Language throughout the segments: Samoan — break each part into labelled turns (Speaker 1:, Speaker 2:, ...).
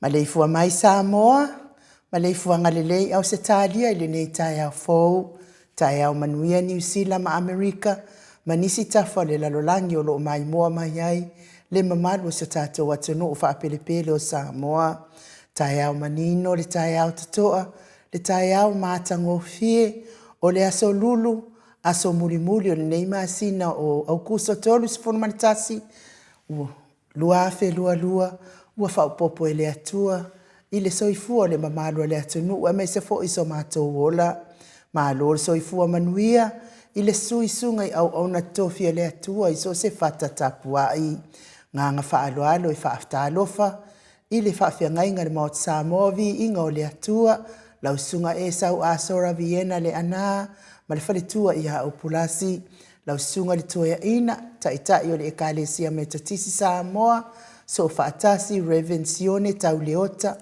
Speaker 1: Maleifua mai Samoa, maleifuaga lelei Ausetalia i lenei taeao fou, taeao manuia Niu Sila ma Amerika ma nisi tafa o le lalolagi o lo o maimoa mai ai le mamalu o si o tatou atunuu faapelepele o Samoa. Taeao manino le taeao totoa, le taeao matagofie o le aso Lulu, aso mulimuli o lenei masina o Aukuso 31, 2022, ua faaopoopo e le Atua i le soifua o le mamalu o le atunuu aemaise foi so matou ola. Malo le soifua manuia i le suisuga i auauna totofi a le Atua i so o se fata tapuai. Agaga faaaloalo e faatalofa i le faafeagaiga i le Maota Samoa, viiga o le Atua, lau Susuga Esau Asora Viena Leaana ma le faletua ia Upulasi, lau Susuga i le Toeaina, Taitai o le Ekalesia Metotisi Samoa, Soofaatasi, Rev. Sione Tau Leota,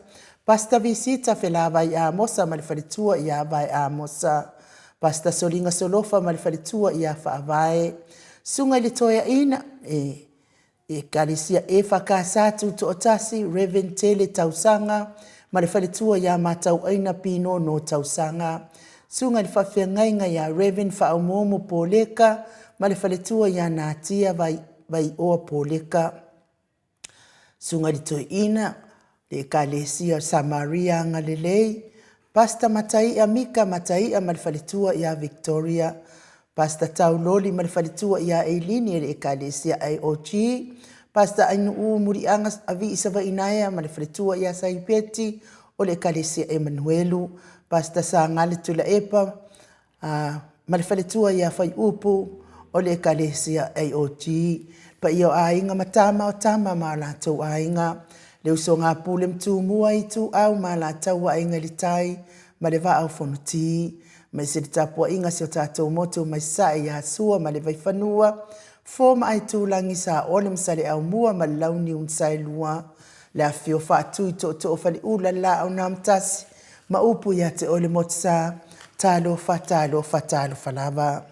Speaker 1: Pastor Visita Felavai Amosa ma le faletua ia Vae Amosa. Pastor Soliga Solofa ma le faletua ia Faavae. Susuga i le Toeaina e Ekalesia EFKS Tutoatasi, Rev. Tele Tausaga ma le faletua ia Matauaina Pinono Tausaga. Susuga i le Faafeagaiga ia Rev. Faaumuumu Poleka ma le faletua ia Natia Vaioa Poleka. Susuga i le Toeaina, le Ekalesia o Samaria Agalelei, Pastor Mataia Mika Mataia ma le faletua ia Victoria, Pastor Tauloli ma le faletua ia Eilini e le Ekalesia AOG, Pastor Ainuu Muliaga Avii Savainaea ma le faletua ia Saipeti o le Ekalesia Emanuelu, Pastor Sagale Tuilaepa ma le faletua ia Faiupu o le Ekalesia AOG, paia o aiga ma tama o tama ma o latou aiga, le usoga a Pule ma Tumua, Ituau ma Alataua, Aiga i le Tai ma le Vaa o Fonoti, aemaise le tapuaiga a si o tatou motu mai Sasae ia Sua ma le Vaifanua, Fofo ma Aitulagi, Saole ma Saleaaumua ma le Launiu na Saelua, le afifio Faatui, Tootoo o Faleula, le Laau na Amotasi, ma upu ia te oe le Motusa, talofa, talofa, talofa lava.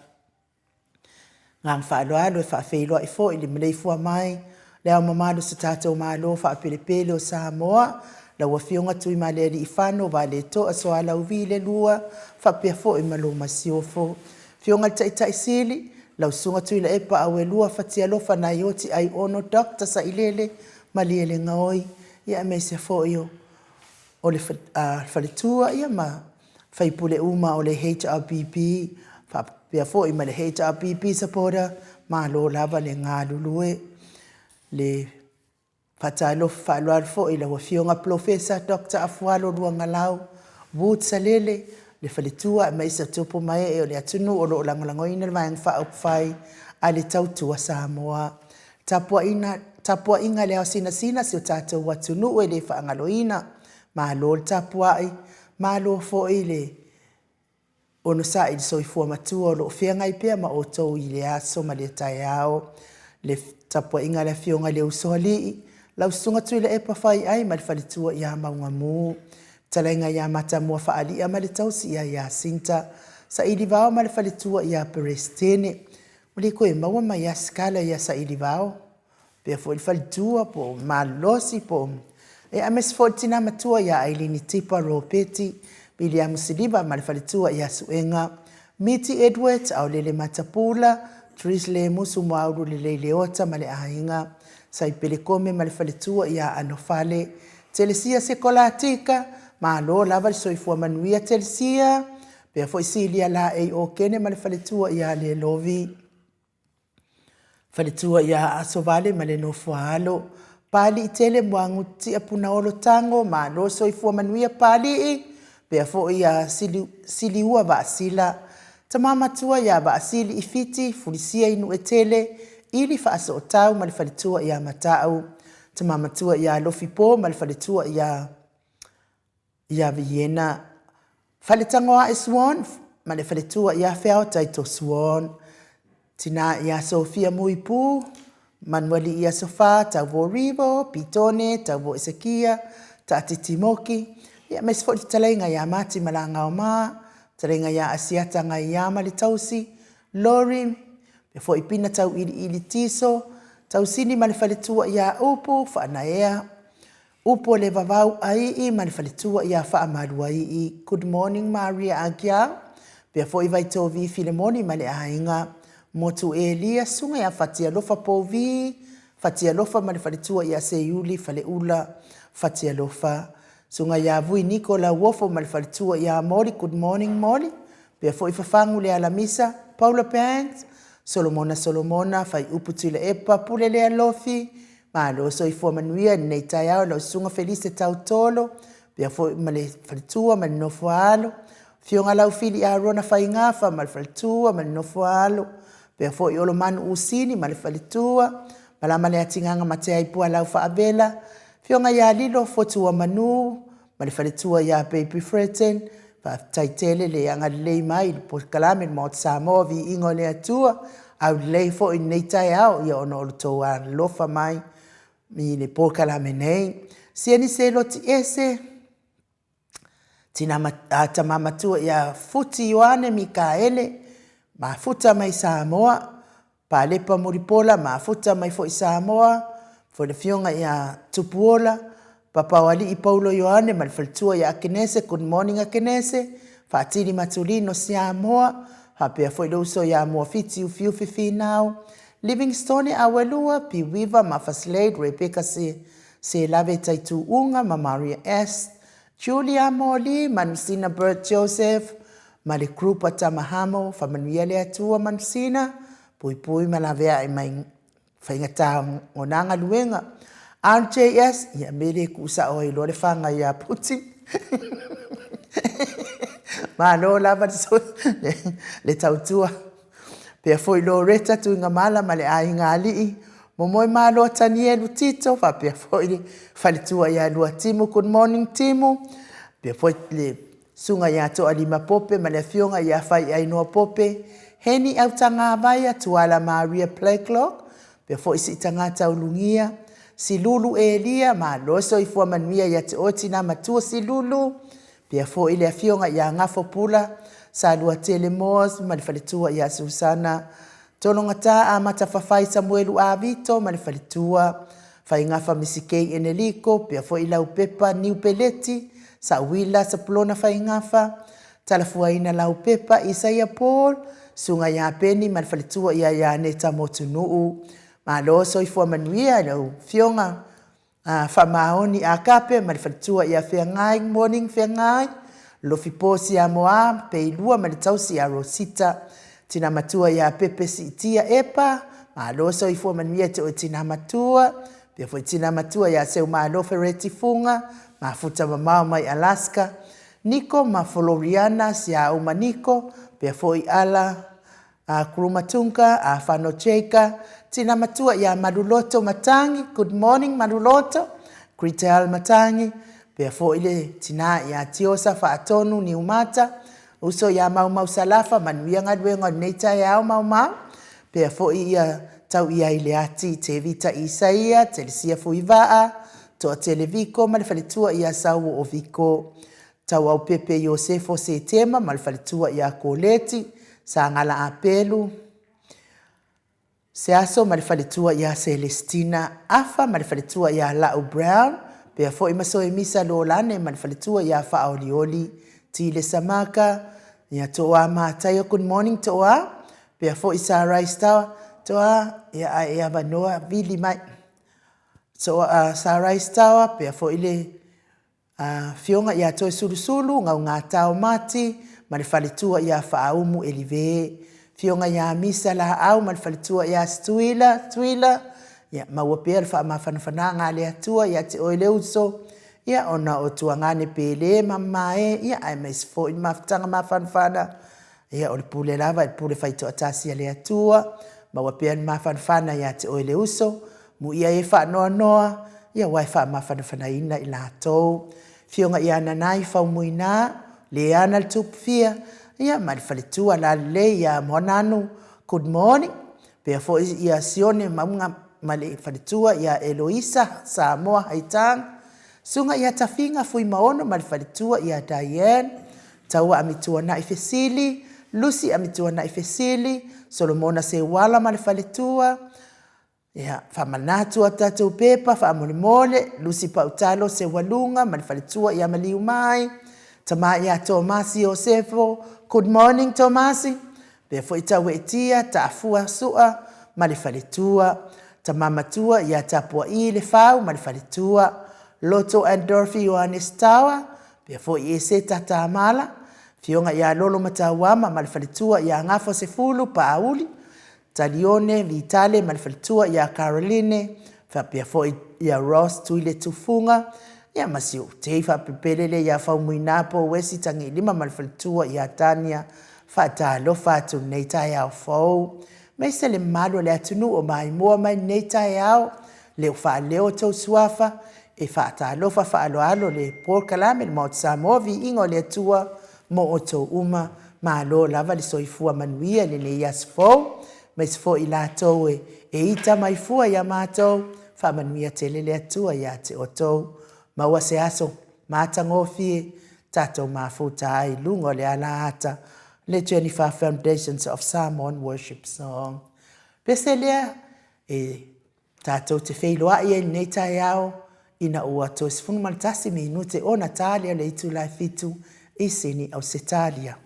Speaker 1: Agaga faaaloalo e faafeiloai foi i le maleifua mai Le Ao Mamalu o si tatou Malo faapelepele o Samoa, lau Afioga Tuimalealiifano Vaaletoa Sualauvi le Lua, faapea foi ma lou Masiofo. Afioga i le Taitai Sili, lau Susuga Tuilaepa Auelua Fatialofa Naioti Aiono Doctor Sailele Malielegaoi, ia aemaise foi o o le faletua ia ma faipule uma o le HRPP faapea foi ma le HRPP supporter, malo lava le galulue. Le faatalofa faaaloalo foi i lau Afioga Polofesa Doctor Afualo Luagalau Wood Salele, le faletua aemaise o tupu ma ee o le atunuu o lo o lagolagoina le Vaega Faaupufai a le Tautua Samoa. Tapuaiga, tapuaiga i le ao sinasina si o tatou atunuu e le faagaloina. Malo le tapuai, malo foi le onosai i le soifua matua o lo o feagai pea ma outou i le aso ma le taeao. Le tapuaiga a le Afioga i le Usoalii, lau Susuga Tuilaepa Faiai ma le faletua ia Maugamu, fetalaiga ia Matamua Faalia ma le tausi ia Iasinta, Sailivao ma le faletua ia Peresetene. Ua le toe maua mai lava se tala ia Sailivao, pea foi le faletua po o Malolosi po o e aemaise foi le tina matua ia Ailini Tipa Ropeti, Viliamu Siliva ma le faletua ia Suega, Miti Edwards, Aolele Matapula, Therese Lemusu Muaulu Lelei Leota ma le aiga, Saipele Kome ma le faletua ia Anofale, Telesia Sekolatika, malo lava le soifua manuia Telesia, pea foi Silia Laei Okene ma le faletua ia Lelovi. Faletua ia Asovale ma le Nofoaalo. Papaliitele Muagututia Punaolo Tago, malo soifua manuia Papalii, pea foi ia Siliua Vaasila. Tama matua ia Vaasili i Fiti, Fulisia i Nuetele, Ili Faasootau ma le faletua ia Matau. Tama matua ia Alofipo ma le faletua ia ia Vienna. Faletagoae Swan ma le faletua ia Feaotaito Swan. Tina ia Sofia Muipu, Manuali ia Sofa, Tauvo Rivo, Pitone, Tauvo Esekia, Taatiti Moki, ia aemaise foi le fetalaiga ia Mati Malagaoma, fetalaiga ia Asiata Gaiama le tausi, Lori, pea foi Pina Tauiliili Tiso, Tausini ma le faletua ia Upu, Faanaea, Upu o le vavau aii ma le faletua ia Faamaluaii Good morning Maria Agiao pea foi Vaitovi Filemoni ma le aiga Motu Elia Susuga ia Fatialofa Povi Fatialofa ma le faletua ia Seiuli Faleula Fatialofa Susuga ia Vui Niko Lauofo ma le faletua ia Moli Good morning Moli pea foi Fafagu Lealamisa Paula Banks Solomona Solomona Faiupu Tuilaepa Pule Lealofi Malo soifua manuia i lenei taeao i lau Susuga Felise Tautolo, pea foi ma le faletua ma le nofo a alo, Afioga Laufili Arona Faigafa ma le faletua ma le nofo a alo, pea foi Olomanu Usini ma le faletua, Malama Leatigaga Mateai Pualau Faavela, Afioga ia Lilo Fotuamanu ma le faletua ia Baby Fretten, Faafetai tele le agalelei mai i le polokalame le Maota Samoa Viiga o le Atua, aulelei foi i lenei taeao ia ona o lo outou alofa mai i le polokalame nei. Sieni se loti ese. Tina a tama matua ia Futi Ioane Mikaele, mafuta mai Samoa, Palepa Mulipola, mafuta mai foi Samoa, foi le afioga ia Tupuola, Papaoalii Paulo Ioane ma le faletua ia Akenese, good morning Akenese, Faatili Matulino Siamoa, faapea foi le uso ia Moafiti Ufiufi Finau, Livingstone Awelua, Piuiva Mafaslade, Rebecca Selave Taituuga ma Maria S. Julia Moli, Manusina Bert Joseph ma le group a Tamahamo, faamanuia le Atua Manusina, puipui ma laveai mai faigata o na galuega. RJS, ia me le kuu sao ai loa le faga ia Putin. Malo lava le, le tautua. Pea foi Loretta Tuigamala ma le aiga alii, Momoe Maloa Tanielu Tito, faapea foi le faletua ia Lua Timu, good morning Timu, pea foi le susuga ia Toalima Pope ma le afioga ia Faiainoa Pope, Heni Autagavaia, Tuala Maria Blacklock, pea foi Siitaga Taulugia, Silulu Elia, malo soifua manuia ia te oe tina matua Silulu, Pea foi le afioga ia Gafo Pula, Saluatele Moores ma le faletua ia Susana, Tologata Amata Fafai Samuelu Avito ma le faletua, Faigafa Misikei Eneliko, pea foi Laupepa Niu Peleti, Sauila Sapulona Faigafa, Talafuaina Laupepa Isaia Paul, Susuga ia Peni ma le faletua ia Ianeta Motunuu. Malo soifua manuia i lau afioga A faamaoni Akape ma le faletua ia Feagai Morning Feagai, Lofi Po Siamoa, Peilua ma le tausi ia Rosita, Tina Matua ia Pepe Siitia Epa, Malo soifua manuia te oe Tina Matua, pea foi Tina Matua ia Seumalo Fereti Fuga, Mafuta mamao mai Alaska, Niko ma Foloriana Siauma Niko, pea foi Ala A Kurumatunga, a Fano Jaka, Tina Matua ia Maluloto Matangi, good morning Maluloto, Gretel Matangi, pea foi le tina ia Tiosa Faatonu Niumata, uso ia Maumau Salafa, manuia galuega o lenei taeao Maumau, pea foi ia tau ia i le ati Tevita Isaia, Telesia Fuivaa, Toatele Viko ma le faletua ia Sauoo Viko. Tauaupepe Iosefo Setema ma le faletua ia Koleti, Sagala Apelu, Seaso ma le faletua ia Selestina, Afa ma le faletua ia Lau Brown, pea foi ma Soemisa Lolane ma le faletua ia Faaolioli, Tile Samaka, ia Toa Mataia, good morning Toa, pea foi Sarai Star, Toa, ia ae e avanoa, vili mai. Toa, Sarai Star, pea foi le Afioga ia Toesulusulu, Gaugatao Mati ma le faletua ia Faaumu Elive. Afioga ia Misa Laau ma le faletua ia Stuila, Tuila, ia maua pea le faamafanafanaga a le Atua ia te oe le uso, ia ona o tuagane pele ma mamae, ia aemaise foi le mafutaga mafanafana Ia, o le pule lava i le pule faitoatasi a le Atua, maua pea le mafanafana ia te oe le uso, muia e faanoanoa, ia aua e faamafanafanaina i latou. Fioga ia Nanai Faumuina, le ana le Tupufia, ia ma le faletua lalelei ia Moananu, good morning, pea foi ia Sione Mauga ma le faletua ia Eloisa Samoa Haitang, Susuga ia Tafiga Fuimaono ma le faletua ia Diane, Taua Amituanai Fesili, Lucy Amituanai Fesili, Solomona Seuala ma le faletua, ia, faamanatu a tatou pepa faamolemole, Lucy Pautalo Seualuga ma le faletua ia Maliumai, Tama ia Tomasi Iosefo, good morning Tomasi, pea foi Tauetia Taafua Sua ma le faletua, Tama matua ia Tapua'i Lefau ma le faletua, Loto and Dorothy Ioanes Tawa, Pea foi Eseta Tamala, Afioga ia Lolo Matauama ma le faletua ia Gafa Sefulu Paauli, Talione Vitale ma le faletua ia Caroline, faapea foi ia Ross Tuile Tufuga, ia ma si ou tei faapepelele ia Faumuina Pouesi Tagiilima ma le faletua ia Tania. Faatalofa atu lenei taeao fou. Aemaise le mamalu o le atunuu o maimoa mai lenei taeao, leo faaleo tou suafa, E faatalofa faaaloalo le polokalame le Maota Samoa Viiga o le Atua mo outou uma. Malo lava le soifua manuia i lenei aso fou, aemaise foi i latou e ita mai fua ia matou, faamanuia tele le Atua ia te outou. Maua se aso matagofie. tatou mafuta ai i luga o le alaata le Jennifer Foundations of Samoan Worship Song. Pese lea e tatou te feiloai ai i lenei taeao ina ua toe 11 minute ona ta lea o le itula e 7 i Sini, Ausetalia.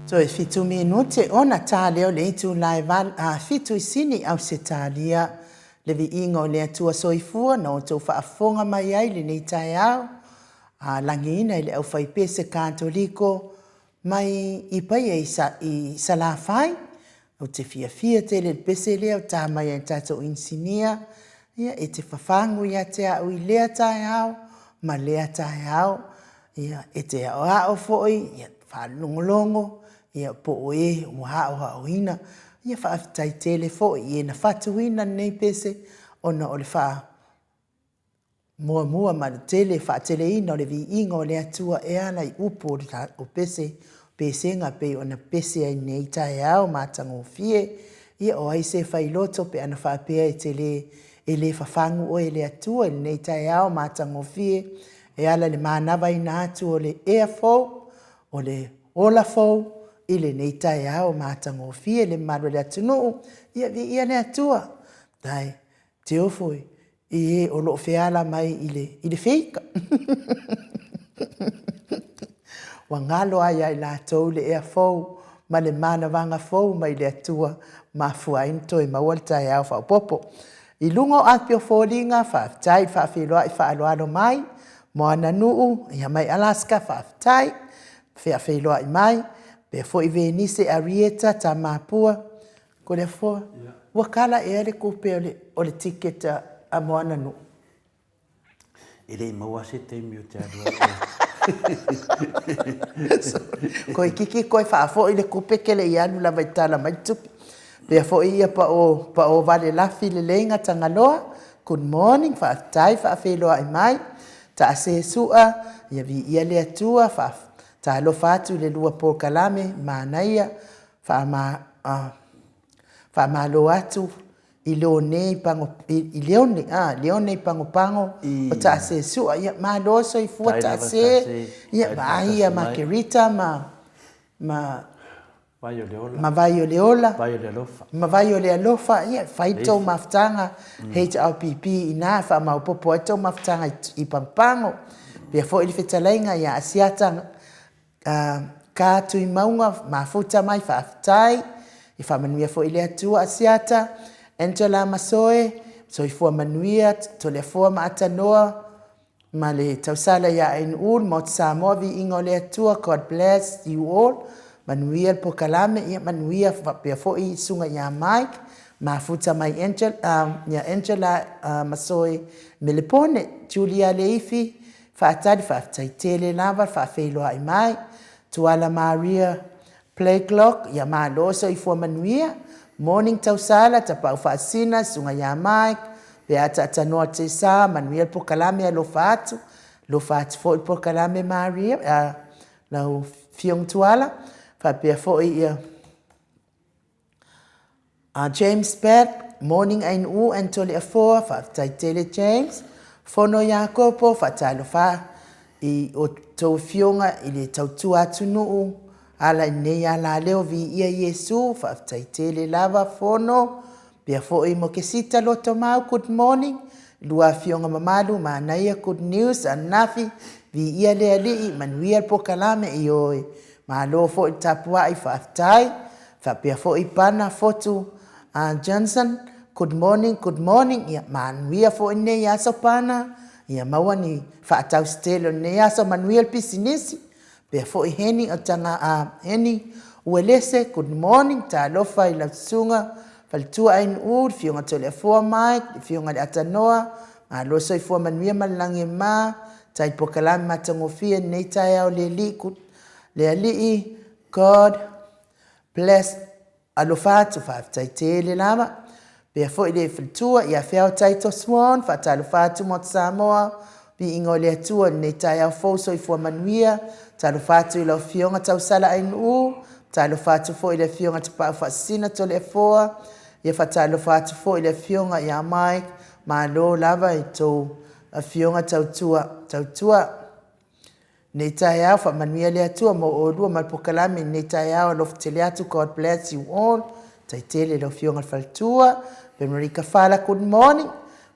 Speaker 1: Toe fitu minute ona ta lea o le itula e 7 i Sini, Ausetalia. Le viiga o le Atua Soifua na outou faafofoga mai ai lenei taeao, a lagiina i le aufaipese Katoliko mai i Paia i Salafai. Ou te fiafia tele i le pese lea o ta mai ai le tatou inisinia, ia, e te fafagu ia te au i lea taeao ma lea taeao, ia, e te aoao foi, ia, faalogologo, ia, po o e ua aoaoina. Ia faafetai tele foi i e na fatuina lenei pese ona o le faa Muamua ma le tele faateleina o le viiga o le Atua e ala i upu o le o pese, pesega pei ona pese ai nei taeao matagofie. Ia o ai se failoto pe ana faapea e te le E le fafagu oe e le Atua i lenei taeao matagofie e ala i le manavaina atu o le ea fou, o le ola fou i lenei taeao matagofie le mamalu e le atunuu, ia viia le Atua. Faafetai te ofo i e o lo o feala mai i le feika. Ua galo lava ia i latou le ea fou ma le manavaga fou mai le Atua, mafua ai ona toe maua le taeao faaopoopo. I luga o api o foliga, faafetai i le faafeiloai faaaloalo mai Moananuu ia mai Alaska, faafetai faafeiloai mai. Faapea foi Venise Arieta Tamapua Toleafoa, ua kala ea le tupe o le ticket a Moananuu?
Speaker 2: E le i maua se taimi ou te alu ai.
Speaker 1: Toeitiiti toe faafoi le tupe, e te le i alu lava i tala mai le tupe. Faapea foi ia pao, pao vale lafi lelei Gatagaloa, good morning, faafetai faafeiloai mai. Taase Sua, ia viia le Atua, faatalofa atu i le lua polokalame, manaia, faama, faamalo atu i Leone Pago, i Leone, a, Leone Pagopago o Taase Sua, ia malo soifua Taase, ia vaai ia Makerita ma, ma
Speaker 2: Vai o le ola.
Speaker 1: Ma vai o le ola.
Speaker 2: Vai o le alofa.
Speaker 1: Ma vai o le alofa, ia fai tou mafutaga HRPP ina e faamaopopo ai tou mafutaga i Pagopago. Pea foi le fetalaiga ia Asiata Ka Tuimauga mafuta mai faafetai. Ia faamanuia foi le Atua Asiata, Angela Masoe, soifua manuia, Toleafoa ma Atanoa, ma le tausala ia Ainuu, le Maota Samoa, viiga o le Atua, God bless you all. Manuia le pokalame, ia manuia faapea foi susuga ia Mike, mafuta mai Angela, ia Angela Masoe Melepone, Julia Leifi, Faatali faafetai tele lava le faafeiloai mai. Tuala Maria Playclock, ia malo soifua manuia. Morning Tausala, Tapaau Faasina, Susuga ia Mike, Peata Atanoa Tesa, manuia le pokalame alofa atu. Alofa atu foi le pokalame Maria, lau Afioga Tuala, faapea foi ia James Bett, Morning Ainuu and Toleafoa, faafetai tele James. Fono Iakopo, faatalofa i outou afioga i le tautua atunuu, ala i lenei alaleo, viia Iesu, faafetai tele lava Fono. Pea foi mo Kesita Lotomau, good morning. Lua afioga mamalu, manaia good news, ananafi, viia le Alii, manuia le pokalame, ioe. Malo foi le tapuai, faafetai. Faapea foi Pana Fotu Johnson, good morning, good morning, ia manuia foi lenei aso Pana, ia maua ni faatausi tele o lenei aso, manuia le pisinisi. Faapea foi Heni o Taga a Heni Uelese, good morning, talofa i lau susuga Faletua Ainuu, le Afioga Toleafoa Mike, le Afioga i le Atanoa, malo soifua manuia ma le lagi e mama, tai pokalame matagofie lenei taeao le Alii, le Alii, God Bless alofa atu faafetai tele lava. Pea foi le faletua ia Feao Taito Swan, faatalofa atu Maota Samoa, viiga o le Atua i lenei taeao fou soifua manuia, talofa atu i lau Afioga Tausala Ainuu, talofa atu foi i le Afioga Tapaau Faasisina Toleafoa, ia faatalofa atu foi i le Afioga ia Mike, malo lava i tou Afioga tautua, tautua. Nei taeao faamanuia le Atua mo olua ma le pokalame nei taeao alofa tele atu God bless you all tai tele lau afioga le faletua Venerika Fala good morning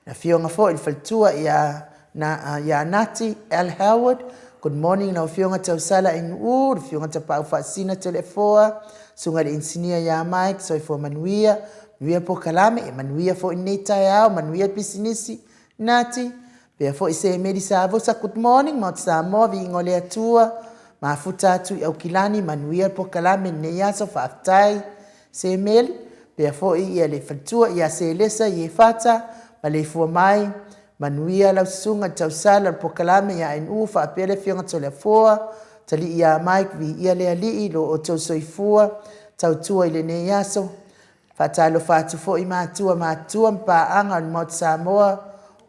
Speaker 1: le afioga foi le faletua ia na ia Nati L Howard good morning lau afioga Tausala Ainuu le afioga Tapaau Faasina Toleafoa susuga le inisinia ia Mike soifua manuia manuia pokalame e manuia foi nei taeao manuia pisinisi Nati Pea foi se Meli Savosa good morning Maota Samoa viiga o le Atua mafuta atu i Aukilani manuia le pokalame lenei aso faafetai se Meli pea foi ia le faletua ia Selesa Iefata maleifua mai manuia lau susuga i le tausala o le pokalame ia NU faapea le afioga Toleafoa Talii ia Mike viia le Alii lo outou soifua tautua i lenei aso Faatalofa atu foi matua matua ma paaga o le Maota Samoa,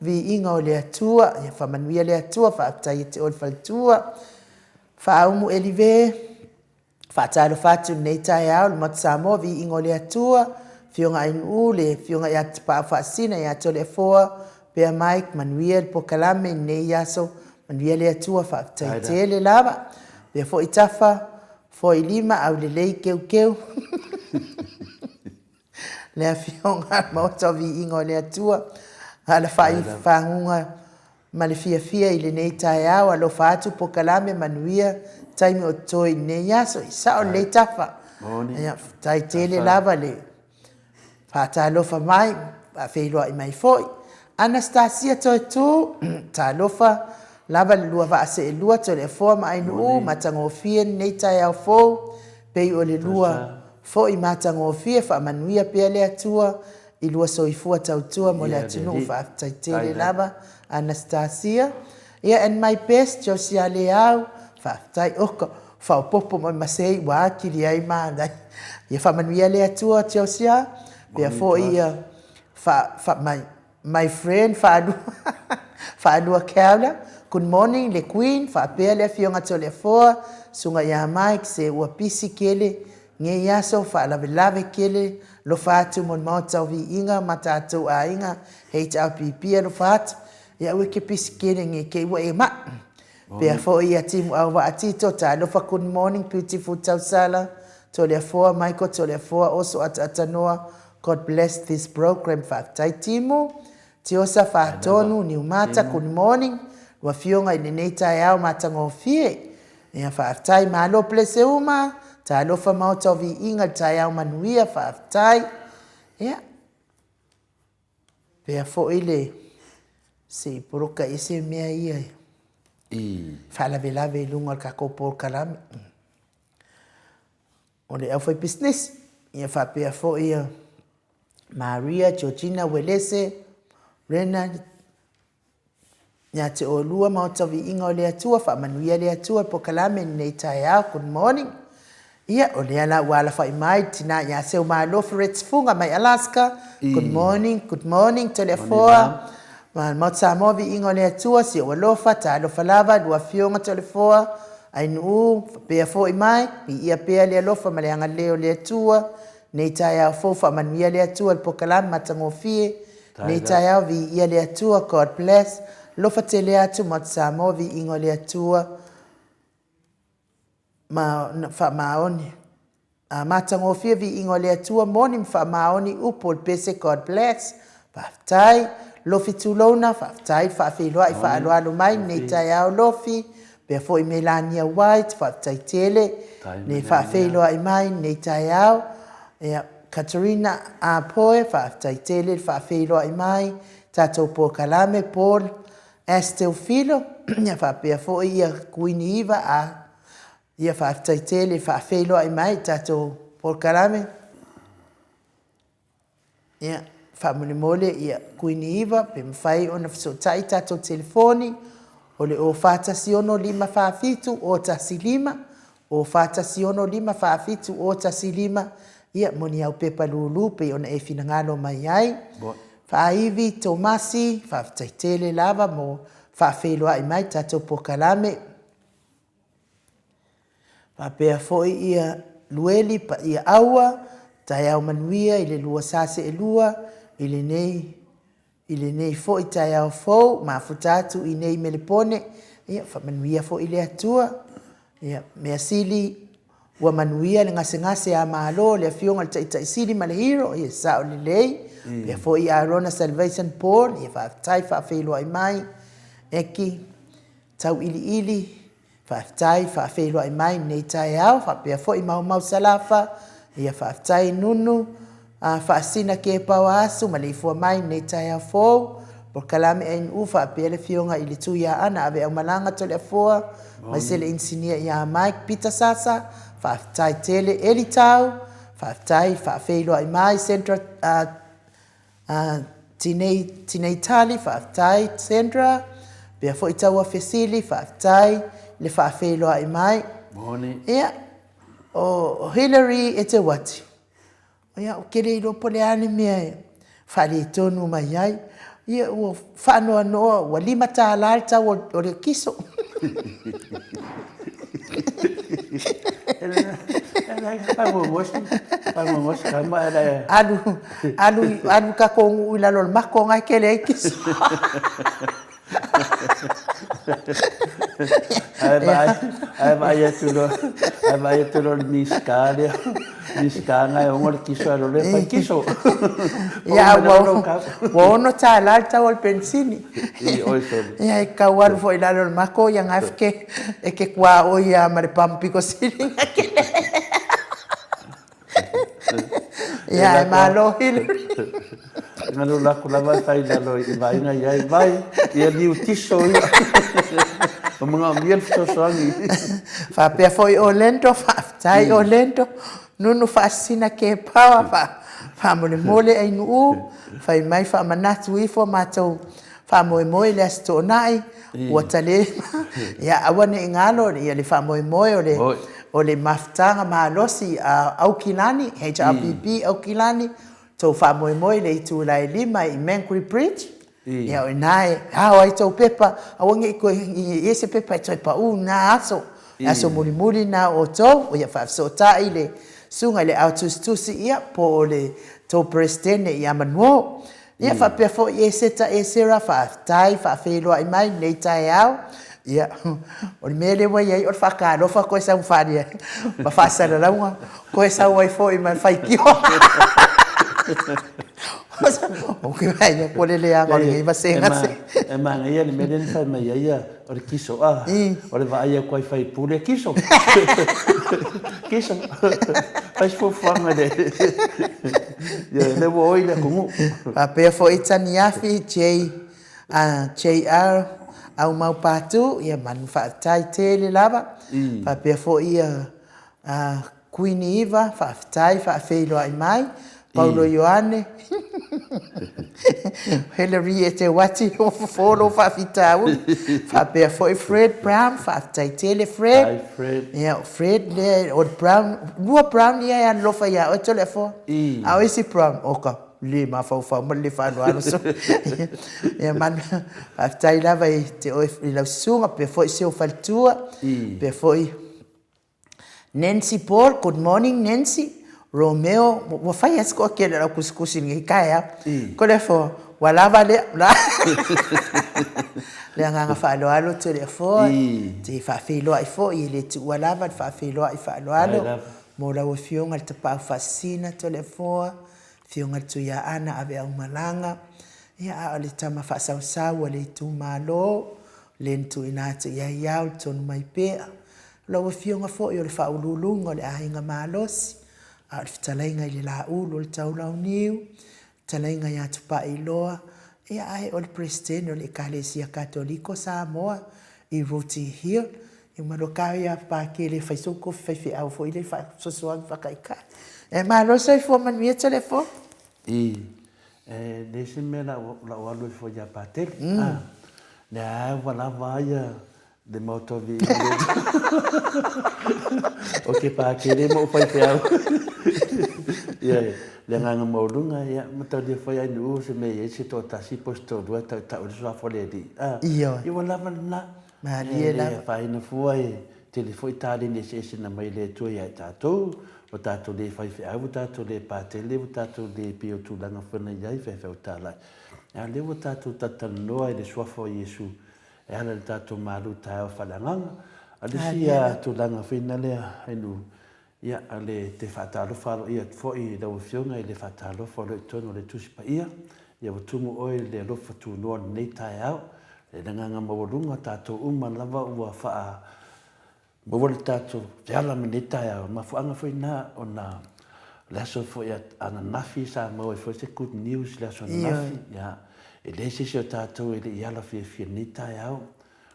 Speaker 1: viiga o le Atua, ia faamanuia le Atua, faafetai ia te oe le faletua. Faaumu Elive, faatalofa atu i lenei taeao le Maota Samoa, viiga o le Atua, Afioga Ainuu, le Afioga ia Tapaau Faasisina ia Toleafoa, Pea Mike, manuia le polokalame i lenei aso, manuia le Atua, faafetai tele lava. Pea foi Tafa, foi lima, aulelei keukeu. Le Afioga a le Maota o Viiga o le Atua, alafai faguga ma le fiafia i lenei taeao, alofa atu polokalame manuia taimi o totoe i lenei aso. E sao lelei Tafa. Ia, faafetai tele lava le faatalofa mai, faafeiloai mai foi. Anastasia Toetu, talofa lava le lua vaa seelua Toleafoa ma Ainuu, matagofie lenei taeao fou, pei o le lua foi matagofie, faamanuia pea le Atua i lua soifua tautua mo le atunuu, faafetai tele lava Anastasia. Ia and my best Josia Leau, faafetai oka faaopoopo mai ma sei ua atili ai manaia. Ia faamanuia le Atua Josia, pea foi ia fa, fa, my, my friend faalua faalua Keaula, good morning le Queen, faapea le Afioga Toleafoa, Susuga ia Mike, se ua pisi kele ngei aso, faalavelave kele, alofa atu mo le Maota o Viiga ma tatou aiga HRPP, alofa atu, ia aua e ke pisi kele ngei kei ua e ma'i. Pea foi ia Timu Auvaa Tito, talofa good morning beautiful Tausala, Toleafoa Michael Toleafoa Oso Ataatanoa, God bless this program faafetai Timu, Tiosa Faatonu, Niumata good morning, lua afioga i lenei taeao matagofie. Ia faafetai malo blesse uma, talofa Maota o Viiga i le taeao manuia faafetai. Ia Pea foi le se i poloka ese mea ia i faalavelave i luga o le tatou polokalame. O le aufaipisinisi, ia faapea foi ia Maria, Georgina, Uelese, Renard, Ia te oulua Maota Viiga o le Atua, faamanuia le Atua i polokalame i lenei taeao. Good morning. Ia, o lea la ua alafai mai le tina ia Seumalo Frets Fuga mai Alaska. Good morning, good morning, Toleafoa. Ma le Maota Samoa Viiga o le Atua, si ou alofa, talofa lava, lua afioga Toleafoa, Ainuu, faapea foi mai, viia pea le alofa ma le agalelei o le Atua. Nei taeao fou, faamanuia le Atua i le polokalame matagofie. Nei taeao viia le Atua God bless alofa tele atu Maota Samoa viiga o le Atua ma faamaoni a matagofie viiga o le Atua moni ma faamaoni upu o le pese God bless faafetai Lofi Tulouna faafetai faafeiloai faaaloalo mai nei taeao Lofi pea foi Melania White faafetai tele le faafeiloai mai nei taeao ia Katerina A Poe, faafetai tele le faafeiloai mai, tatou polokalame Paul S Teofilo, ia faapea foi ia Kuini Iva A, ia faafetai tele le faafeiloai mai tatou polokalame. Ia, faamolemole ia Kuini Iva pe mafai ona fesootai tatou telefoni o le 0 4 1 6 4 7 0 1 5 O 4 1 6 5 4 7 0 1 5, ia, mo ni au pepa lūlū pei ona e finagalo mai ai. Faaivi Tomasi, faafetai tele lava mo faafeiloai mai tatou polokalame. Faapea foi ia Lueli Paia Aua, taeao manuia i le lua sa seelua i lenei I lenei foi taeao fou, mafuta atu i nei Melepone, ia, faamanuia foi le Atua. Ia, mea sili, ua manuia le gasegase a Malo, le Afioga i le Taitai Sili ma le Hero, ia, sao lelei. Pea foi Arona Salvation Board, ia, faafetai faafeiloai mai. Eki, tauiliili, Faafetai faafeiloai mai lenei taeao faapea foi Maumau Salafa, ia faafetai Nunu a Faasina Kepaoa Asu maleifua mai lenei taeao fou. Polokalame ANU faapea le Afioga i le Tuiaana Aveaumalaga Toleafoa aemaise le Inisinia ia Mike Peter Sasa, faafetai tele Eli Tau, faafetai faafeiloai mai Sandra Tinei, Tinei Tali, faafetai Sandra, pea foi taua fesili, faafetai le faafeiloai mai.
Speaker 2: Moni.
Speaker 1: Ia, o Hillary Eteuati, ia, ou te le iloa po o le a le mea e faaletonu mai ai. Ia, ua faanoanoa, ua $5 le tau o le kiso.
Speaker 2: Faamoemoe si tama ae le.
Speaker 1: Alu, alu, alu tatou nuu i lalo o le mato na e tele ai kiso.
Speaker 2: Ae vaai, ae vaai atu loa, ae vaai atu loa i le Minisita lea, Minisita na e ona le kiso ae alu loa fai kiso.
Speaker 1: Ia, ua, ua $6 le tau o le penisini.
Speaker 2: Oi sole.
Speaker 1: Ia, e tau alu foi i lalo o le mato, ia na e te tuaoi lava ma le pamu pito sili ona tele. Ia, ae malo Hillary.
Speaker 2: Na alu atu lava e fai i lalo i vaaiga i ai, vai, ia liu tiso ia. Ua manaomia le fesoasoani.
Speaker 1: Faapea foi Orlando, faafetai Orlando. Nunu faasisina Kepawa, faamolemole Ainuu, fai mai faamanatu ifo matou faamoemoe i le Aso Toonai, ua talema, ia aua ne i galo ia le faamoemoe o le, o le mafutaga malosi a Aukilani, HRPP Aukilani, tou faamoemoe i le itula e 5 i Mangri Bridge, ia o i ina e ao ai tou pepa, aua ne i toe i ai se pepa e toe pau i na aso, le aso mulimuli na o outou, ia faafesootai le susuga i le ao tusitusi ia po o le tou Peresetene ia Manuo. Ia faapea foi Eseta Esera, faafetai faafeiloai mai lenei taeao. Ia, o le mea lea ua i ai o le faatalofa toe sau faali ma faasalalauga, toe sau ai foi ma le faitio. Ou te vaai atu o le leaga o lenei vasega se.
Speaker 2: E manaia le mea lea na fai mai ai o le kiso a, o le vaai atu ai faipule, kiso, kiso, fai se fuafuaga i le, ia lea ua oi le atunuu.
Speaker 1: Faapea foi Taniafi J, JR Aumau Patu, ia manu faafetai tele lava. Faapea foi Kuini Iva, faafetai faafeiloai mai. Paulo Ioane, Hillary e te wati o fofo lou faafitauli. Faapea foi Fred Brown, faafetai tele Fred.
Speaker 2: Hi Fred.
Speaker 1: Ia, o Fred lea, o le Brown, lua Brown ia e alolofa ia oe Toleafoa. A o isi Brown, oka, le mafaufau ma le le faaaloalo so. Ia manu, faafetai lava i te oe i lau susuga, pea foi si ou faletua, pea foi Nancy Paul, good morning Nancy. Romeo, ua fai lava si toatele o lau tusitusi i lenei taeao. Toleafoa, ua lava lea. Le agaga faaaloalo Toleafoa, te faafeiloai foi, e le tuua lava le faafeiloai faaaloalo mo lau Afioga i le Tapaau Faasisina Toleafoa, Afioga i le Tuiaana Aveaumalaga, ia a o le tama faasausau a le itumalo, le na tuuina atu i ai au le tonu mai pea. Lau Afioga foi o le Faauluuluga o le Aiga Malosi, a o le fetalaiga i le Laulu o le Taulauniu, fetalaiga ia Tupaiiloa, ia ae o le Peresetene o le Ekalesia Katoliko Samoa i Rooty Hill, ia ma lua tau ia Pakele e fai sou tofi faifeau foi lea e faasoasoaina faataitai. E malo le soifua manuia Toleafoa.
Speaker 2: I, e leai se mea la u alu ai fua ia Patele, a, lea ua lava ia Le maota viiga le O ke pākele ma ou faifeau. Ia, le agaga maualuga, ia, mataulia foi ai nuu se mea i ai se toatasi po o se toalua e tautau ai le suafa o le Alii. A,
Speaker 1: Ioe.
Speaker 2: ia ua lava lena.
Speaker 1: Malie
Speaker 2: E le
Speaker 1: lava.
Speaker 2: afaina fua e tele foi taleni eseese na mai le Atua ia i tatou, ua tatou le faifeau, ua tatou le patele, ua tatou le pei o tulaga foi na i ai faifeau talai. A o lea ua tatou talatalanoa i le suafa o Iesu E ala i le tatou malu taeao faaleagaga. A le isi tulaga foi na lea Ainu, ia, a le te faatalofa aloaia atu foi i lau Afioga i le faatalofa o lo o i totonu o le Tusi Paia, ia ua tumu oe i le alofa tunoa i lenei taeao. I le agaga maualuga, tatou uma lava ua faa Maua le tatou feala ma lenei taeao, mafuaaga foi na ona o le aso foi ananafi sa maua ai foi se good news i le aso ananafi. Ia, e leai se isi o tatou e le i ala fiafia i lenei taeao.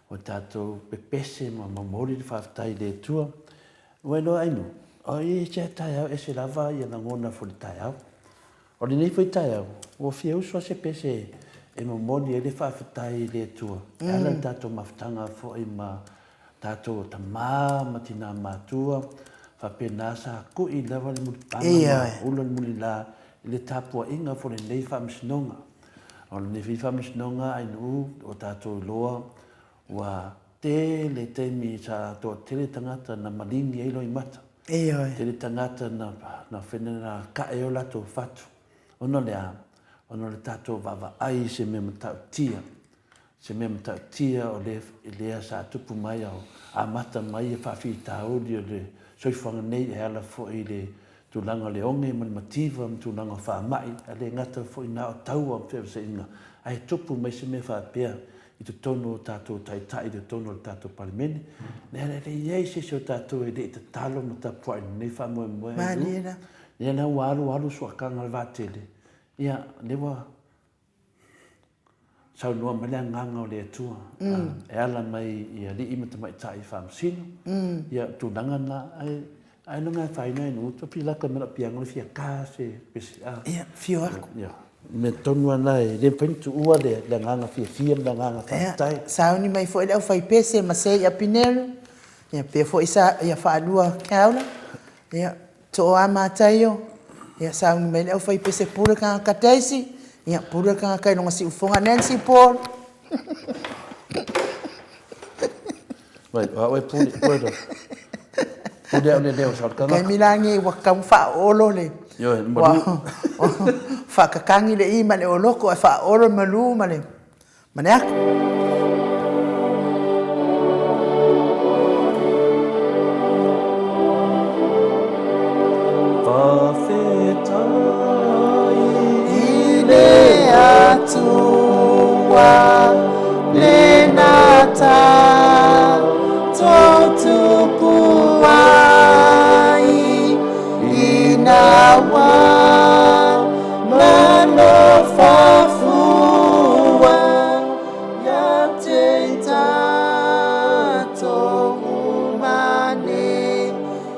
Speaker 2: Ua tatou pepese ma momoli le faafetai i le Atua. Ua iloa Ainu, o ia isi lava taeao ese lava ia lagona foi i le taeao. O lenei foi taeao, ua fia usu lava se pese e momoli ai le faafetai i le Atua e ala i le tatou mafutaga foi ma tatou tama ma tina matua, faapena sa kui lava le mulipaga ma ula le mulila i le tapuaiga foi o lenei faamasinoga. O lenei foi faamasinoga ainuu ua tatou iloa ua tele taimi sa toatele tagata na maligi ai loimata.
Speaker 1: Ioe.
Speaker 2: Tele tagata na na whena na kae o latou fatu. Ona o le a? Ona o le tatou vaavaai i se mea matautia. Se mea matautia o le lea sa tupu mai a o amata mai ia faafitauli o le soifuaga nei e ala foi i le tulaga o le oge ma le mativa ma tulaga o faamai, ae le gata foi na o taua ma feevaseaiga, ae tupu mai se mea faapea i totonu o tatou taitai i totonu o le tatou Palemene. Lea e le i ai se isi o tatou e le i tatalo ma tapuai i lenei faamoemoe.
Speaker 1: Malie la.
Speaker 2: Lea la ua alu alu suakaga o le vaatele, ia, lea ua saunoa mai le agaga o le Atua e ala mai i alii ma tamaitai faamasino, ia, tulaga na, ae Ai no ngai whai nei no to pila ka mera pianga le fia ka se pesi a.
Speaker 1: Ia, fio aku.
Speaker 2: Ia. Me tonu ana e le mawhai tu ua le le nganga fia fia me nganga whakatai.
Speaker 1: Ia, sauni mai foi le au whai pese ma se ia Pinelu. Ia, pea foi sa ia whaalua keaula. Ia, to o a mātaio. Ia, sauni mai le au whai pese pure kanga kataisi. Ia, pure kanga kai longa si ufonga Nancy Paul.
Speaker 2: Vai, o au e pule, pule to. Pule au le leo sa kanga.
Speaker 1: Kai milangi ua kau whaolo le.
Speaker 2: Yo, malu.
Speaker 1: Whakakangi le i ma le oloko e whaolo malu ma le. Ma le aku.
Speaker 2: Whawhetai
Speaker 1: i le Atua lena tātou tuku ai i nā wā mano fafua ia te tātou umane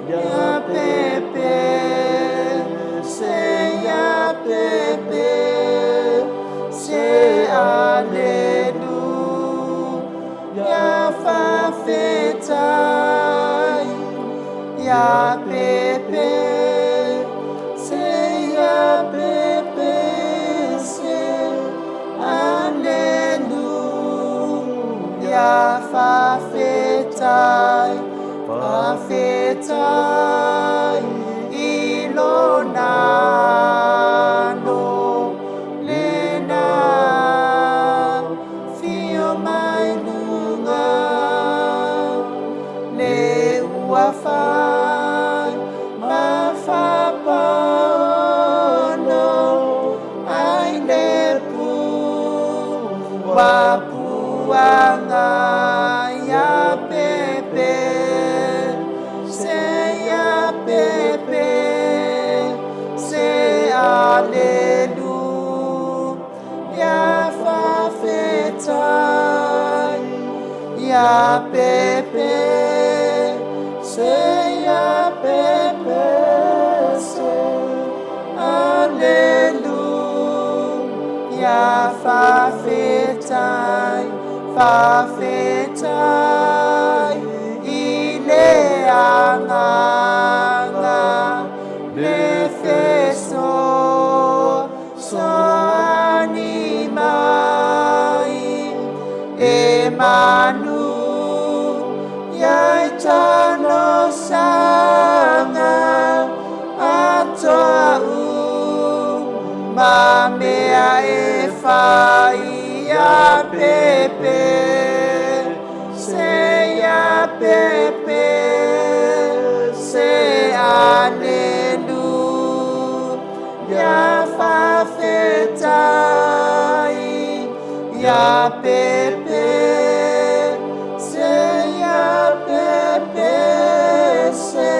Speaker 1: ia pepe se ia pepe se alelu ia fafetai ia pepe se ia pepe se alelu ia fafetai fafetai i lona no lena fio mai lunga le ua fai ma fapaono ai le pua puanga ia pepe se ia pepe se alelu ia fafetai ia pepe se ia pepe se alelu ia fafetai fafetai i le agaga le feso soani mai e manu ia i talosaga atoa uma mea e fai ia pepe se ia pepe se alelu ia fafetai ia pepe se ia pepe se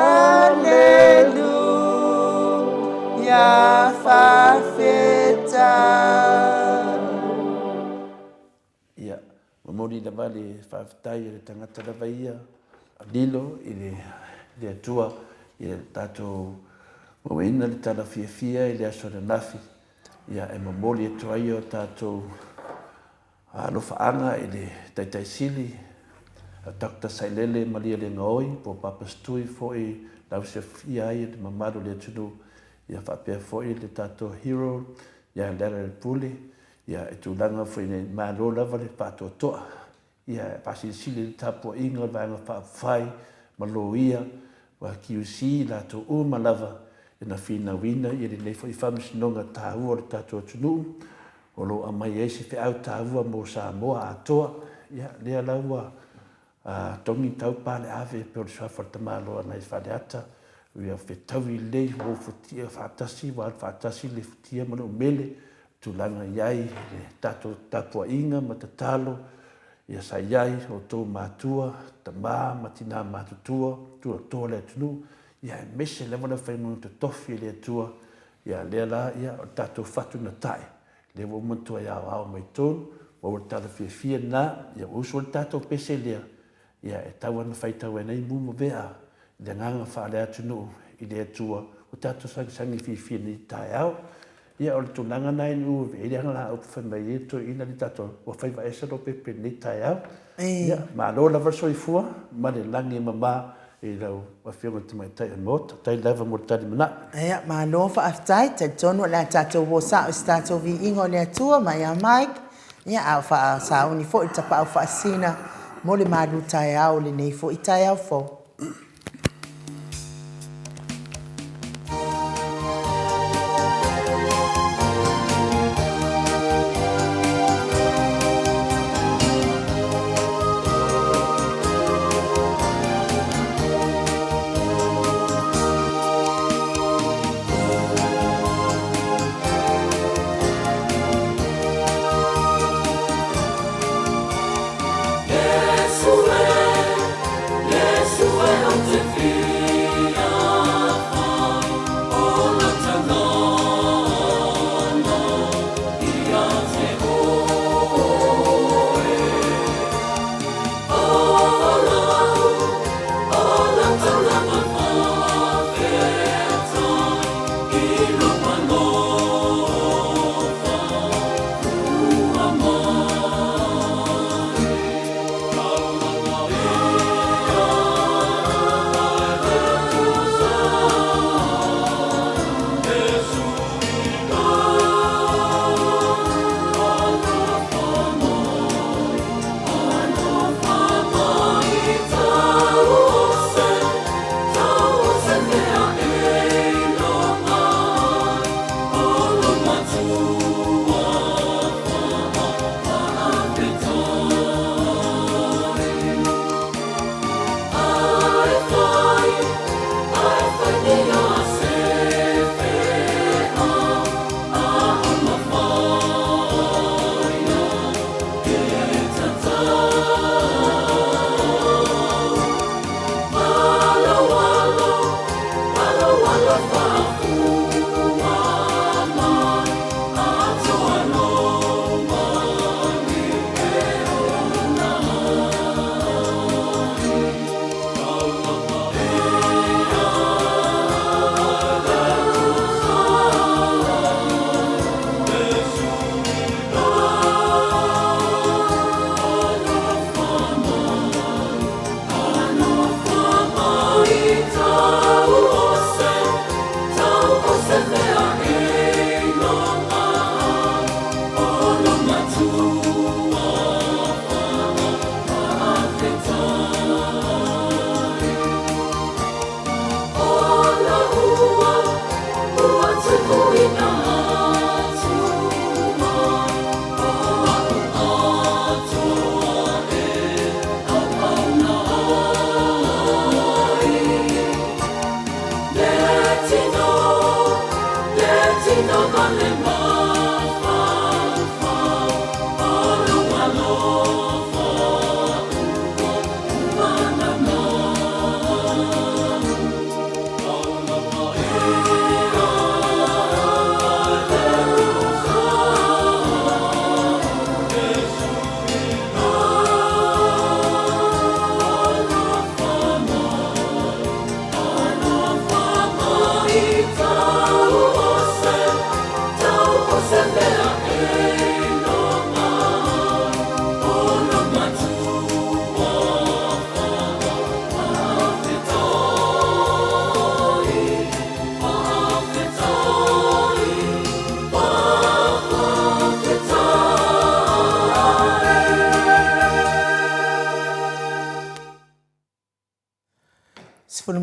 Speaker 1: alelu ia fafetai.
Speaker 2: Ia, momoli lava le faafetai a le tagata lava ia, a lilo i le le Atua ia tatou mauaina le tala fiafia i le aso ananafi, ia e momoli atu ai o tatou alofaaga i le Taitai Sili, a Doctor Sailele Malielegaoi, po o Papa Stui foi lausiafia ai le mamalu o le atunuu, ia faapea foi le tatou hero ia Lealailepule, ia e tulaga foi nei, malo lava le faatoatoa, ia e faasilisili le tapuaiga o le Vaega Faaupufai ma Loia. Ua QC i latou uma lava e na finauina ia lenei foi faamasinoga taua o le tatou atunuu o lo o aumai ai se feau taua mo Samoa atoa. Ia, lea la ua togi tau paleave e pei o le suafa o le tamaloa nai Faleata, ia fetaui lelei, ua futia faatasi, ua alu faatasi le futia ma le umele, tulaga i ai le tatou tapuaiga ma tatalo ia sa i ai outou matua, tama ma tina matutua, tulatoa o le atunuu, ia aemaise lava le aufaigaluega totofi a le Atua, ia lea la, ia o le tatou fatu na tae, lea ua uma ona toe aoao mai totonu, maua le tala fiafia lena, ia ua usu ai le tatou pese lea, ia e tau lava ona faitau ai nei mu ma vea i le agaga faale-atunuu i le Atua ua tatou sagisagi fiafia i lenei taeao. Ia o le tulaga lena i nuu e i ai le upu fai mai ai le toeaina lea tatou ua faiva ese Lopepe i lenei taeao. Ia malo lava le soifua ma le lagi e mama i lau Afioga i le Tamaitai o le Maota. Faafetai lava mo le tali manao.
Speaker 1: Ia, malo faafetai. Talitonu o le a tatou uo sao i se tatou viiga o le Atua mai ia Mike. Ia, a o faasauni foi le tapaau faasina mo le malu taeao o lenei foi taeao fou.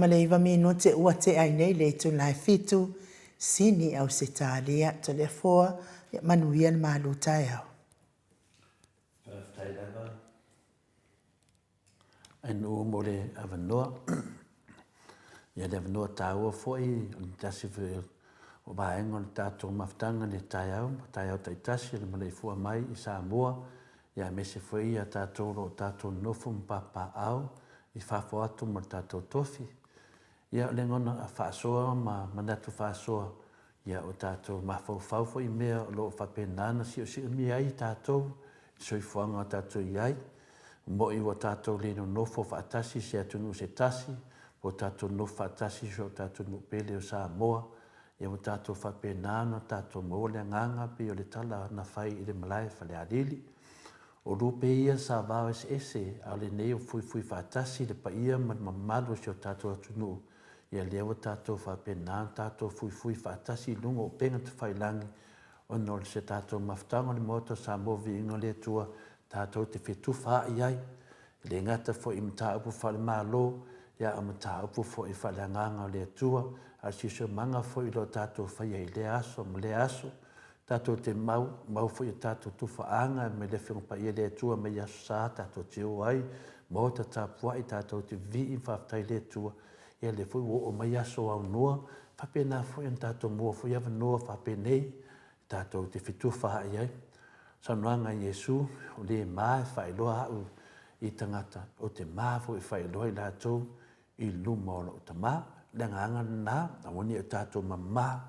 Speaker 1: 59 minute ua tea ai nei le itula e fitu, Sini Ausetalia, Toleafoa, ia manuia le malu taeao.
Speaker 2: Faafetai lava Ainuu mo le avanoa. Ia le avanoa taua foi o le tasi foi o vaega o le tatou mafutaga i le taeao, taeao taitasi o le maleifua mai i Samoa, ia aemaise foi ia tatou o lo o tatou nonofo ma papaaao i fafo atu ma le tatou tofi. Ia o le lagona faasoa ma manatu faasoa, ia o tatou mafaufau foi i mea o lo o faapena ona siosiomia ai tatou i le soifuaga o tatou i ai. Mo'i ua tatou le nonofo faatasi i se atunuu se tasi, ua tatou nonofo faatasi i si o tatou nuu pele o Samoa, ia ua tatou faapena ona tatou maua le agaga pei o le tala na fai i le malae Falealili. O lupe ia sa vao eseese, a o lenei ua fuifui faatasi le paia ma le mamalu o si o tatou atunuu, ia lea ua tatou faapena ona tatou fuifui faatasi i luga o upega tafailagi, ona o se tatou mafutaga o le Maota o Samoa Viiga o le Atua tatou te fetufaai ai, e le gata foi i mataupu faale-Malo, ia a o mataupu foi faale-Agaga o le Atua, a o le siosiomaga foi o lo o tatou faia i lea aso ma lea aso, tatou te mau, mau foi o tatou tufaaga mai le Afioga Paia le Atua mai Aso Sa tatou te o ai, Maota tapuai tatou te vivii ma faafetai i le Atua, ia lea foi ua oo mai aso aunoa, faapena foi ona tatou maua foi avanoa faapenei tatou te fetufaai ai. Saunoaga a Iesu, O le ma e faailoa au i tagata, ou te ma foi e faailoa i latou i luma o lou Tama. O le agaga lena, aua ne i o tatou mama,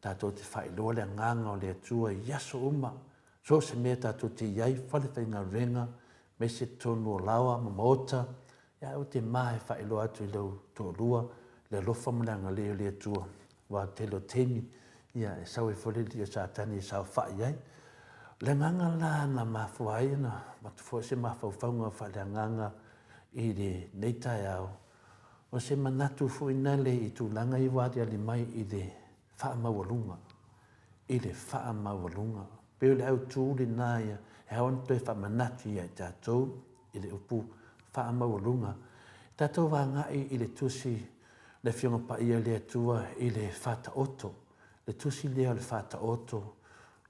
Speaker 2: tatou te faailoa le agaga o le Atua i aso uma, so o se mea tatou te i ai, falefaigaluega, aemaise totonu o laoa ma maota, Ia ou te ma e faailoa atu i lou toalua le alofa ma le agalelei o le Atua, aua o le tele o taimi, ia, e sau ai foi le alii o Satani e saofai ai. O le agaga la na mafua ai ona avatu foi se mafaufauga faaleagaga i lenei taeao, o se manatu foi nale i tulaga ia ua aliali mai i le faamaualuga, i le faamaualuga. Pei o le autu lena ia, e ao ona toe faamanatu ia i tatou i le upu faamaualuga. Tatou agai i le tusi le Afioga Paia le Atua i le Faataoto, le tusi lea o le Faataoto,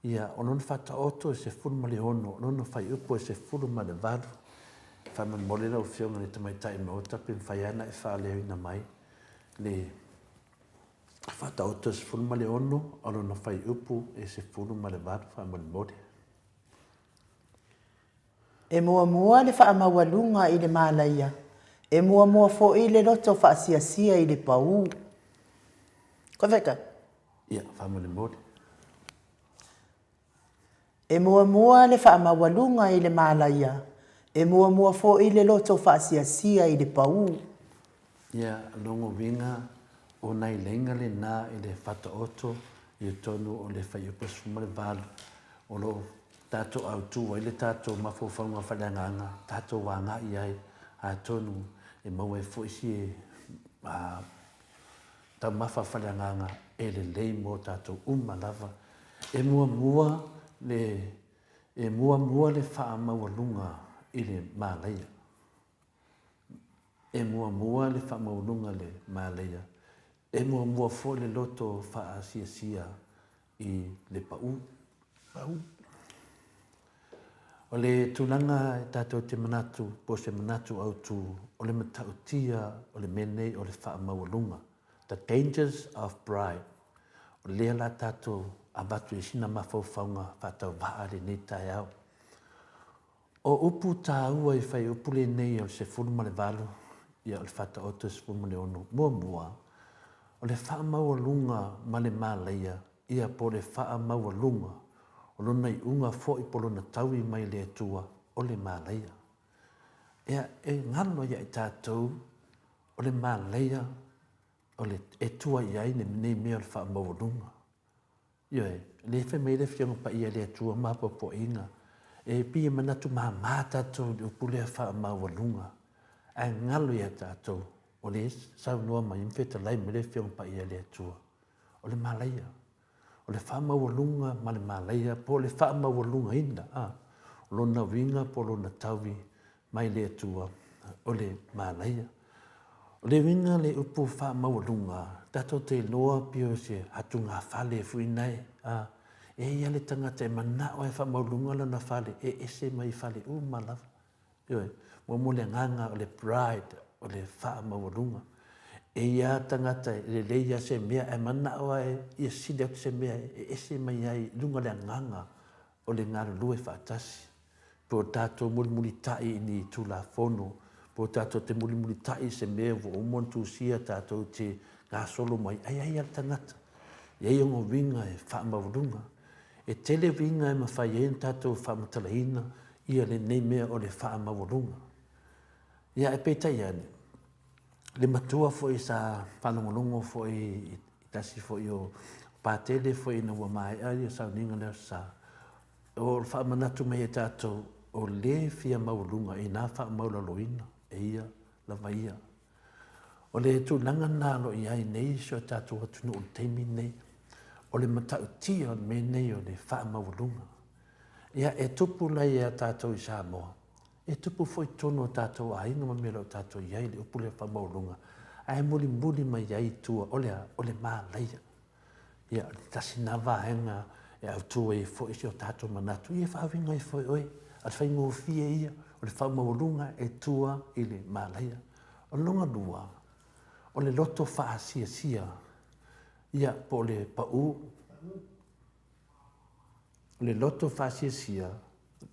Speaker 2: ia, o lona Faataoto e 16, o lona fuaiupu e 18. Faamolemole lau Afioga i le Tamaitai Maota pe mafai lava ona e faaleoina mai le Faataoto e 16, o lona fuaiupu e 18, faamolemole.
Speaker 1: E muamua le faamaualuga i le malaia, e muamua foi le loto faasiasia i le pau. Koe faitau.
Speaker 2: Ia, faamolemole.
Speaker 1: E muamua le faamaualuga i le malaia, e muamua foi le loto faasiasia i le pau.
Speaker 2: Ia, lona uiga, o nai laina lena i le Faataoto i totonu o le Fuaiupu 18, o lo o tatou autu ai le tatou mafaufauga faaleagaga, tatou agai ai, atonu e maua ai foi si taumafa faaleagaga e lelei mo tatou uma lava. E muamua le, e muamua le faamaualuga i le malaia. E muamua le faamaualuga i le malaia. E muamua foi le loto faaasiasia i le pau. Pau. O le tulaga e tatou te manatu, po o se manatu autu, o le matautia o le mea nei o le faamaualuga, the dangers of pride. O lea la tatou avatu i sina mafaufauga faatauvaa i lenei taeao. O upu taua i fuaiupu lenei o le 18, ia o le Faataoto 16, muamua, o le faamaualuga ma le malaia, ia po o le faamaualuga, o lona iuga foi po o lona taui mai le Atua, o le malaia. Ia, e galo ia i tatou o le malaia o le, e tua i ai lenei mea o le faamaualuga. Ioe, o lea e fai mai le Afioga Paia i le Atua ma apoapoaiga, e pei e manatu mama tatou i le upu lea faamaualuga, ae galo ia tatou, o lea e saunoa mai ma fetalai mai le Afioga Paia i le Atua, o le malaia, o le faamaualuga ma le malaia, po o le faamaualugaina, a, o lona uiga po o lona taui mai le Atua, o le malaia. O le uiga le upu faamaualuga, tatou te iloa pei o se hatugafale foi nae, a, e i ai le tagata e manao e faamaualuga lona fale e ese mai fale uma lava. Ioe, muamua le agaga o le pride, o le faamaualuga. E i ai tagata e lelei lava se mea ae manao lava e ia sili atu se mea e ese mai ai i luga o le agaga o le galulue faatasi. Po o tatou mulimulitai i ni Tulafono, po o tatou te mulimulitai i se mea ua uma ona tusia tatou te gasolo mai ai, ai lava le tagata. E i ai ona uiga e faamaualuga. E tele uiga e mafai ai ona tatou faamatalaina ia lenei mea o le faamaualuga. Ia ae peitai ane, le matua foi sa faalogologo foi i tasi foi o Patele foi ina ua maea ia sauniga lea o Sa, o le faamanatu mai e tatou, o le fia maualuga ina faamaualaloina e ia lava ia. O le tulaga lena o lo o i ai nei si o tatou atunuu i le taimi lenei, o le matautia o le mea lenei o le faamaualuga. Ia, e tupu la ia tatou i Samoa, e tupu foi i totonu o tatou aiga ma mea o lo o tatou i ai le upu lea faamaualuga, ae mulimuli mai ai i tua, o le a? O le malaia. Ia, o le tasi lena vaega e autu ai foi si o tatou manatu, ia e faauiga ai foi oe, a o le faigofie ia, o le faamaualuga e tua i le malaia. O le lona lua, o le loto faasiasia, ia, po o le pau, o le loto faasiasia,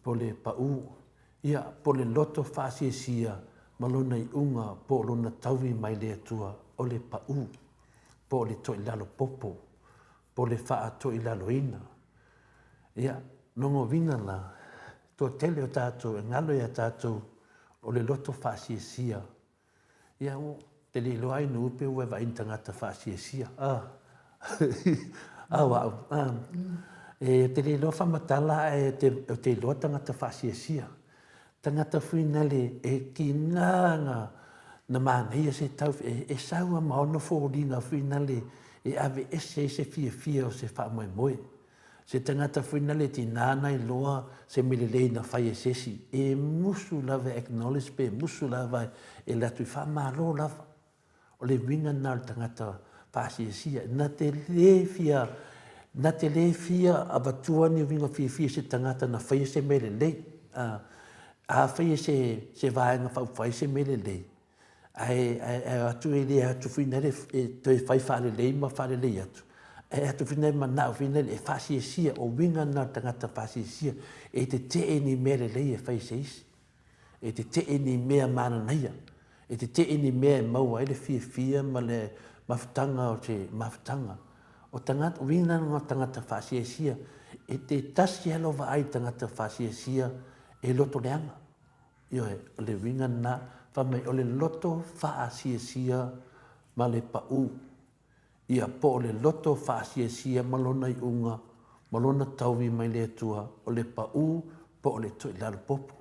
Speaker 2: po o le pau, ia, po o le loto faasiasia ma lona iuga po o lona taui mai le Atua, o le pau, po o le toilalo popo, po o le faatoilaloina. Ia, lona uiga la, toatele o tatou e galo ia tatou o le loto faasiasia Ia, ou te le iloa ai nuu pe ua e vaai i ni tagata faasiasia. Ah. Au au. Ah. E te le iloa faamatala ae te, ou te iloa tagata faasiasia. Tagata fuinale e kina na, na manaia se tau, e, e sau a ma ona foliga fuinale e ave ese ai se fiafia o se faamoemoe. Se tagata foi na le tina na iloa se mea lelei na fai e se isi, e musu lava e acknowledge pe musu lava e alu atu i faamalo lava. O le uiga lena o le tagata faasiasia. Na te le fia, na te le fia avatua ni uiga fiafia i se tagata na faia se mea lelei. A faia se, se vaega faaupufai se mea lelei, ae, ae, ae atu e le atu foi nale e toe fai faalelei ma faalelei atu, ae atu foi nai manao foi nale e faasiasia, o uiga na o le tagata faasiasia, e tetee ni mea lelei e fai e se isi, e tetee ni mea mananaia, e tetee ni mea e maua ai le fiafia ma le mafutaga o se mafutaga. O tagata, uiga na o tagata faasiasia, e te tasi lava lou vaai i tagata faasiasia e loto leaga. Ioe, o le uiga lena, fai mai o le loto faasiasia ma le pau, ia, po o le loto faasiasia ma lona iuga, ma lona taui mai le Atua, o le pau po o le toilalopopo,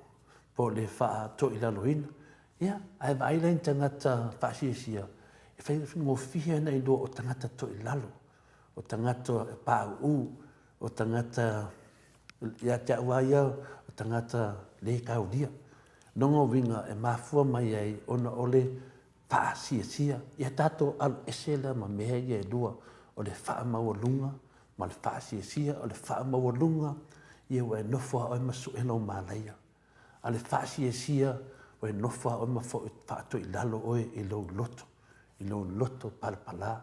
Speaker 2: po o le faatoilaloina. Ia, ae vaai la i ni tagata faasiasia, e faigofie ona iloa o tagata toilalo, o tagata pauu, o tagata Ia te au lava ia, o tagata le kaulia. Lona uiga e mafua mai ai ona o le faasiasia. Ia tatou alu ese la ma mea ia e lua, o le faamaualuga ma le faasiasia. O le faamaualuga, ia ua e nofo lava oe ma sue lou malaia. A o le faasiasia, ua e nofo lava oe ma faatoilalo oe i lou loto, i lou loto palapala.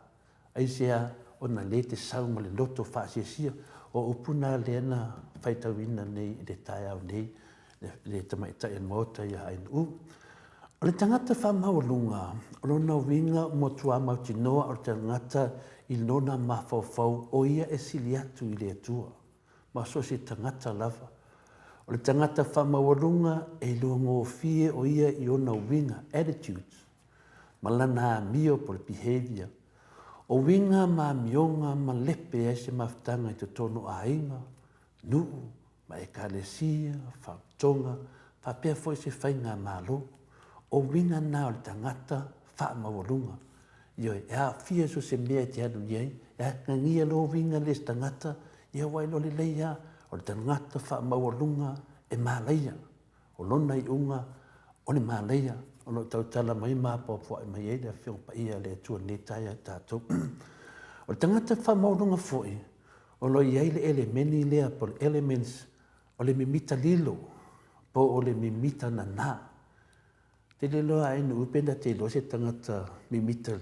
Speaker 2: Aisea ona lē te sau ma le loto faasiasia? O upu na lea na faitauina nei i le taeao nei le tamaitai o le Maota ia Ainuu. O le tagata faamaualuga, o lona uiga matua mautinoa o le tagata i lona mafaufau o ia e sili atu i le Atua ma so o se tagata lava. O le tagata faamaualuga e iloagofie o ia i ona uiga, attitudes, ma lana amio po o le behaviour. O uiga ma amioga ma lepe ai se mafutaga i totonu o aiga, nuu, ma ekalesia, faautoga, faapea foi se faigamalo. O uiga na o le tagata faamaualuga. Ioe, e aafia so o se mea e te alu i ai, e atagia loa uiga le se tagata, ia ua iloa lelei lava, o le tagata faamaualuga e malaia. O lona iuga, o le malaia. o lo o tautala mai ma apoapoai mai ai le Afioga Paia a le Atua i lenei taeao i tatou. O le tagata faamaualuga foi, o lo o i ai le elemeni lea po o le elements o le mimita lilo po o le mimita nana. Tele loa ae nuu pe na te iloa se tagata mimita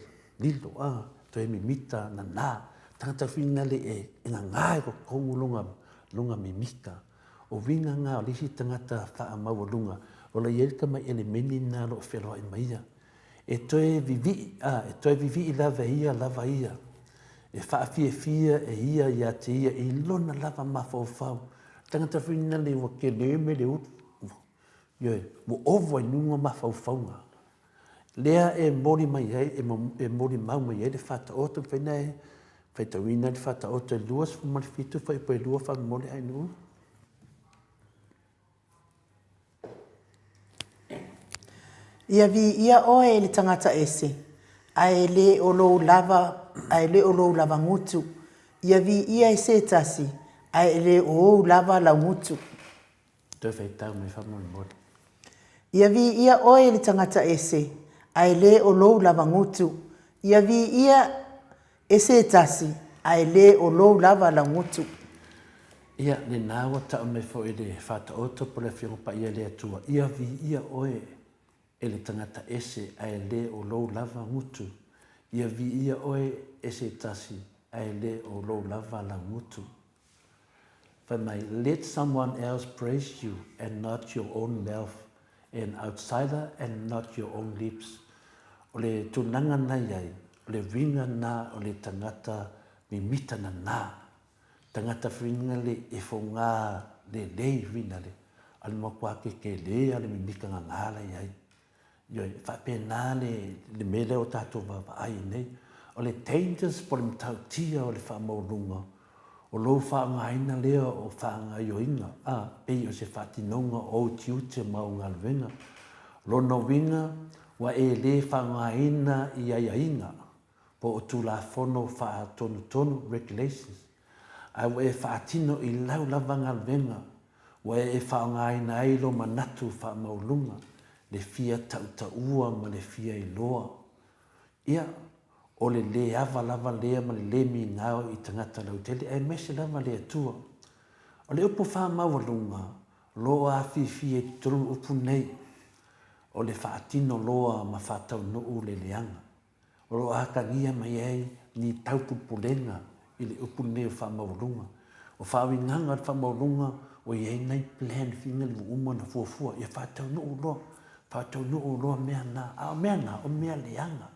Speaker 2: lilo a, toe mimita nana. Tagata finale e gaga i totonu lona, lona mimita. O uiga na o le isi tagata faamaualuga o lo o i ai le tamai elemeni lena o lo o feloai ma ia. E toe vivii, a, e toe vivii lava e ia lava ia. E faafiafia e ia ia te ia i lona lava mafaufau. Tagata finale ua tele mea le ulu. Ioe, ua ova i luga mafaufauga. Lea e moli mai ai, e molimau mai ai le Faataoto, mafai ona e faitauina le Faataoto e 27 fuaiupu e 2 faamolemole Ainuu.
Speaker 1: Ia viia oe e le tagata ese, ae le o lou lava, ae le o lou lava gutu. Ia viia e se tasi, ae le o ou lava lau gutu.
Speaker 2: Toe faitau mai faamolemole.
Speaker 1: Ia viia oe e le tagata ese, ae le o lou lava gutu. Ia viia e se tasi, ae le o lou lava laugutu.
Speaker 2: Ia, lena ua tau mai foi le Faataoto po o le Afioga Paia a le Atua, Ia viia oe e le tagata ese, ae le o lou lava gutu. Ia viia oe e se tasi, ae le o lou lava laugutu. Fai mai, Let someone else praise you and not your own mouth, an outsider and not your own lips. O le tulaga na i ai, o le uiga na o le tagata mimita nana, tagata finale e foga lelei finale, a le matua kekele a le mimita nana la i ai. Ioe, e faapena le, le mea lea o tatou vaavaai ai nei. O le dangers po o le matautia o le faamaualuga, o lou faaaogaina lea o faagaoioiga, a, pei o se faatinoga o ou tiute ma ou galuega. O lona uiga, ua e le faaaogaina i aiaiga po o Tulafono Faatonutonu, Regulations, ae ua e faatino i lau lava galuega ua e faaaogaina ai lou manatu faamaualuga, le fia tautaua ma le fia iloa. Ia, o le le ava lava lea ma le le migao i tagata lautele aemaise lava le Atua. O le upu faamaualuga, o lo o afifi ai i totonu upu nei, o le faatino loa ma faataunuu le leaga. O lo o atagia mai ai ni taupulepulega i le upu lenei o faamaualuga. O faauigaga o le faamaualuga ua i ai nai plan whina ua uma ona fuafua ia faataunuu loa, faataunuu loa mea na. A o mea na, o mea leaga.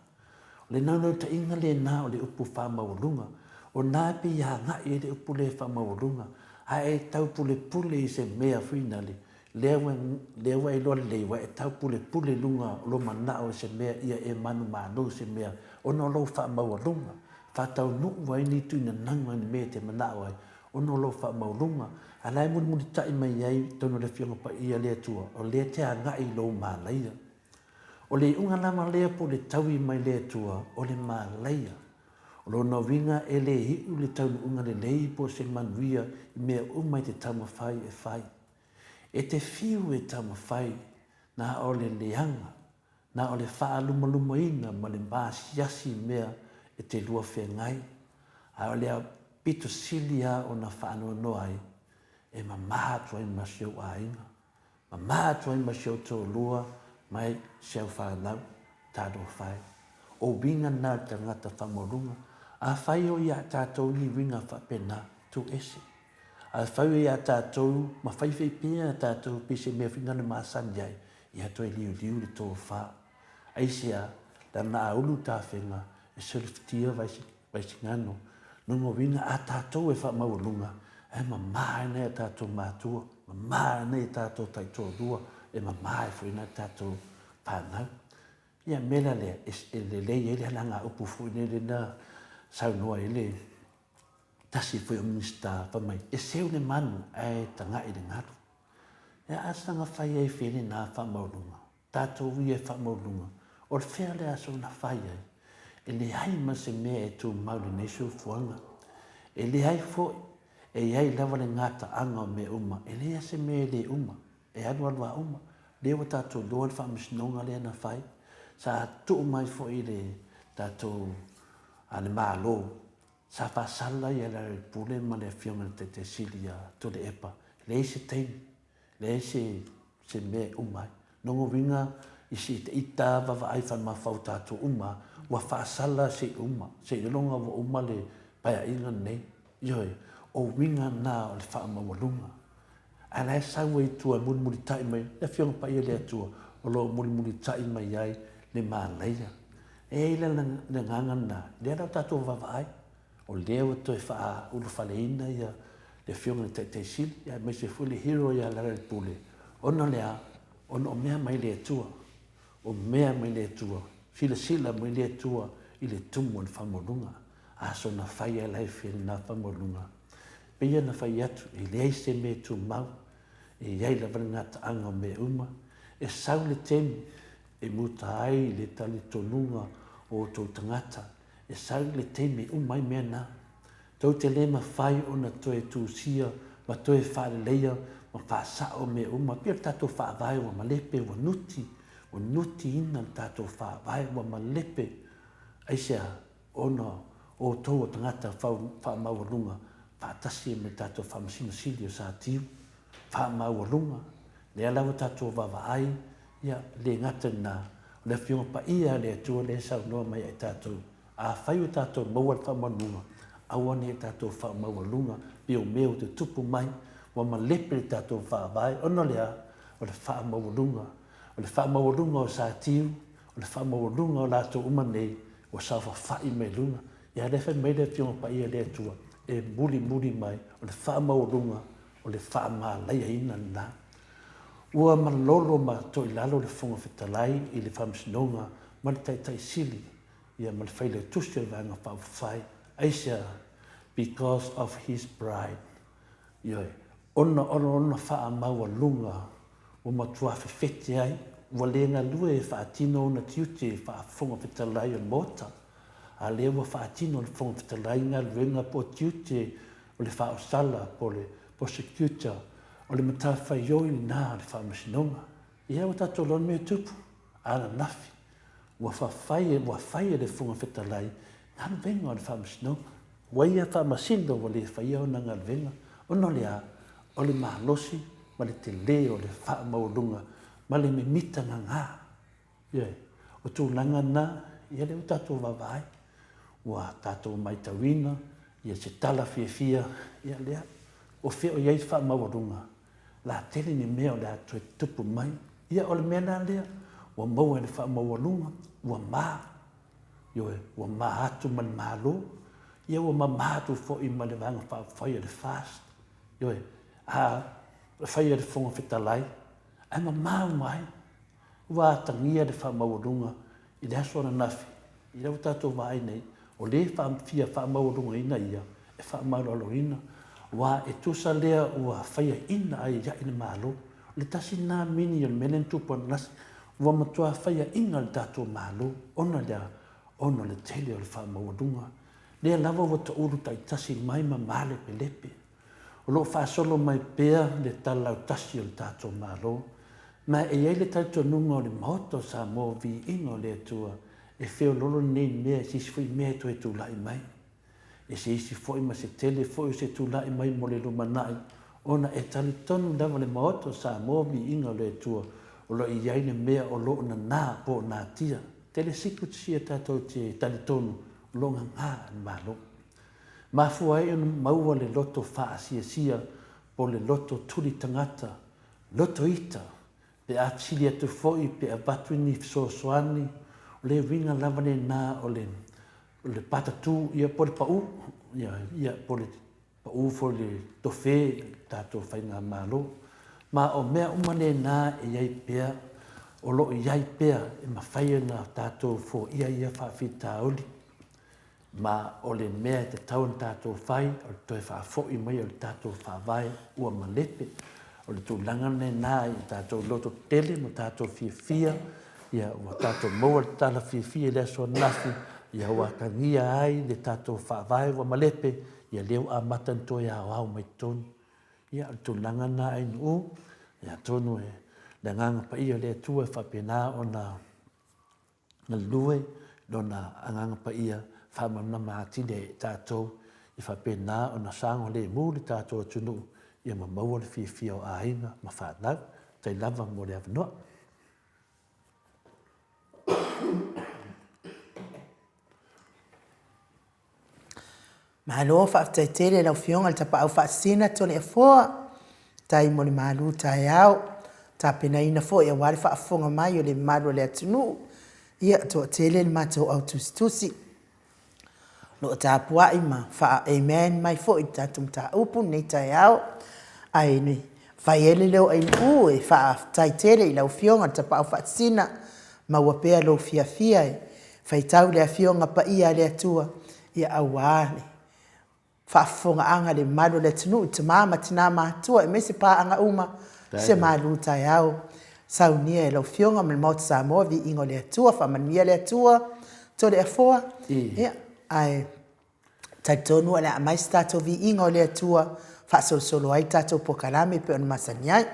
Speaker 2: O le naunautaiga lena o le upu faamaualuga. O na e pei e agai ai le upu lea faamaualuga, a e taupulepule i se mea finale, Lea ua, lea ua e iloa lelei, ua e taupulepule i luga o lou manao i se mea ia e manumanu i se mea ona o lou faamaualuga. Faataunuu ai ni tuinanaga i ni mea e te manao ai ona o lou faamaualuga. A la e mulimulitai mai ai i totonu o le Afioga Paia a le Atua, o lea e te agai i lou malaia. O le iuga lava lea po o le taui mai le Atua, o le malaia. O lona uiga e le iu le taunuuga lelei po o se manuia i mea uma e te taumafai e fai. E te fiu e taumafai, na o le leaga, na o le faalumalumaina ma le maasiasi mea e te lua feagai, a o le aupito sili lava ona faanoanoa ai, e mama atu ai ma si ou aiga, mama atu ai ma si ou toalua ma si au fanau, talofa e. O uiga na o le tagata faamaualuga. Afai o ia tatou ni uiga faapena, tuu ese. A fai ia tatou ma fai fai pea tatou pei se mea foi na masani ai, ia toe liuliu le tofa. Aisea? Leaga a ulu tafega e selefutia Vaisigano. Lona uiga a tatou e faamaualuga, e mama ai nai a tatou matua, mama ai nai a tatou taitoalua, e mama ai foi nai a tatou fanau. Ia mea la lea, e lelei ai le alagaupu foi lele na saunoa ai le tasi foi o Minisita fai mai, e seu le manu ae taga'i le galu. E a saga fai ai fea lena faamaualuga? Tatou ia e faamaualuga, o le fea le aso na fai ai? E leai ma se mea e tumau i lenei soifuaga. E leai foi, e i ai lava le gataaga o mea uma, e leai lava se mea e le uma, e alualu lava uma. Lea ua tatou iloa le faamasinoga lea na fai, sa tuu mai foi i le tatou a le Malo, sa faasala ia Lealailepule ma le Afioga i le Taitai Sili ia Tuilaepa, leai se taimi, leai se se mea e uma ai. Lona uiga, i si ita ita vaavaai faamafau tatou uma, ua faasala se i uma, seiloga ua uma le Paeaiga lenei. Ioe, o uiga na o le faamaualuga. Ae la e sau ai i tua e mulimulitai mai le Afioga Paia le Atua o lo o mulimulitai mai ai le malaia. E i ai le agaga lena, lea la ua tatou vaavaai, o lea ua toe faaulufaleina ia le Afioga i le Taitai Sili, aemaise foi le hero ia Lealailepule, ona o le a? Ona o mea mai le Atua. O mea mai le Atua, silasila mai le Atua i le tumu o le faamaualuga. A soona fai lava life i lena faamaualuga. Pei ona fai atu, e leai se mea e tumau, e i ai lava le gataaga o mea uma. E sau le taimi e muta ai le talitonuga o outou tagata, e sau le taimi e uma ai mea na. Tou te le mafai ona toe tusia ma toe faaleleia ma faasao mea uma, pei o le tatou faavae ua malepe, ua nuti, ua nutiina le tatou faavae ua malepe. Aisea? Ona o outou o tagata faamaualuga faatasi ai ma le tatou Faamasino Sili o Satiu, faamaualuga, lea la ua tatou vaavaai, ia, le gata i lena, o le Afioga Paia a le Atua lea e saunoa mai ia i tatou, afai ua tatou maua le faamaualuga, aua ne i tatou faamaualuga pei o mea ua tutupu mai, ua malepe le tatou faavae, ona o le a? O le faamaualuga. O le faamaualuga o Satiu, o le faamaualuga o latou uma nei, ua saofafai mai luga. Ia lea fai mai le Afioga Paia a le Atua, e mulimuli mai, o le faamaualuga, o le faamalaiaina lena. Ua malolo ma toilalo le Fofoga Fetalai i le Faamasinoga ma le Taitai Sili, ia ma le Failautusi o le Vaega Faaupufai. Aisea? Because of his pride. Ioe, ona o lona faamaualuga ua matua fefete ai, ua le galue e faatino ona tiute faa-Fofoga Fetalai o le Maota, a lea ua faatino e le Fofoga Fetalai galuega po o tiute o le faaosala po o le prosecutor, o le matafaioi lena a le Faamasinoga. Ia ua tatou iloa le mea e tupu, ananafi, ua fafai, ua fai e le Fofoga Fetalai galuega o le Faamasinoga. Ua ia faamasino ua le faia ona galuega, ona o le a? O le malosi ma le tele o le faamaualuga ma le mimita gaga. Ioe. O tulaga na, ia lea ua tatou vaavaai, ua tatou matauina ia se tala fiafia, ia lea, o fea o i ai le faamaualuga, la tele ni mea o le a toe tupu mai. Ia o le mea la lea, ua maua i le faamaualuga, ua ma, ioe, ua ma atu ma le Malo, ia ua mama atu foi ma le Vaega Faaupufai o le FAST, ioe, a fai e le Fofoga Fetalai, ae mama uma ai. Ua atagia le faamaualuga i le aso ananafi, i lea ua tatou vaai nei, o lea e fia faamaualugaina ia, e faamaloaloina, aua e tusa lea ua faiaina ai ai le Malo. O le tasi lena mini o le mea lea na tupu ananasi, ua matua faiaina le tatou Malo ona lea, ona o le tele o le faamaualuga. Lea lava ua taulu taitasi mai ma malepelepe. O lo o faasolo mai pea le tala lautasi o le tatou Malo, ma e i ai le talitonuga o le Maota o Samoa Viiga o le Atua e feololo lenei mea i se isi foi mea e toe tulai mai. E se isi foi ma se tele foi o se tulai mai mo le lumanai, ona e talitonu lava le Maota o Samoa Viiga o le Atua o lo o i ai le mea o lo o nanā po o natia. Tele secrets ia tatou te talitonu o lo o gagā le Malo. Mafua ai ona maua le loto faasiasia po o le loto tuli tagata, loto ita, pe a fesili atu foi pe avatu ni fesoasoani, o le uiga lava lena o le o le patatū ia po o le paū, ia, ia po o le paū foi le tofe i le tatou faigamalo. Ma o mea uma lena e i ai pea, o lo o i ai pea e mafai ona tatou foia ia faafitauli. Ma o le mea e tatau ona tatou fai, o le toe faafoi mai o le tatou Faavae ua malepe. O le tulaga lena i tatou loto tele ma tatou fiafia, ia ua tatou maua le tala fiafia i le aso ananafi, ia ua atagia ai le tatou Faavae ua malepe, ia lea ua amata ona toe aoao mai totonu. Ia, o le tulaga lena Ainuu, ia atonu e Le Agaga Paia o le Atua e faapena ona galue Lona Agaga Paia faamalamalama atili ai e tatou i faapena ona saogalemu le tatou atunuu ia ma maua le fiafia o aiga ma fanau. Faafetai lava mo le avanoa.
Speaker 1: Malo faafetai tele i lau Afioga i le Tapaau Faasisina Toleafoa, tai mo le malu taeao, tapenaina foi aua le faafofoga mai o le mamalu o le atunuu. Ia, toatele le matou au tusitusi o lo o tapuai ma faa-amen mai foi i le tatou mataupu i lenei taeao. Ae fai ai le leo o Ainuu e faafetai tele i lau Afioga i le Tapaau Faasisina, maua pea lou fiafia e faitau le Afioga Paia a le Atua, ia aua le faafofogaaga a le mamalu o le atunuu i tama ma tina matutua aemaise paaga uma, se malu taeao saunia e lau Afioga ma le Maota Samoa, viiga o le Atua, faamanuia le Atua Toleafoa. Ia, ae talitonu o le a aumai se tatou viiga o le Atua faasolosolo ai le tatou polokalame e pei ona masani ai.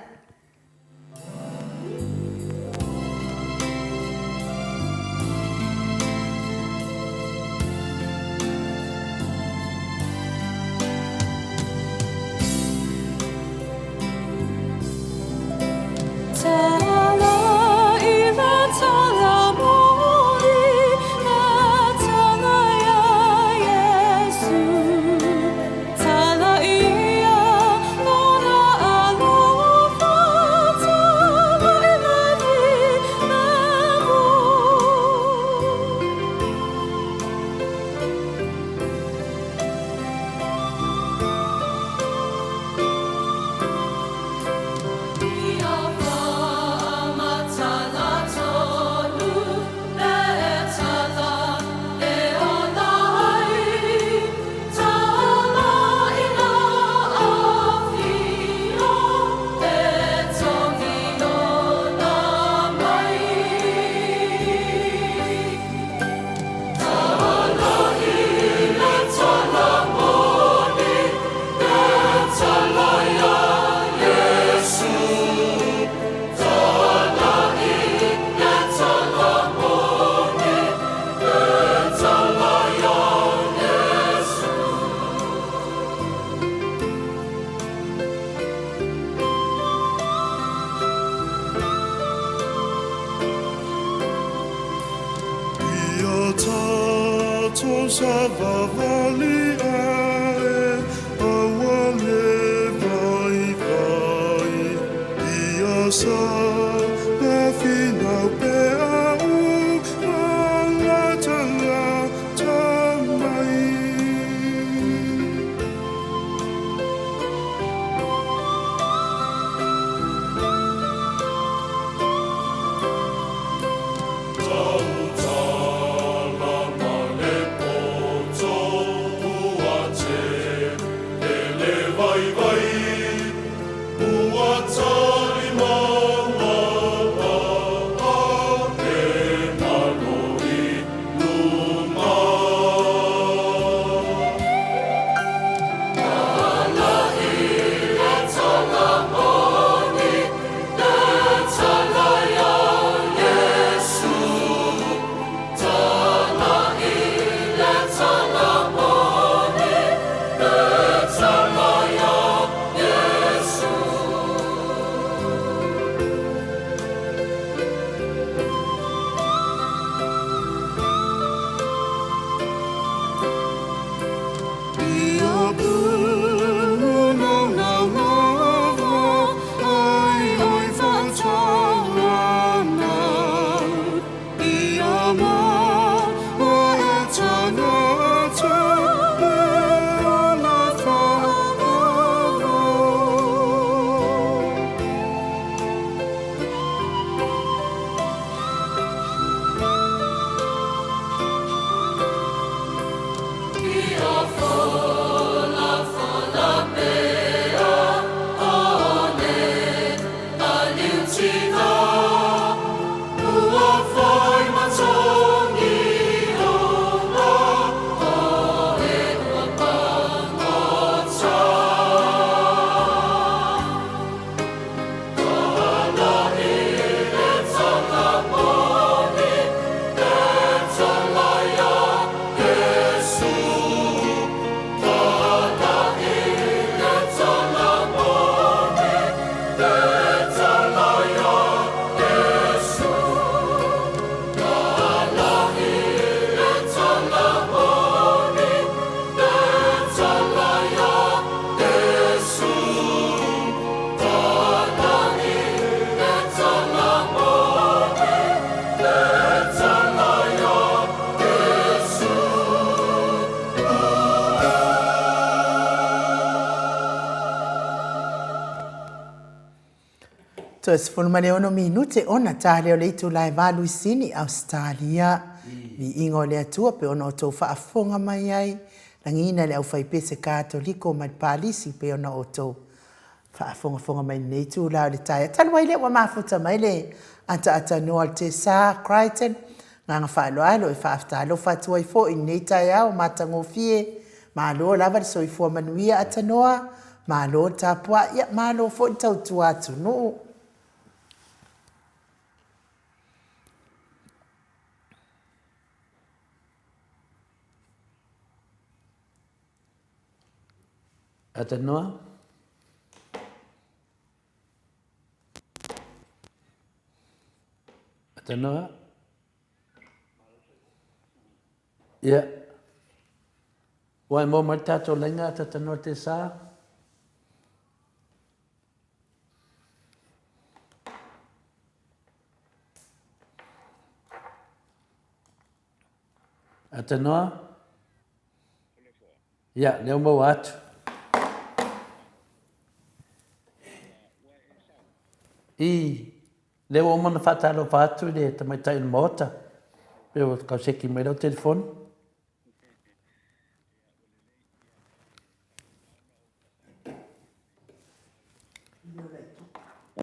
Speaker 1: Toe 16 minute ona ta lea o le itula e valu i Sini, Ausetalia. Viiga o le Atua pe ona outou faafofoga mai ai, lagiina e le aufaipese Katoliko ma le Palisi pei ona outou faafogafoga mai i lenei itula o le taeao. Talu ai lea ua mafuta mai le ataatanoa o le Tesa Crichton, agaga faaaloalo e faafetalofa atu ai foi i lenei taeao matagofie. Malo lava le soifua manuia Atanoa, malo le tapuai, ia malo foi le tautua atunuu.
Speaker 2: Atanoa. Atanoa. Ia. Ua e maua mai le tatou laina Atatanoa Tesa? Atanoa? Ia, lea ua maua atu. I, lea ua uma ona faatalofa atu i le tamaitai o le Maota, pe ua tau seki mai lau telefoni.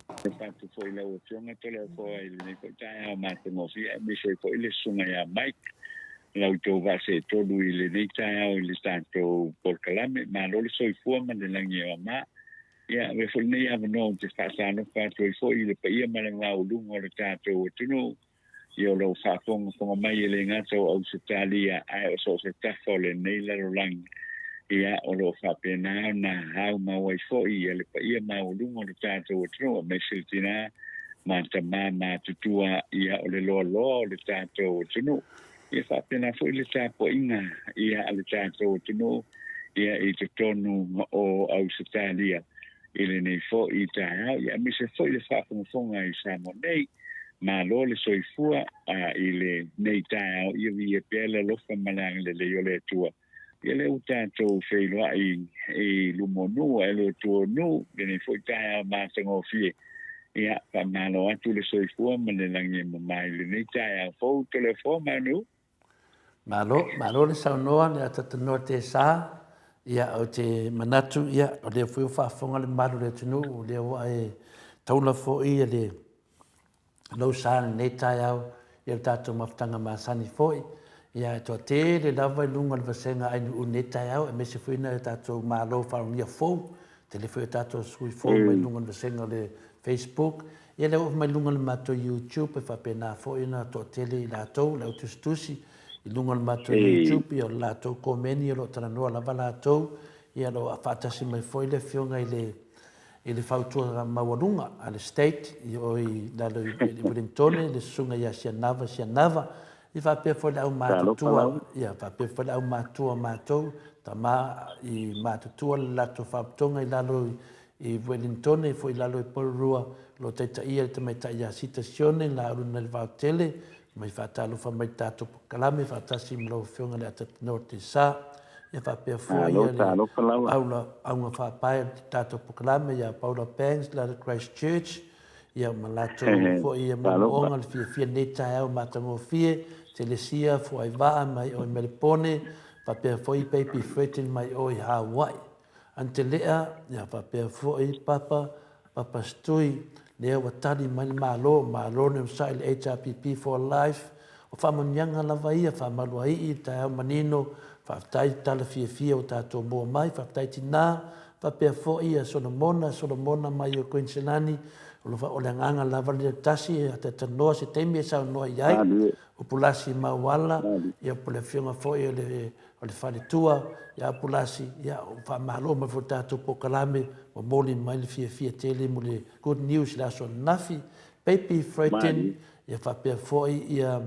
Speaker 3: Alofa atu foi i lau Afioga Toleafoa i lenei foi taeao matagofie aemaise ai foi le Susuga ia Mike, la outou vaa seetolu i lenei taeao i le tatou polokalame. Malo le soifua ma le lagi e mama. Ia, avea foi lenei avanoa ou te faatalofa atu ai foi i le paia ma le maualuga o le tatou atunuu, ia o lo o faafogafoga mai e le gata o Ausetalia ae o so o se tafa o lenei lalolagi, ia o lo o faapena ona aumau ai foi ia le paia maualuga o le tatou atunuu aemaise le tina ma tama matutua ia o le loaloa o le tatou atunuu. Ia faapena foi le tapuaiga ia a le tatou atunuu ia i totonu o Ausetalia i lenei foi taeao, ia aemaise foi le faafogafoga i Samoa nei. Malo le soifua i lenei taeao, ia viia pea le alofa ma le agalelei o le Atua. Ia lea ua tatou feiloai i luma o nuu ae le o tua o nuu, lenei foi taeao matagofie. Ia, faamalo atu le soifua ma le lagi e mama i lenei taeao fou. Toleafoa Manu.
Speaker 2: Malo, malo le saunoa le atatanoa Tesa. Ia, ou te manatu, ia, o lea foi ua faafofoga le mamalu o le atunuu, o lea ua e taula foi ia le lou sa i lenei taeao, ia le tatou mafutaga masani foi. Ia, e toatele lava i luga o le vasega ainuu i lenei taeao, aemaise foi nai o tatou malo faalogia fou, tele foi o tatou sui fou mai luga o le vasega o le Facebook, ia lea ua oo mai luga o le matou YouTube, e faapena foi ona toatele i latou, le au tusitusi i luga o le matou YouTube, ia o le latou komeni o lo o talanoa lava latou, ia o lo o faatasi mai foi le afioga i le i le fautua maualuga a le state i o i lalo i Wellingtone, le susuga ia Sianava Sianava, Ia faapea foi le aumatutua, ia faapea foi le aumatutua o matou, tama i matutua le latou faapotoga i lalo i Wellingtone foi i lalo i Porirua, o lo o taitaia le tamaitai ia Sita Sione, Laulu nai le Vaotele, mai faatalofa mai i le tatou polokalame faatasi ma lau Afioga i le Atatinoa Tesa. Ia faapea foi ia le Paula Auga Faapae o le tatou polokalame ia Paula Banks, lalo Christchurch, Ia, ma latou foi ia moomooga le fiafia lenei taeao matagofie, Telesia, Fuaivaa mai o i Melepone, faapea foi Baby Fredin mai o i Hawaii. Antelea, ia faapea foi Papa, Papa Stui, lea ua tali mai le Malo, malo le onosai i le HRPP for Life, O faamanuiaga lava ia, faamaluaii le taeao manino, faafetai le tala fiafia ua tatou maua mai, faafetai tina, faapea foi ia Solomona, Solomona mai o Kuiniselani, o lo o le agaga lava lea tasi e atatanoa se taimi e saunoa i ai, o Pulasi Mauala, ia po o le afioga foi o le o le faletua ia Pulasi, ia faamalo mai foi le tatou polokalame, momoli mai le fiafia tele mo le good news i le aso ananafi, Baby Freighten, ia faapea foi ia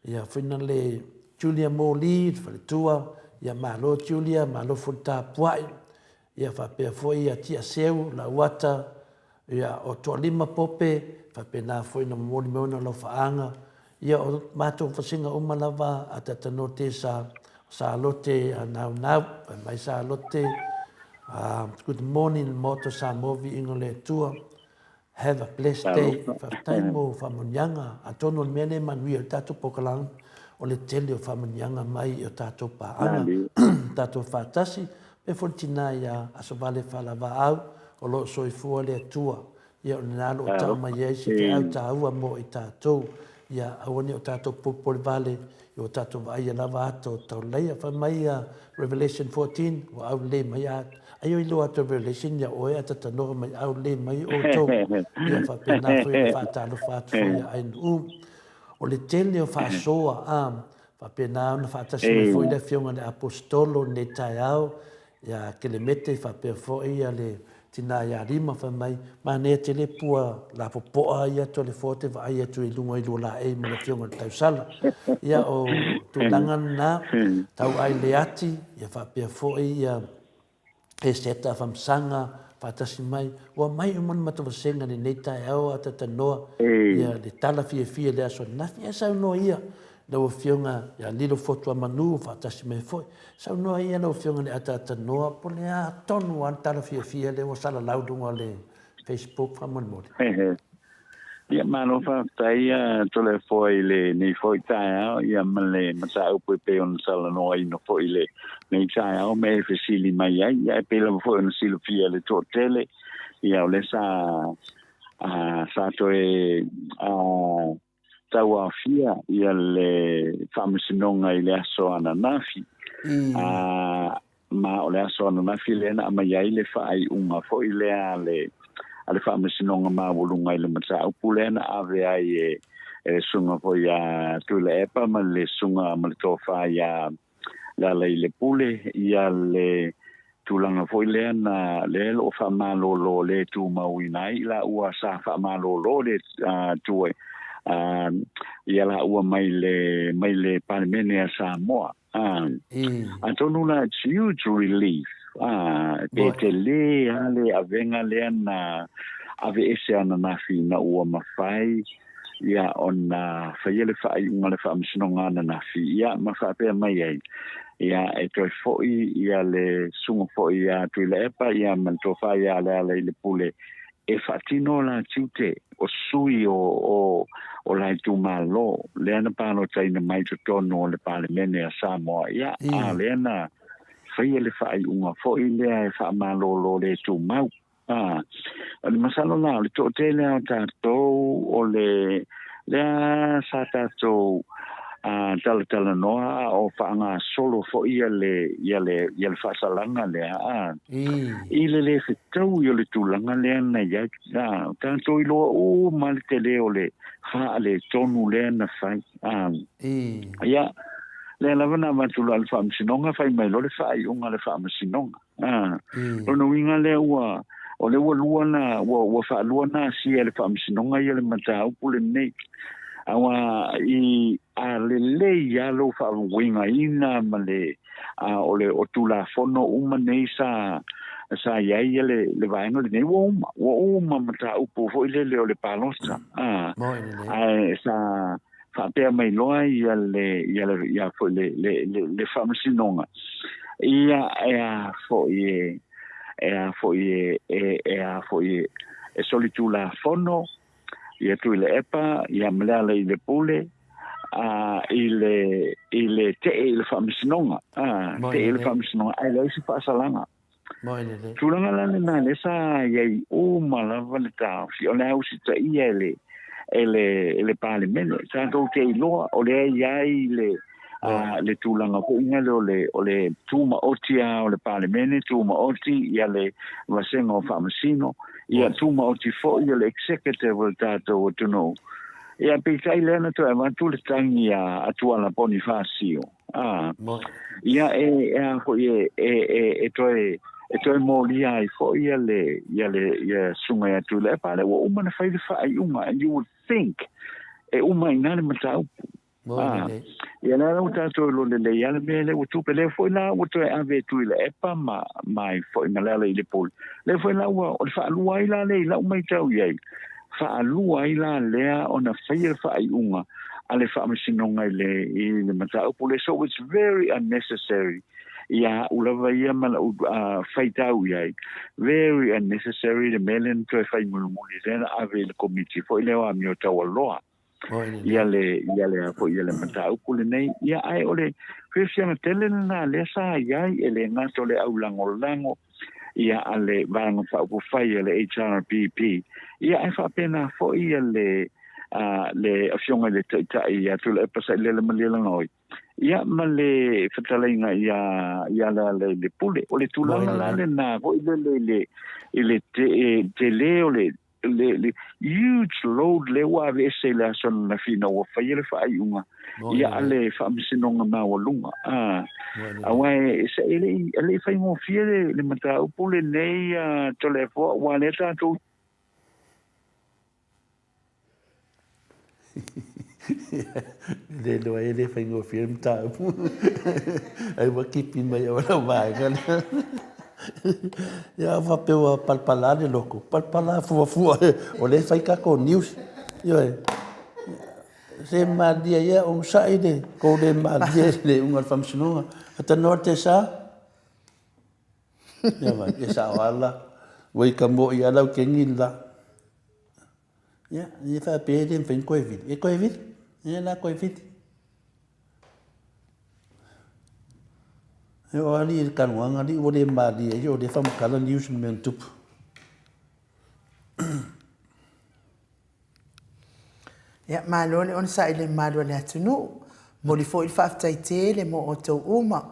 Speaker 2: ia foi na le Julia Morley, le faletua, ia malo Julia, malo foi le tapuai, ia faapea foi ia Tia Seu, Lauata, ia o Toalima Pope, faapena foi na momoli mai ona alofaaga, ia o matou vasega uma lava a Tatano Tesa, o Salote a Naunau, fai mai Salote, good morning le Maota o Samoa, viiga o le Atua. Have a blessed day. Faafetai mo faamanuiaga. Atonu o le mea lea e manuia ai le tatou polokalame, o le tele o faamanuiaga mai i o tatou paaga, tatou faatasi, faapea foi le tina ia Asovale Faalavaau, o lo o soifua le Atua. Ia o lena o lo o tau mai ai se feau taua mo i tatou. Ia aua ne i o tatou popole vale i o tatou vaaia lava ata o taulaia. Fai mai ia Revelation 14, ua aulelei mai a, ai o iloa atu e Revelation ia oe ae tatanoa mai aulelei mai outou. Ia faapena foi ona faatalofa atu foi ia Ainuu. O le tele o faasoa, a, faapena ona faatasi mai foi le Afioga i le Aposetolo i lenei taeao, ia Kelemete faapea foi ia le tina ia Rima fai mai, manaia tele pua lapopoa ia Toleafoa te vaai atu i luga i Lualaei ma le afioga i le Tausala. Ia o tulaga lena, tauai Leati, ia faapea foi ia Eseta Afamasaga faatasi mai, ua mai uma le matou vasega i lenei taeao a tatanoa ia le tala fiafia i le aso ananafi. Ae saunoa ia lau afioga ia Lilo Fotuamanu faatasi mai foi. Saunoa ia lau Afioga i le ataatanoa po o le a tonu lava le tala fiafia lea ua salalau i luga o le Facebook faamolemole.
Speaker 3: Ia, malo faafetai Toleafoa i lenei foi taeao ia ma le mataupu e pei ona talanoaina foi i lenei taeao ma e fesili mai ai. Ia, e pei lava foi ona silafia e le toatele, ia o lea sa sa toe tauaofia ia le Faamasinoga i le aso ananafi. A, ma o le aso ananafi lea na aumai ai le faaiuga foi lea a le, a le Faamasinoga Maualuga i le mataupu lea na ave ai e, e le susuga foi ia Tuilaepa ma le susuga ma le tofa ia Lealailepule ia le tulaga foi lea na lea o lo o faamalolo le tumauina ai i laua sa faamalolo le tuai ia laua mai le mai le Palemene a Samoa. Atonu la it's huge relief pe tele lava le avega lea na aveese ananafi ina ua mafai ia ona faia le faaiuga a le Faamasinoga ananafi, ia ma faapea mai ai, ia e toe foi ia le susuga foi ia Tuilaepa ia ma le tofa ia Lealailepule e faatino la tiute o sui o o o la itumalo lea na palotaina mai totonu o le Palemene a Samoa, ia a lea na faia le faaiuga foi lea e faamalolo le tumau. Ā, o le masalo la, o le toatele lava o tatou, o le, lea sa tatou ā, talatalanoa a o faagasolo foi ia le, ia le, ia le faasalaga lea, ā, i le lē fetaui o le tulaga lea na i ai. Ā, o tatou iloa uma le tele o le faaletonu lea na fai. Ā, ia, lea lava na avatu loa e le Faamasinoga, fai mai loa le faaiuga a le Faamasinoga. A, lona uiga lea ua, o lea ua lua na, ua, ua faalua na asia e le Faamasinoga ia le mataupu lenei. Aua i, a lelei lava lou faauigaina ma le, a, o le, o Tulafono uma nei sa, sa i ai ia le, le vaega lenei, ua uma, ua uma mataupu foi lele o le palota. A, ae sa faapea mai loa ia le, ia le, ia foi le, le, le, le Faamasinoga, ia e a foi e, e a foi e, e, e a foi e, e solitulafono ia Tuilaepa, ia ma Lealailepule, a, i le, i le tee i le Faamasinoga, a, tee i le Faamasinoga, ae leai se faasalaga. Tulaga la lena lea sa i ai uma lava le taofi o le a usitaia e le e le e le Palemene. Tatou te iloa o lea e i ai le a, le tulaga foi lea o le o le tumaoti lava o le Palemene, tumaoti ia le vasega o Faamasino, ia tumaoti foi ia le executive o le tatou atunuu. Ia peitai lea na toe avatu le tagi a Tuala Ponifasio. A, ia e, e a foi e, e, e, e toe, e toe molia ai foi ia le, ia le, ia susuga ia Tuilaepa, a lea ua uma ona fai le faaiuga, and you would think e uma i ina le mataupu. A, ia lea la ua tatou iloa lelei lava le mea lea ua tupe, lea foi la ua toe ave e Tuilaepa ma, ma ai foi ma Lealailepule. Lea foi la ua, o le faalua ai la lea i lau matau i ai, faalua ai la lea ona faia le faaiuga a le Faamasinoga i le, i le mataupu lea. So it's very unnecessary. Ia a'u lava ia ma la'u faitau i ai, very unnecessary le mea lea na toe fai mulimuli lea na ave i le Komiti foi lea o Amio Taualoa ia le ia le foi ia le mataupu lenei. Ia ae o le fiafiaga tele lena lea sa i ai, e le gata o le aulagolago ia a le Vaega Faaupufai a le HRPP, ia ae faapena foi ia le le Afioga i le Taitai ia Tuilaepa Sailele Malielegaoi, ia ma le fetalaiga ia ia Lealailepule. O le tulaga la lena foi lele i le i le tele o le le, le huge load lea ua aveese i le aso ananafi ina ua faia le faaiuga ia a le Faamasinoga Maualuga. A, aua e, e le i, e le i faigofie le, le mataupu lenei a Toleafoa, aua lea tatou
Speaker 2: Le iloa e le faigofie le mataupu. Ai ua kipi mai au lau vaega lea. Ia faapea ua palapala le loko, palapala fuafua o lea e fai tatou news. Ioe. Se malie ia onosai le kou le malie le iuga o le faamasinoga. Atanoa le tesa. Ia vai, e sao ala. Ua i ka mo i ala u kengi la. Ia, e faapea e le mafai ona toe vili. E toe vili. Ia la toe vili. E o ali i le talanoaga alii ua le malie ai o lea e faamatala news i le mea na tupu.
Speaker 1: Ia, malo le onosai i le mamalu o le atunuu. Momoli foi le faafetai tele mo outou uma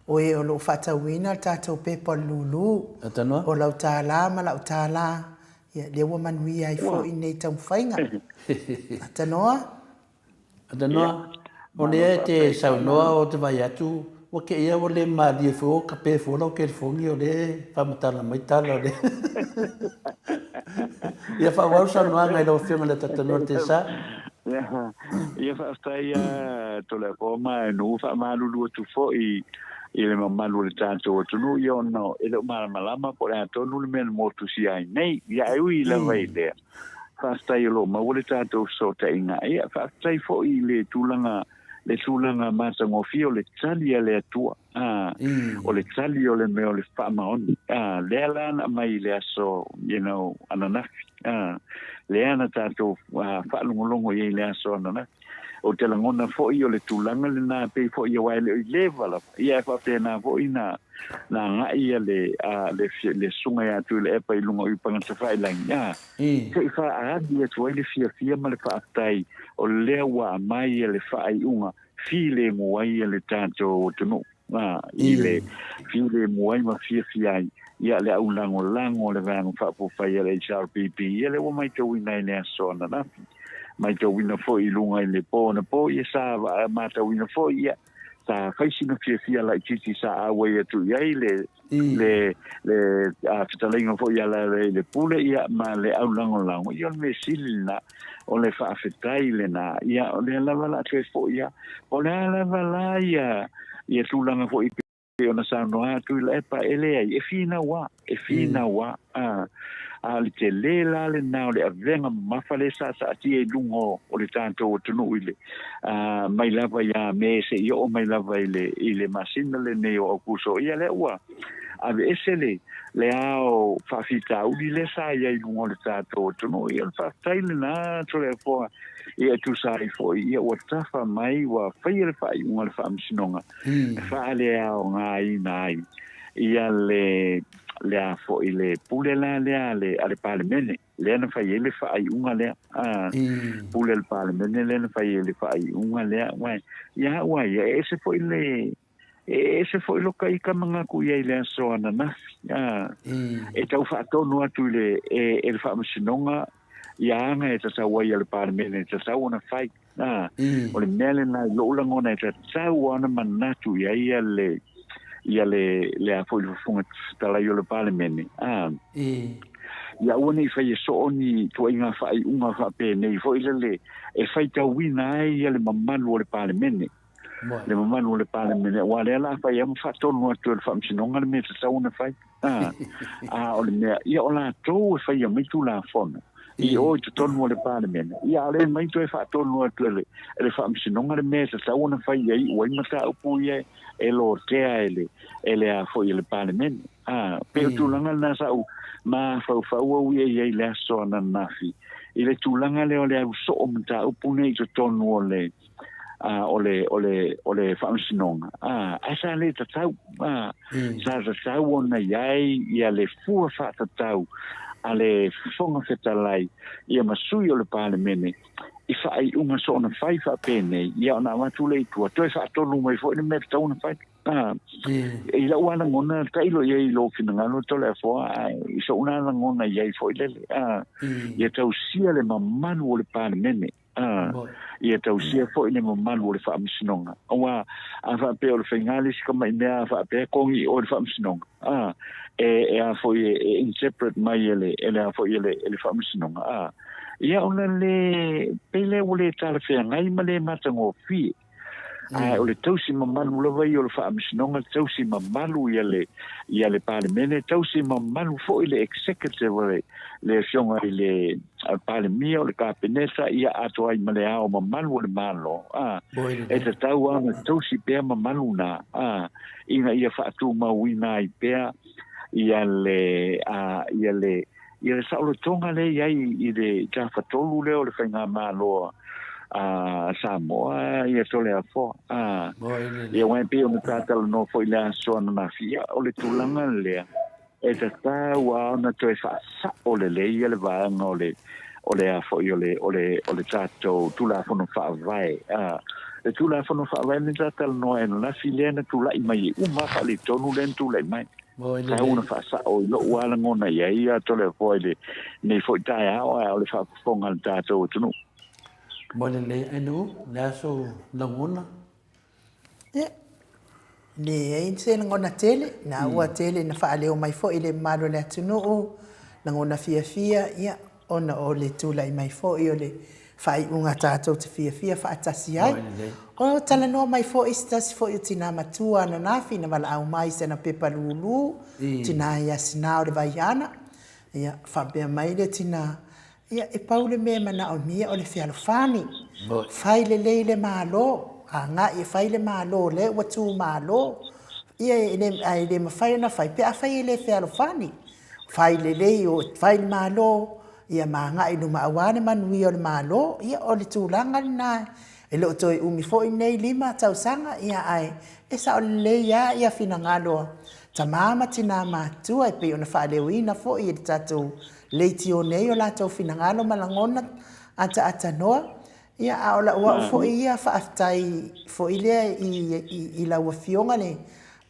Speaker 1: o e o lo o faatauina le tatou pepa o le lulu, o lau tala ma lau tala. Ia, lea ua manuia ai foi lenei taumafaiga. Atanoa?
Speaker 2: Atanoa, o lea e te saunoa ou te vaai atu, ua te ia ua le malie foi ua kape fua lau telefoni o lea e faamatala mai tala o lea. Ia faaauau le saunoaga i lau Afioga i le Atatanoa Tesa.
Speaker 3: Ia faafetai a Toleafoa ma Enu, faamalulu atu foi i le mamalu o le tatou atunuu, ia ona e le o malamalama po o le a tonu le mea na motusia ai nei. Ia ae ui lava i lea, faafetai o lo o maua le tatou fesootaiga. Ia faafetai foi i le tulaga le tulaga matagofie o le tali a le Atua, a, o le tali o le mea o le faamaoni, a, lea la na aumai i le aso, you know, ananafi, a, lea na tatou faalogologo i ai i le aso ananafi. Ou te lagona foi o le tulaga lena e pei foi aua e le o i leva lava, ia e faapena foi na na agai ia le a le le susuga ia Tuilaepa i luga o Iupaga Tafailagi, a, se i faaali atu ai le fiafia ma le faafetai o lea ua aumai ia le faaiuga filemu ai ia le tatou atunuu. A, i le filemu ai ma fiafia ai ia le au lagolago a le Vaega Faaupufai a le HRPP, ia lea ua maitauina i le aso ananafi, maitauina foi i luga i le po anapo, ia sa matauina foi, ia sa fai sina fiafia laitiiti sa auai atu i ai le le le fetalaiga foi ia le Pule, ia ma le au lagolago, ia o le mea sili lena, o le faafetai lena, ia o lea lava la toe foi ia, o le a lava la ia ia tulaga foi pei ona saunoa atu i Tuilaepa, e leai, e finau lava, e finau lava, a, a o le tele la lena o le avega mamafa lea sa saatia i luga o le tatou atunuu i le, a, mai lava ia Me seia oo mai lava i le, i le masina lenei o Aokuso, ia lea ua aveese le, le ao faafitauli lea sa i ai i luga o le tatou atunuu. Ia o le faafetai lena Toleafoa, ia e tusa ai foi, ia ua tafa mai, ua faia le faaiuga a le Faamasinoga e faaleaogaina ai ia le le a foi le pule la lea a le a le Palemene lea na fai ai le faaiuga lea a pule a le Palemene lea na fai ai le faaiuga lea aua ia au a ia e ese foi le e ese foi lo ka ika manatu i ai i le aso ananafi a e tau faatonu atu i le e, e le Faamasinoga ia aga e tatau ai a le Palemene e tatau ona fai. Ā, o le mea lena i lou lagona e tatau ona manatu i ai ia le, ia le, le a foi le Fofoga Fetalai o le Palemene, ā, ia aua ne i faia soo ni tuaiga faaiuga faapenei foi lele e faitauina ai ia le mamalu o le Palemene. Le mamalu o le Palemene, aua o lea o le a fai lava ma faatonu atu e le Faamasinoga le mea e tatau ona fai. A, a o le mea, ia o latou e faia mai Tulafono. I o i totonu o le Palemene, ia a o lea e aumai toe faatonu atu e le, e le Faamasinoga le mea e tatau ona fai ia iu ai mataupu ia e lotea e le, e le a foi e le Palemene. A, pei o tulaga lena sa ou mafaufau au ia i ai i le aso ananafi, i le tulaga lea o le alu soo o mataupu nei i totonu o le, a, o le, o le, o le Faamasinoga, a, ae sa le tatau, a, sa tatau ona i ai ia le fua faatatau a le Fofoga Fetalai ia ma sui o le Palemene i faaiuga soona fai faapenei, ia ona avatu lea i tua, toe faatonu mai foi le mea e tatau ona fai. A, i lau lava lagona, tailo i ai i lou finagalo Toleafoa, ae i sou na lagona i ai foi lele, a, ia tausia le mamalu o le Palemene. Ā, ia tausia foi le mamalu o le Faamasinoga. Aua, a faapea o le faiga le isi tamai mea, a faapea e kogi i o i le Faamasinoga, ā, e, e a foi e, e interpret mai e le, e le a foi e le, e le Faamasinoga, ā, ia ona le, pei lea ua le talafeagai ma le matagofie. Ae o le tausi mamalu lava ia o le Faamasinoga, tausi mamalu ia le, ia le Palemene, tausi mamalu foi le Executive o le, le Afioga i le Palemia, o le Kapeneta, ia atoa ai ma le Ao mamalu o le Malo, a, e tatau lava ona tausi pea mamalu na, a, ina ia faatumauina ai pea ia le, a, ia le, Ia le saolotoga lea i ai i le tafatolu lea o le faigamalo a Samoa ia Toleafoa. A, ia aua e pei ona ta talanoa foi i le aso ananafi, ia o le tulaga lea e tatau lava ona toe faasao lelei ia le vaega o le o le a foi o le o le o le tatou Tulafono Faavae. A, le Tulafono Faavae lea sa talanoa ai ananafi lea na tulai mai e uma lava faaletonu lea na tulai mai. Tatau ona faasao i lou lava lagona i ai ia Toleafoa i lenei foi taeao ae o le faafofoga a le tatou atunuu.
Speaker 2: Mo lelei ae nuu, le a sou lagona?
Speaker 1: Ia, leai se lagona tele, na ua tele na faaleo mai foi i le mamalu o le atunuu, lagona fiafia, ia, ona o le tulai mai foi o le faaiuga tatou te fiafia faatasi ai. O talanoa mai foi se tasi foi o tina matua ananafi na valaau mai i sana pepa lulu, tina ia Sina o le Vaiana, ia faapea mai le tina, ia e pau le mea e manaomia o le fealofani, fai lelei le Malo, agai e fai le Malo lea ua tu Malo, ia ae le mafai ona fai pe afai e le fealofani. Fai lelei o fai le Malo, ia ma agai i luma aua le manuia o le Malo, ia o le tulaga lena e le o toe umi foi lenei 5 tausaga, ia ae e sao lelei lava ia finagalo a tama ma tina matutua e pei ona faaleoina foi e le tatou leitio nei o latou finagalo ma lagona ataatanoa, ia a o lau au foi ia faafetai foi lea i lau Afioga le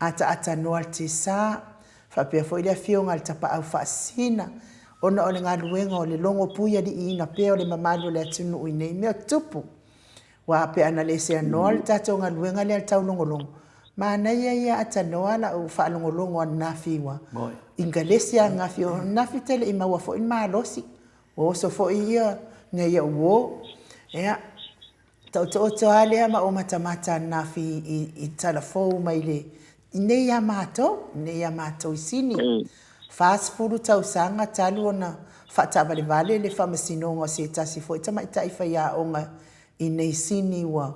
Speaker 1: ataatanoa le Tesa Faapea foi le Afioga i le Tapaau Faasisina, ona o le galuega o le logo puialiiina pea o le mamalu o le atunuu i nei mea tutupu. Ua pe ana le seanoa le tatou galuega lea taulogologo, manaia ia atanoa lau faalogologo ananafi ua Ingalesi ananafi, o ananafi ou te le i maua foi ni malosi, ua oso foi ia nei au uo. Ea. Taotooto lava lea ma ou matamata ananafi i tala fou mai le i nei ia matou, i nei ia matou i Sini. 40 tausaga talu ona faataavalevale le faamasinoga o se tasi foi tamaitai faiaoga i nei Sini ua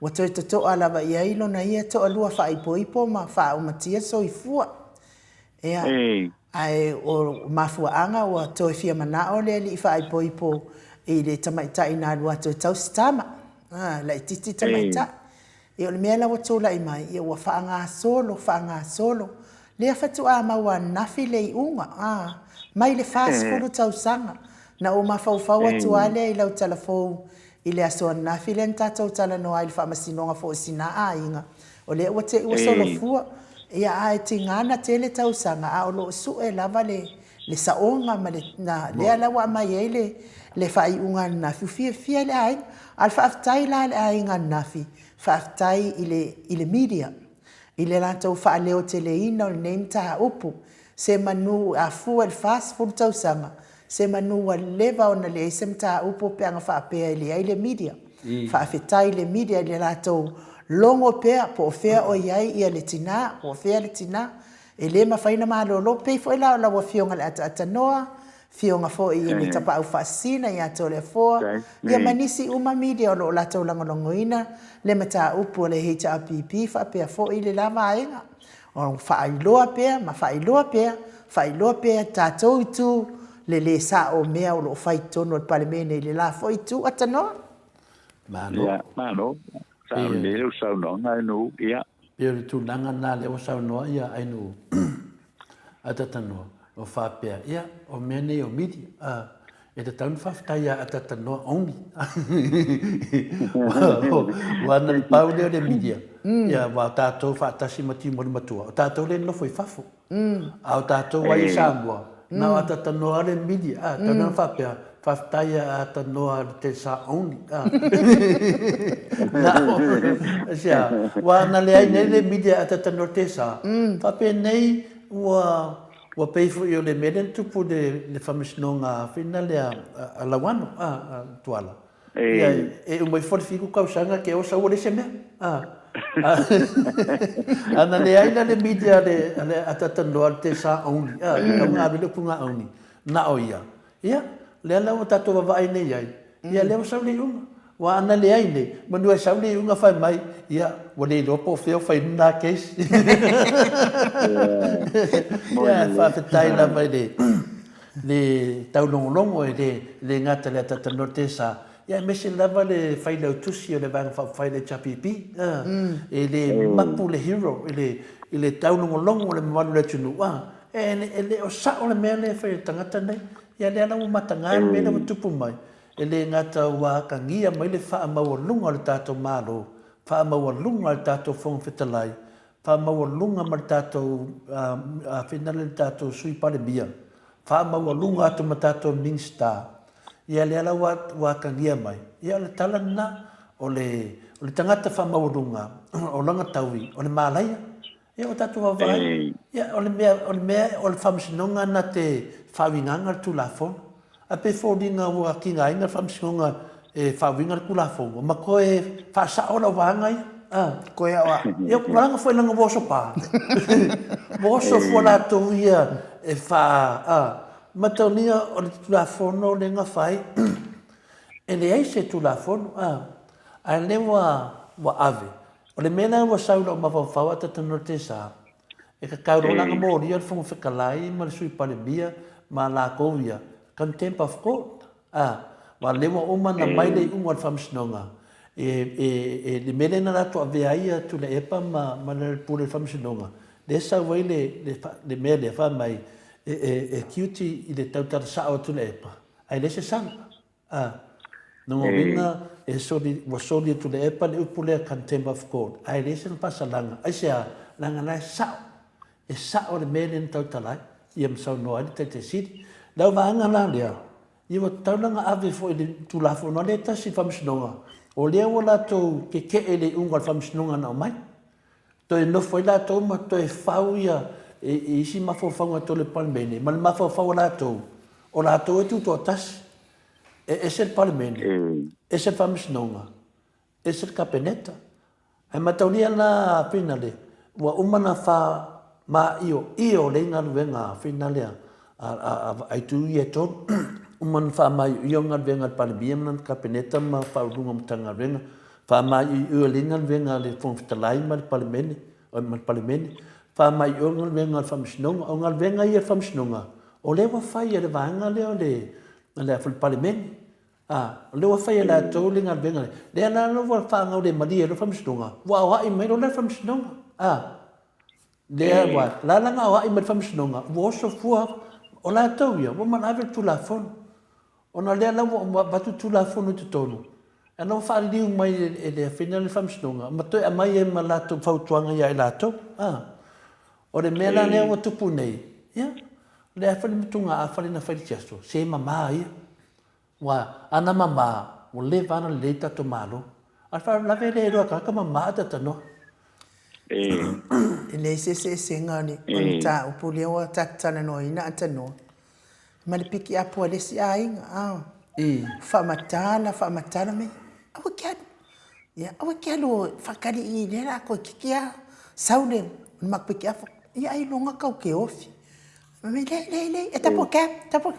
Speaker 1: ua toe totoa lava i ai lona ia toalua faaipoipo ma faaaumatia soifua. Ea, ae o mafuaaga ua toe fia manao le alii faaipoipo i le tamaitai na alu atu e tausi tama, a, laitiiti tamaitai. Ia o le mea la ua tulai mai, ia ua faagasolo, faagasolo, lea faatoa maua ananafi le iuga, a, mai le 40 tausaga. Na ou mafaufau atu lava lea i lau tala fou I le aso ananafi lea na tatou talanoa ai i le faamasinoga foi o sina aiga, o lea ua te i ua solofua, ia ae tiga na tele tausaga a o lo o sue lava le le saoga ma le na lea la ua aumai ai le le faaiuga ananafi, ua fiafia le aiga. A o le faafetai la a le aiga ananafi, faafetai i le i le media i le latou faaleoteleina o lenei mataupu, se manu a fua i le 40 tausaga, se manu ua leva ona leai se mataupu pe ana faapea e leai le media. Faafetai i le media i le latou logo pea po o fea o i ai le tina, po o fea le tina. E le mafai ona malolo, pei foi la o lau Afioga i le Ataatanoa, Afioga foi i le Tapaau Faasisina ia Toleafoa, ia ma nisi uma media o lo o latou lagolagoina le mataupu a le HRPP faapea foi le la vaega. O faailoa pea ma faailoa pea, faailoa pea tatou itu le le sao o mea o lo o fai i totonu o le Palemene i le la foi itu. Atanoa.
Speaker 2: Malo.
Speaker 3: Ia, malo. Sao lelei lau saunoaga Ainuu. Ia.
Speaker 2: Pei o le tulaga lena lea ua saunoa ia Ainuu Atatanoa, o faapea, ia, o mea nei o media, a, e tatau ona faafetai ia Atatanoa only. Ua na le pau lea o le media, ia, ua tatou faatasi ma Timoli Matua, o tatou lea e nofo i fafo. A o tatou ai i Samoa, na o Atatanoa le media, a, tau ona faapea, faafetai ia Atanoa le Tesa only, a. Na o, aisea, ua na leai nei le media Atatanoa le Tesa, faapenei ua, ua pei foi o le mea lea na tupu i le faamasinoga foi lea a Lauano, a, a Tuala. Ia, e uma ifo le fitu tausaga ke o sau ua leai se mea. A, a na leai la le media a le, a le Atatanoa le Tesa only, a, tau na ave le upu na only, na o ia. Ia, lea la ua tatou vavaai nei ai, ia lea ua sau le iuga. Ua ana leai nei, manu e sau le iuga fai mai, ia, ua le iloa po o fea o fai lena case. Ia, faafetai lava i le, le taulogologo e le, le gata i le Atatanoa Tesa, ia aemaise lava le failautusi o le Vaega Faaupufai le HRPP, a, e le mapu le hero i le, i le taulogologo o le mamalu o le atunuu, a, e, e le o sao le mea lea e fai e le tagata nei. Ia lea la ua mataga le mea lea ua tupu mai, e le gata ua atagia mai le faamaualuga o le tatou Malo, faamaualuga o le tatou Fofoga Fetalai, faamaualuga ma le tatou finale le tatou Sui Palemia, faamaualuga atu ma tatou Minisita, ia lea la ua ua atagia mai, ia o le tala lena, o le o le tagata faamaualuga, o lana taui, o le malaia. Ia ua tatou vaavaai, ia o le mea o le mea o le Faamasinoga na te faauigaina le Tulafono. Ae pei e foliga ua tigaina le Faamasinoga e faauiga le Tulafono ma toe faasao lau vaega ia. A.
Speaker 1: Koe au a.
Speaker 2: Ia, malaga foi leaga ua oso pa. Ua oso fua latou ia e fa, a. Mataulia o le Tulafono lea na fai, e leai se Tulafono, a. Ae lea ua, ua ave. O le mea lea ua sau i lou mafaufau a Tatanoa Tesa, E tatau loa la ona molia le Fofoga Fetalai ma le Sui Palemia ma latou ia, contempt of court, a, aua lea ua uma ona mai le iuga o le Faamasinoga, e, e, e, le mea lea na latou avea ai ia Tuilaepa ma, ma le Pule o le Faamasinoga, lea e sau ai le, le, le mea lea, fai mai, e, e, e guilty i le tautala sao a Tuilaepa, ae leai se sala. A, lona uiga e soli, ua soli e Tuilaepa le upu lea contempt of court, ae leai sona faasalaga. Aisea? Leaga la e sao, e sao le mea lea na tautala ai, ia ma saunoa ai le Taitai Sili. Lau vaega la lea, ia ua tatau la ona ave foi i le Tulafono a lea e tasi i le Faamasinoga, o lea ua latou keke'e i le iuga o le Faamasinoga na aumai. Toe nofo ai latou ma toe fau ia i isi mafaufauga tolu e Palemene, ma le mafaufau o latou, o latou e tutoatasi. E ese le Palemene, ese le Faamasinoga, ese le Kapeneta. Ae mataulia la finale, ua uma ona faamaioio lelei galuega finale a itu ia e tolu. Uma ona faamaioio galuega a le Palemia ma lana Kapeneta ma Ofisa Sili o Matagaluega. Faamaioio lelei galuega a le Fofoga Fetalai ma le Palemene, ma le Palemene. Faamaioio galuega a le Faamasinoga. O galuega ia a le Faamasinoga, o lea ua fai e le vaega lea o le, le Palemene. A, o lea ua fai e latou le galuega lea. Lea la ua faagaulemalie ai le Faamasinoga, ua aoai mai loa le Faamasinoga. A, lea ua la la na aoai mai le Faamasinoga, ua oso fua, o latou ia, ua uma ona ave le Tulafono. Ona o lea la ua avatu le Tulafono i totonu, a la ua faaliliu mai e le afine le Faamasinoga ma toe aumai ai ma latou fautuaga ia i latou. A, o le mea la lea ua tupu nei, ia, o le a foi le motugaafa lea na fai i le isi aso, se mama ia. Ua, ana mama, ua leva lava ona lelei le tatou Malo. A o le faalavelave e le iloa e tagata mama ae talanoa.
Speaker 1: E leai se eseesega o le mataupu lea ua tatou talanoaina a tanoa ma le piki apu a le isi aiga a faamatala faamatala mai aua ke alu ia aua ke alu faatali i lea la toe kiki a sau le matou piki apu ia ailoga tau ke ofi. Fai mai, Leai, leai, leai, e double cab, double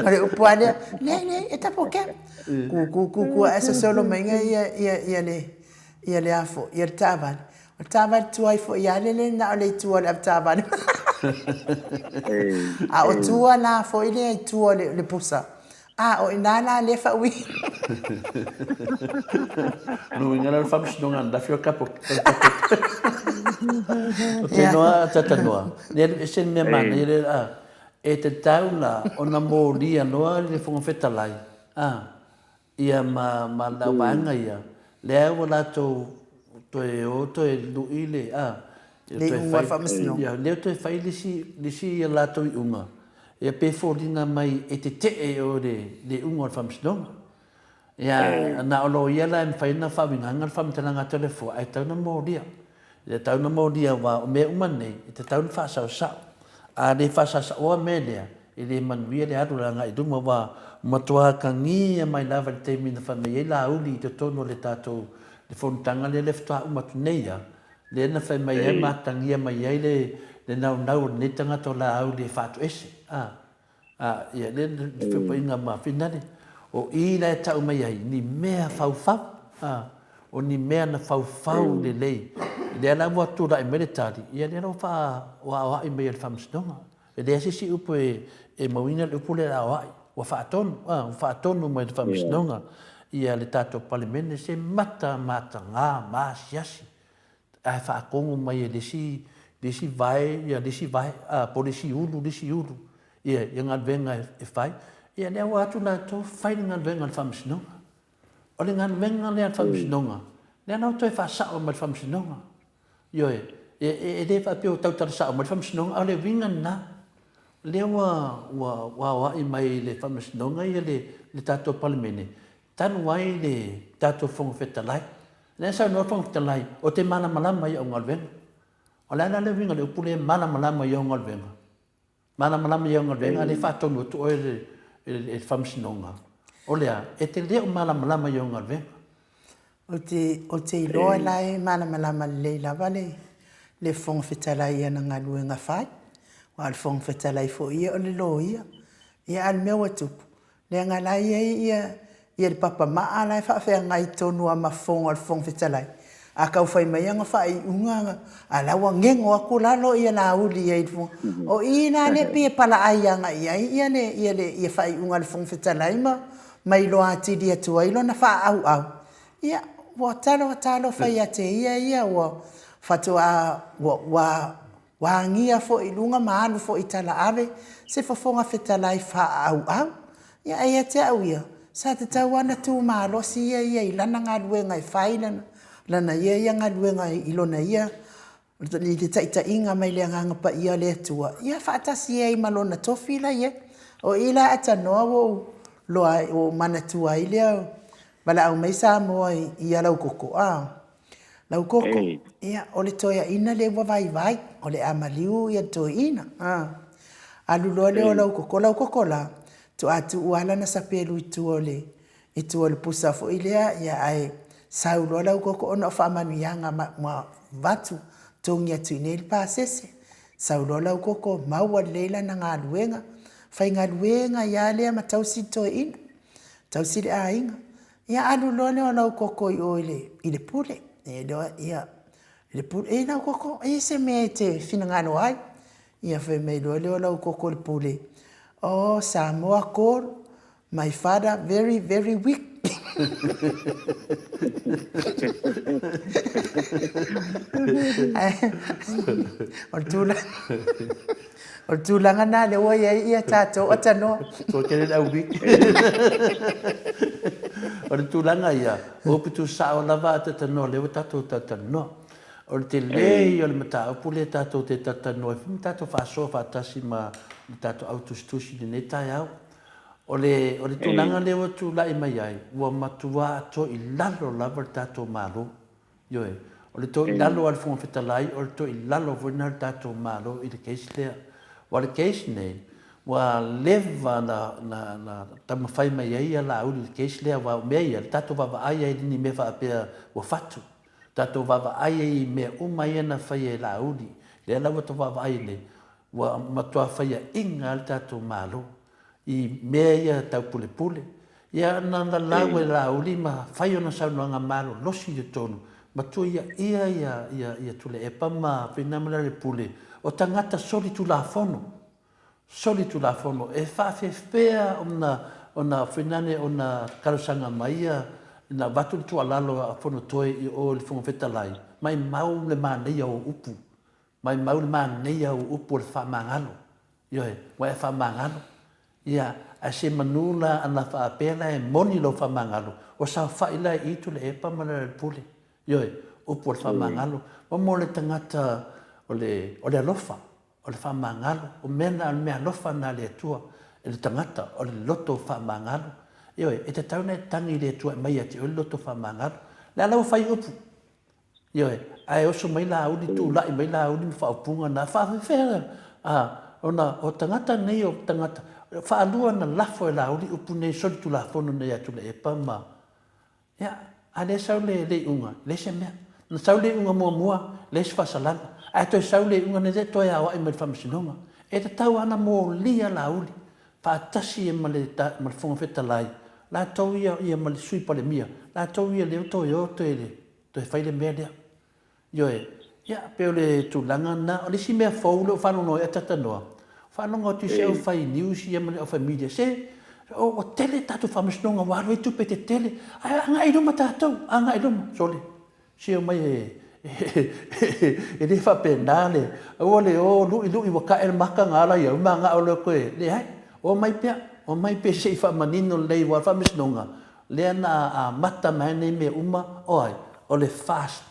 Speaker 1: O le upu lava lea, leai, leai, e double cab. Kūkū, kūkū ae sosolo maiga ia, ia, ia le, ia le a foi, ia le taavale. O le taavale tuai foi lava lele na o le itu o le avetaavale. A o tua la foi lea i tua o le pusa, a o ina la lea faauiga.
Speaker 2: O lona uiga la o le faamasinoga ananafi o le tapo. O te noa tatanoa, ne ese le mea manaia lea a, e tatau la ona molia loa le Fofoga Fetalai a, ia ma ma le auvaega ia, lea ua latou toe o toe lui le a,
Speaker 1: Le iuga o le faamasinoga.
Speaker 2: Ia, lea toe fai le isi, le isi a latou iuga, ia pe foliga mai e tetee oe le, le iuga o le faamasinoga. Ia, na o loia la e mafai ona faauigaina le faamatalaga a Toleafoa, ae tatau ona molia. E tatau ona molia aua o mea uma nei, e tatau ona faasaosao. A le faasaosaoa mea lea, e le manuia le alu agai i luma, aua ua matua atagia mai lava i le taimi na fai mai ai Laauli i totonu o le tatou le fonotaga lea le faatoa uma atu nei lava, lea na fai mai ai ma atagia mai ai le le naunau o lenei tagata o Laauli e faatoese. A. A, ia, lea le feopaina ma Finale, o i la e tau mai ai, ni mea faufau, a, o ni mea na faufau lelei. Lea la ua tulai mai le tali, ia lea la ua faaoaoa'i mai e le Faamasinoga. E leai se isi upu e, e mauina le upu lea aoa'i, ua faatonu, a, ua faatonu mai e le Faamasinoga ia le tatou Palemene se mata mataga ma asiasi ae faatonu mai e le isi, le isi vae, ia le isi vae, a, po o le isi ulu, le isi ulu, ia, ia galuega e fai. Ia lea ua atu latou fai le galuega a le Faamasinoga. O le galuega lea a le Faamasinoga, lea la ua toe faasao mai le Faamasinoga. Ioe, e, e, e le faapea ua tautala sao mai le Faamasinoga, a o le uiga lena. Lea ua, ua, ua aoai mai i le Faamasinoga ia le, le tatou Palemene, talu ai le tatou Fofoga Fetalai. Lea na saunoa le Fofoga Fetalai, ou te malamalama i au galuega. O le a la le uiga o le upu lea malamalama i au galuega? Malamalama i au galuega, a o lea e faatonu atu oe e le Faamasinoga. O le a? E te le o malamalama i au galuega.
Speaker 1: Ou te, ou te iloa la e malamalama lelei lava le, le Fofoga Fetalai i ana galuega fai, aua o le Fofoga Fetalai foi ia o le Loia. Ia a o le mea ua tupu, Leaga la e i ai ia ia le papa maa la e faafeagai tonu lava ma fofoga o le Fofoga Fetalai. A tau fai mai ana faaiuga a la ua gego atu lalo ia Laauli i ai i le Fofoga. O i la lea pei e palaai agai i ai ia le ia le ia faaiuga a le Fofoga Fetalai ma ma iloa atili atu ai lona faaauau. Ia, ua talo talofa ia te ia ia ua faatoa ua ua Ua agia foi i luga ma alu foi i talaave se fofoga fetalai faaauau. Ia, ae ia te au ia, sa tatau lava ona tu malosi ia ia i lana galuega e fai lana, lana ia ia galuega i lona ia, i le taitaiga mai le Agaga Paia o le Atua, ia faatasi ai ma lona tofi la e i ai. O i la atanoa ua ou loa ai, ua ou manatua ai lea, valaau mai Samoa i Alaukoko, a. Laukoko, ia, o le toeaina lea ua vaivai, o le a maliu ia le toeaina. A. Alu loa lea o Laukoko, Laukoko la, toa tuu lava lana sapelu i tua o le, i tua o le pusa foi lea, ia ae sau loa Laukoko ona o faamanuiaga ma, ma avatu, togi atu i inei le pasese. Sau loa Laukoko, maua lelei lana galuega, faigaluega ai lava lea ma tausi le toeaina, tausi le aiga. Ia alu loa lea o lau koko i o i le, i le pule. Ia, ia, i le pule. E lau koko, e i ai se mea e te finagalo ai. Ia fai mai loa lea o lau koko i le pule, Oh, Samoa call, my father very, very weak. O le tulaga, O le tulaga lena lea ua i ai ia tatou atanoa.
Speaker 2: Toatele le au wiki. O le tulaga ia, o upu tuusao lava a tatanoa lea ua tatou talatalanoa. O le tele ia o le mataupu lea tatou te talatalanoa ai foi ma tatou faasoa faatasi ma le tatou au tusitusi i lenei taeao. O le, o le tulaga lea ua tulai mai ai, ua matua atoa i lalo lava le tatou Malo. Ioe. O le toe i lalo a le Fofoga Fetalai, o le toe i lalo foi lena o le tatou Malo i le case lea. Aua o le case nei, ua leva na, na, na taumafai mai ai ia Laauli i le case lea, aua o mea ia, le tatou vaavaai ai i ni mea faapea ua fatu. Tatou vaavaai ai i mea uma ia na faia e Laauli, lea la ua tatou vaavaai nei. Ua matua faiaʻiga lava le tatou Malo i mea ia tau pulepule. Ia na lalau e Laauli ma fai ona saunoaga malolosi i totonu, matua ia ia ia ia ia Tuilaepa ma Fina ma Lealailepule o tagata solitulafono, solitulafono e faafefea ona ona Fina ona talosaga mai ia na avatu le tuualalo a Fonotoe i o i le Fofoga Fetalai, maimau le manaia o upu. Maimau le manaia o upu o le faamagalo. Ioe, ua e faamagalo. Ia, ae se manu la ana faapea la e moni lou faamagalo, ua saofai la i i Tuilaepa ma Lealailepule. Ioe, upu o le faamagalo. Ma mo le tagata o le, o le alofa, o le faamagalo, o mea na, o le meaalofa na a le Atua i le tagata, o le loto faamagalo. Ioe, e tatau ona e tagi i le Atua e aumai ia te oe le loto faamagalo. O le a la ua fai upu? Ioe, ae oso mai Laauli, tulai mai Laauli ma faaupuga na, faafefea ona o tagata nei o tagata, faalua na lafo e Laauli upu nei solitulafono nei ia Tuilaepa ma, ia, a lea sau le, le iuga, leai se mea. Na sau le iuga muamua, leai se faasalaga, ae toe sau le iuga nei, lea toe aoai mai i le Faamasinoga. E tatau lava ona molia Laauli, faatasi ai ma le, ma le Fofoga Fetalai, latou ia, ia ma le Sui Palemia, latou ia lea ua toe o toe toe fai le mea lea. Ioe, ia, pei o le tulaga lena. O le isi mea fou lea ua faalogo ai a talanoa, faalogo atu i se aufai news ia ma le aufai media, se ua tele tatou faamasinoga ua alu ai tupe tetele, ae agai i luma tatou, agai i luma. Sole, se omai e e le faapena le, aua le o lui lui ua tae le mata na ala i au ma agao loa toe, leai, omai pea, omai pea se i faamanino lelei aua o le faamasinoga, lea na amata mai ai nei mea uma, o ai? O le FAST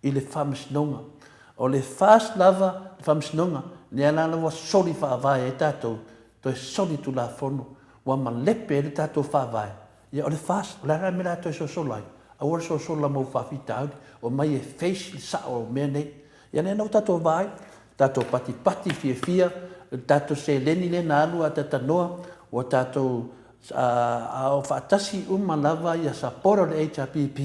Speaker 2: i le Faamasinoga. O le FAST lava le Faamasinoga, lea la ua soli faavae ai tatou, toe soli Tulafono, ua malepe ai le tatou Faavae. Ia o le FAST, o le a la le mea o le a toe sosolo ai? Aua le sosola mo faafitauli, omai e face le sao o mea nei. Ia lea la ua tatou vaai, tatou patipati fiafia, le tatou seleni lea na alu a tatanoa, ua tatou a o faatasi uma lava ia support o le HRPP,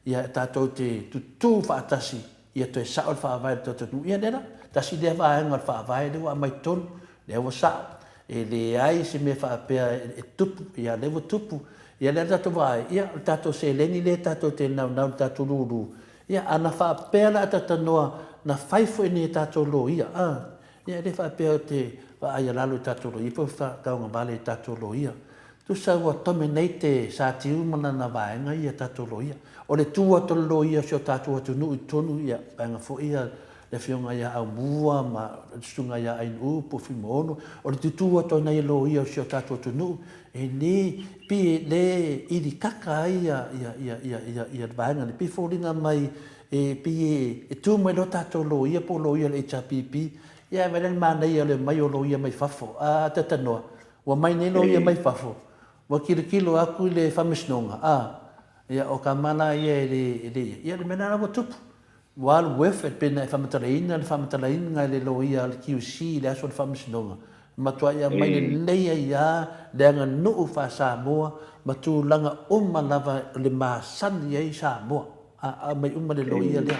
Speaker 2: ia tatou te tutū faatasi ia toe sao le faavae o le tatou atunuu. Ia lea la, tasi lea vaega o le faavae lea ua aumai i totonu, lea ua sao. E leai se mea faapea e tupu, ia lea ua tupu. Ia lea la tatou vaai, ia o le tatou seleni lea tatou te naunau i le tatou lulu, Ia, ana faapea la a talanoa, na fai foi e tatou loia, a, ia e le faapea ou te vaai alalo i tatou loia po o faatauagavale i tatou loia. Tusa ua dominate e Satiu ma lana vaega ia tatou loia. O le tu atu o le loia o si o tatou atunuu i totonu, ia, vaega foi ia le afioga ia Aumua ma le susuga ia Ainuu po o Fuimaono, o le tutū atu o nai loia o si o tatou atunuu, e le, pei e le ilikaka ai ia, ia, ia, ia, ia, ia le vaega lea. E pei e foliga mai, e pei e tu mai loa tatou loia po o loia o le HRPP, ia ae vaai la i le manaia o le omai o loia mai fafo. A talanoa, ua mai nei loia mai fafo, ua tilotilo atu i le faamasinoga, a, ia o tama la ia e le, e le ia. Ia o le mea lena ua tupu. Ua alu ef e pei ona e faamatalaina le faamatalaina e le loia a le QC i le aso o le faamasinoga, e matuai aumai lelei ai lava le aganuu faa-Samoa ma tulaga uma lava o le masani ai Samoa, a aumai uma le loia lea.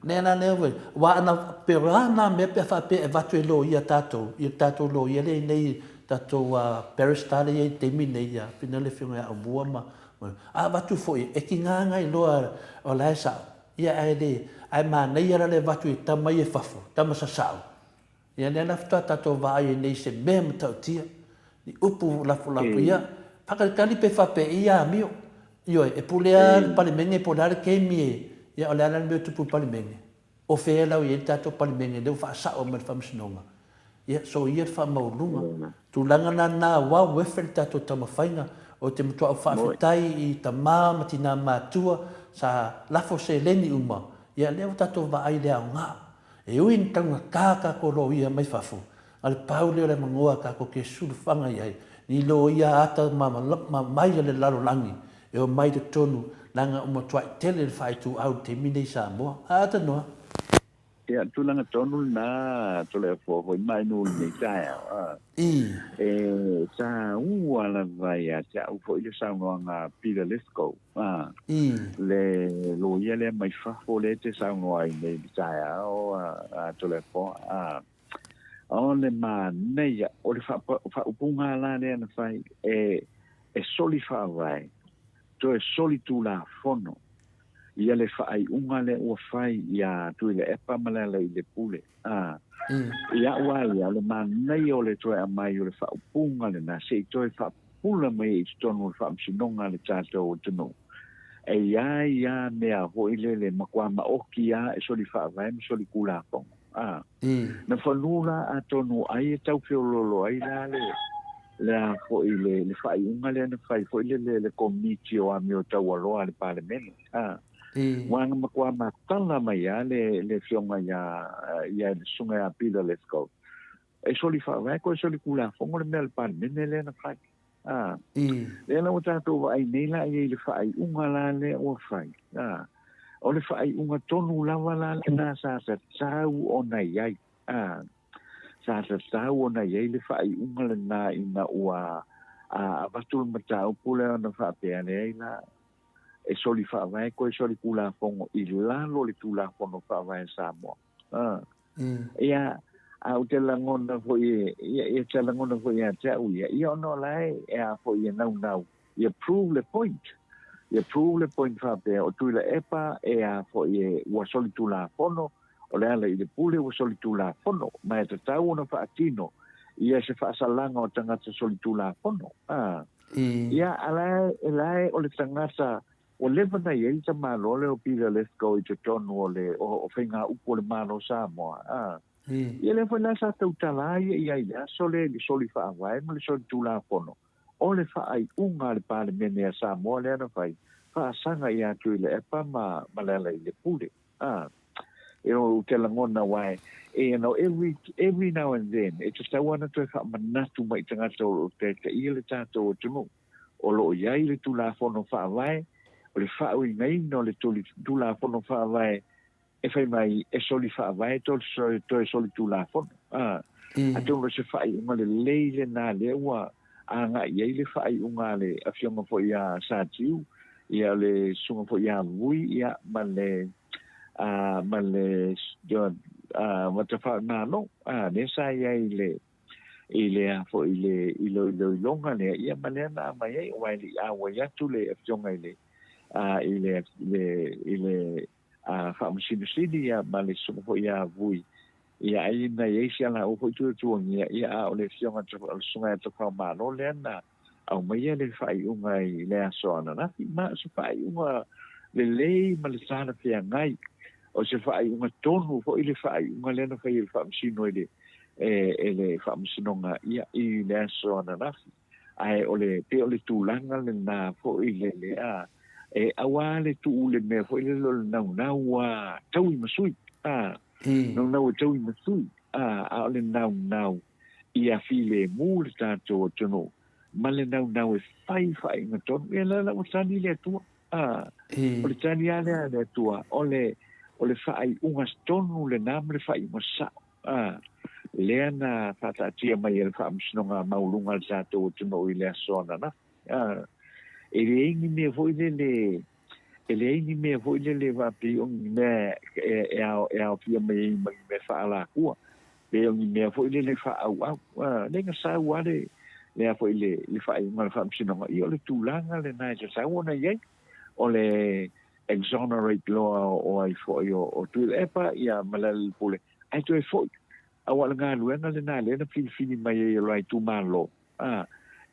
Speaker 2: Lea la lea ua, aua ana pei o a na mea pe a faapea e avatu e loia tatou, ia le tatou loia lea e i ai nei, tatou barrister lea e i ai i le taimi nei, ia pei le afioga ia Aumua ma, a avatu foi e tiga ona iloa o la e sao, Ia ae le, ae manaia la le avatu i tama ia i fafo, tama sasao. Ia lea la faatoa tatou vaai ai nei i se mea matautia, ni upu lafolafoia, ia faatalitali pe faapei ia amio. Ioe, e pule lava le Palemene po o le a le taimi e, ia o le a la le mea e tupu i le Palemene? O fea la ua i ai le tatou Palemene lea ua faasao mai e le Faamasinoga? Ia, soia le faamaualuga. Tulaga la na ua uefe le tatou taumafaiga. Ou te matuai faafetai i tama ma tina matua sa lafo seleni uma, ia lea ua tatou vaai i le aoga. E ui ina taugata tatou loia mai fafo, a o le pau lea o le avanoa tatou te sulufaga i ai, ni loia ata mamai a le lalolagi e omai i totonu leaga ua matuai tele le faaituau i le taimi nei i Samoa. A ata noa.
Speaker 3: Ia, tulaga tonu lena, Toleafoa foi mai nuu i lenei taeao, a. E taua lava ia te au foi le saunoaga a Peter Lithgow, a, le loia lea mai fafo lea e te saunoa ai nei i le taeao, a Toleafoa, a. O le manaia o le faaupuga la lea na fai e e soli faavae, toe soli tulafono ia le faaiuga lea ua fai ia Tuilaepa ma Lealailepule. A, i a'u a ia, o le manaia o le toe aumai o le faaupuga lena se i toe faapupula mai ai i totonu o le faamasinoga a le tatou atunuu. E i ai lava mea foi lele matua maoti lava e soli faavae ma soli tulafono. A, na fanua la atonu ai e tau feoloolo ai la le le a foi le le faaiuga lea na fai foi le le Komiti o Amio Taualoa a le Palemene. A, Ua na matua matala mai lava le le afioga ia ia le Susuga ia Peter Lefkow. E soli faavae toe soli Tulafono le mea a le Palemene lea na fai. A, lea la ua tatou vaai nei la i ai i le faaiuga la lea ua fai. A, o le faaiuga tonu lava la lena sa tatau ona i ai. A, sa tatau ona i ai le faaiuga lena ina ua avatu le mataupu lea ona faapea, leai la, e soli faavae toe soli Tulafono i lalo o le Tulafono Faavae a Samoa. A. Ia, a ou te lagona foi e, ia, ia te lagona foi ia te au ia, ia ona o la e, e a foi e naunau, ia prove le point. Ia prove le point faapea, o Tuilaepa e a foi e, ua soli Tulafono, o Lealailepule ua soli Tulafono, ma e tatau ona faatino ia se faasalaga o tagata soli Tulafono. A. Ia, a la e, la e o le tagata, ua leva ona i ai le tamaloa lea o Peter Lithgow i totonu o le, o, o faigaupu o le Malo o Samoa. A. Ia lea foi la sa tautala ia i ai i le aso lea i le soli faavae ma le soli Tulafono, o le faaiuga a le Palemene a Samoa lea na fai, faasaga ia Tuilaepa ma, ma Lealailepule. A. E ou te lagona aua e, you know, every, every now and then, e tatau ana toe faamanatu mai i tagata o lo o taitaia le tatou atunuu, o lo o i ai le Tulafono Faavae, o le faauigaina o le Tulafono Faavae e fai mai e soli faavae toe, toe soli Tulafono. A. Atonu o se faaiuga lelei lena lea ua agai i ai le faaiuga a le Afioga foi ia Satiu, ia le Susuga foi ia Vui, ia ma le a ma le a Matafaimalo, a lea sa i ai i le i le a foi i le iloiloga lea, ia ma lea na aumai ai, aua e le i auai atu le Afioga i le a i le i le a Faamasino Sili ia ma le Susuga foi ia Vui, ia ai na i ai si a laua foi tuatuagia, ia a o le Afioga o le Susuga ia Tafaomalo lea na aumaia le faaiuga i le aso ananafi, ma o se faaiuga lelei ma le talafeagai, o se faaiuga tonu foi le faaiuga lea na fai e le Faamasino i le e le Faamasinoga ia i le aso ananafi. Ae o le, pei o le tulaga lena foi lele, a, e aua le tuu le mea foi lele o le naunau a taui ma sui, a, naunau e taui ma sui, a, a o le naunau ia filemu le tatou atunuu ma le naunau e fai faaiuga tonu. Ia la la ua tali le Atua, a, o le tali lava lea a le Atua, o le, o le faaiuga tonu lena ma le faaiuga sao. A, lea na faataatia mai e le Faamasinoga Maualuga a le tatou atunuu i le aso ananafi. A, e leai ni mea foi lele, e leai ni mea foi lele faapei o ni mea e, e, ao, e aofia mai ai ma ni mea faalakua, pe o ni mea foi lele faaauau. A, lea na sau lava le, lea foi le, le faaiuga a le Faamasinoga, ia o le tulaga lena e tatau ona i ai. O le exonerate loa o ai foi o Tuilaepa ia ma Lealailepule, ae toe foi, aua o le galuega lena lea na filifili mai ai e lo itumalo, a,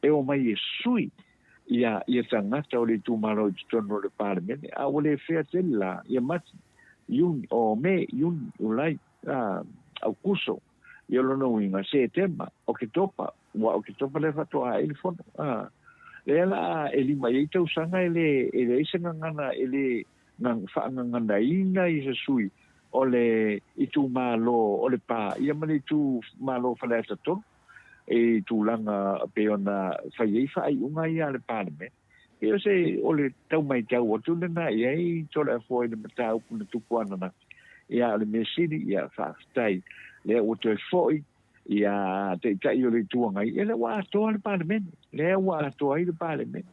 Speaker 3: e omai e sui ia ia tagata o le itumalo i totonu o le Palemene, a ua le fea tele la, ia Mati, Iuni, o Me, Iuni, Iulai, a, Aukuso, ia lona uiga, Setema, Oketopa, ua Oketopa lea faatoa ai le fono, a, lea la e lima i ai tausaga e le, e leai se gagana e le faagaganaina i se sui o le itumalo o Lepa ia ma le itumalo o Faleata 3 i tulaga pei ona fai ai faaiuga ia a le Palemene. Pei o se, o le tau maitau atu lena i ai Toleafoa i le mataupu na tupu ananafi. Ia, o le mea sili, ia, faafetai, lea ua toe foi ia Taitai o le Itu Agai, ia lea ua atoa le Palemene, lea ua atoa ai le Palemene.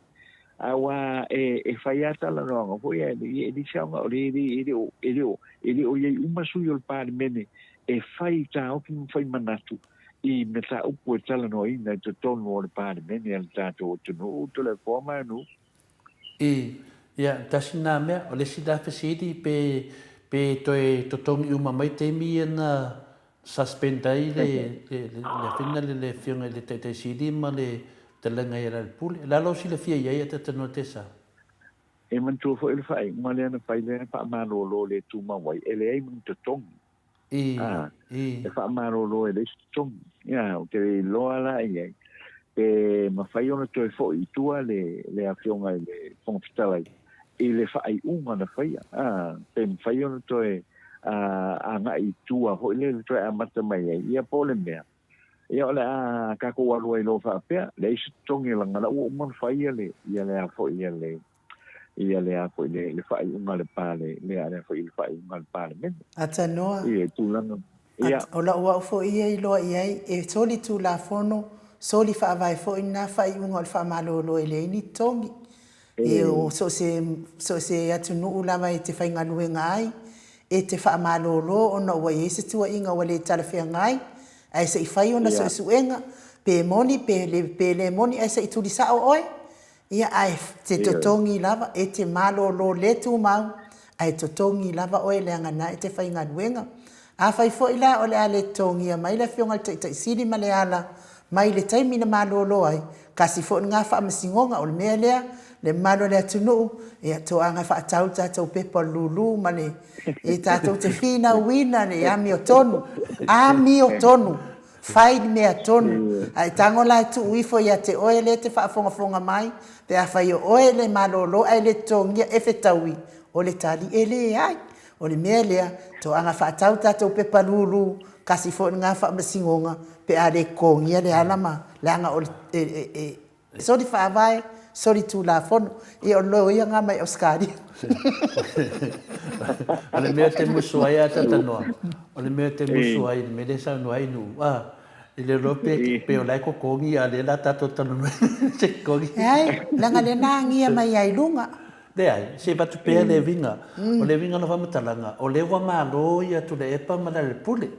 Speaker 3: Aua e, e fai lava talanoaga foi ae e le se aoga o le e le e le o e le o e le o i ai uma sui o le Palemene e fai taofi ma fai manatu i mataupu e talanoaina i totonu o le Palemene a le tatou atunuu, Toleafoa Manu.
Speaker 2: I, ia, tasi na mea, o le isi la fesili pe, pe toe totogi uma mai taimi ia na suspend ai le, le, le, le afina le, le afioga i le Taitai Sili ma le fetalaiga ia Lealepule. O le a lou silafia i ai a Tatanoa Tesa?
Speaker 3: E manatua foi le faaiuga lea na fai lea na faamalolo le tumau ai, e leai ma ni totogi.
Speaker 2: I,
Speaker 3: A,
Speaker 2: i.
Speaker 3: e faamalolo e leai se totogi. Ia, ou te le iloa la i ai, pe mafai ona toe foi i tua le, le Afioga i le Fofoga Fetalai i le faaiuga na faia. A, pe mafai ona toe a, agai i tua foi lele toe amata mai ai, ia po o le mea. Ia o le a tatou alu ai loa faapea, leai se totogi leaga la ua uma ona fai ia le, ia le a foi ia le, ia le a foi le, le faaiuga a le pale, le a foi le faaiuga a le Palemene.
Speaker 1: Atanoa.
Speaker 3: Ia, tulaga, ia.
Speaker 1: O lau au foi ia iloa i ai, e soli Tulafono, soli Faavae foi lena faaiuga o le faamalolo e leai ni totogi. E o so o se, so o se atunuu lava e te faigaluega ai, e te faamalolo ona ua i ai se tuuaiga ua le talafeagai, ae se i fai ona suesuega, pe moni pe le, pe le moni ae se i tuli sao oe. Ia, ae te totogi lava, e te malolo le tumau, ae totogi lava oe leaga na e te faigaluega. Afai foi la o le a le totogia mai le Afioga i le Taitai Sili ma Leala mai le taimi na malolo ai, kasi foi lena faamasinoga, o le mea lea, le mamalu o le atunuu, ia, toaga e faatau le tatou pepa o le lulu ma le, e tatou te finauina le amiotonu, amiotonu, Fai le mea tonu. A e tago la e tuu ifo ia te oe lea e te faafogafoga mai, pe afai o oe le malolo ae le totogia e fetaui, o le tali e leai. O le mea lea, toaga faatau tatou pepa lulu, kasi foi lena faamasinoga pe a le totogia le ala ma leaga o le e Soli faavae, soli tulafono. Ia o le loia nga mai Ausetalia.
Speaker 2: O le mea te musu ai a Tatanoa, o le mea te musu ai, le mea lea saunoa ai Nu'u, a, i le iloa pe, pe o la e totogi a o lea la tatou talanoa se totogi.
Speaker 1: Leai, leaga lea na agia mai ai luga.
Speaker 2: Leai, se avatu pea le uiga. O le uiga o lau faamatalaga, o lea ua malo ia Tuilaepa ma Lealailepule.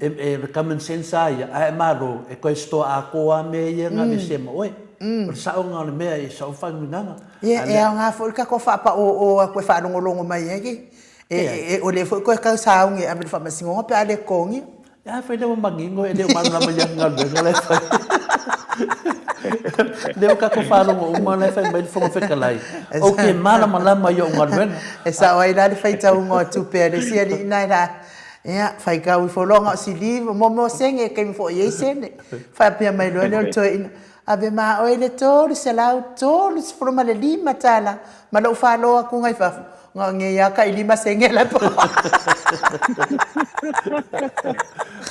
Speaker 2: E, e, o le common sense lava ia, a e malo, e toe store atoa lava mea ia na aveesea ma oe. O le saoga o le mea i sau faauigaga.
Speaker 1: Ia, e aoga foi le tatou faapaoao atu e faalogologo mai ai, e, e, o lea foi toe tau sauni e ave i le faamasinoga pe a le totogia.
Speaker 2: A fai lea ua manino e le o malamalama i ana galuega la e fai. Lea ua tatou faalogo uma la e fai mai le Fofoga Fetalai, ou te malamalama i ou galuega.
Speaker 1: E sao ai la le faitauga o tupe a le isi alii na la, ia, faitau ifo loa na o si liva, mo mea o sene, taimi foi e i ai sene. Faapea mai loa lea o le toeaina, Ave ma oe le $335 tala ma lou falo atu i fafo, na o nei lava tai lima sene la e pau.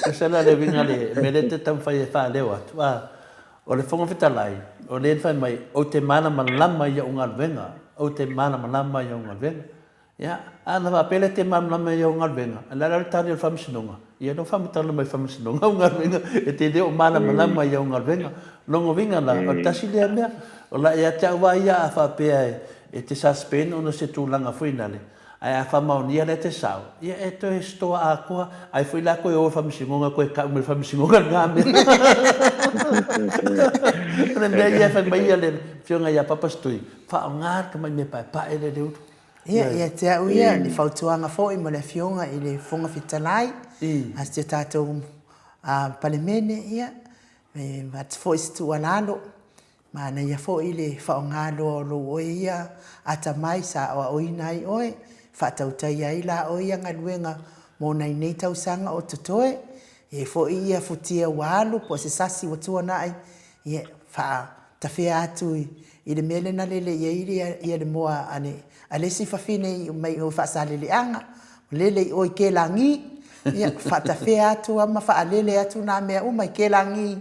Speaker 2: Ese la le uiga le mea lea e te taumafai e faaleo atu, a, o le Fofoga Fetalai, o lea na fai mai, ou te malamalama i au galuega, ou te malamalama i au galuega. Ia, a na faapea lea e te malamalama i au galuega, o le a la le tali o le Faamasinoga? Ia, na faamatala mai e le Faamasinoga au galuega, e te le o malamalama i au galuega. Lona uiga la, o le tasi lea mea, o la ia te au lava ia a faapea e te suspend ona o se tulaga foi lale, ae a faamaonia la e te sao, ia e toe store atoa, ai foi la toe o i le Faamasinoga toe tau mai e le Faamasinoga lena mea. O le mea ia e fai mai le Afioga ia Papa Stui, faaaoga le tamai mea paepae lea i le ulu.
Speaker 1: Ia, ia te au ia, le fautuaga foi mo le Afioga i le Fofoga Fetalai, a si o tatou Palemene, ia, e avatu foi se tuualalo, manaia foi le faaaoga loa o lou oe ia atamai sa aoaoina ai oe, faatautaia ai la oe ia galuega mo nai nei tausaga o totoe, e i ai foi ia futia ua alu po o se sasi ua tuanai, Ia, faatafea atu i le mea lea na lele i ai ia le moa a le, a le isi fafine mai o i Faasaleleaga, lele i o i Kelagi, ia, faatafea atu lava ma faalele atu nā mea uma i Kelagi,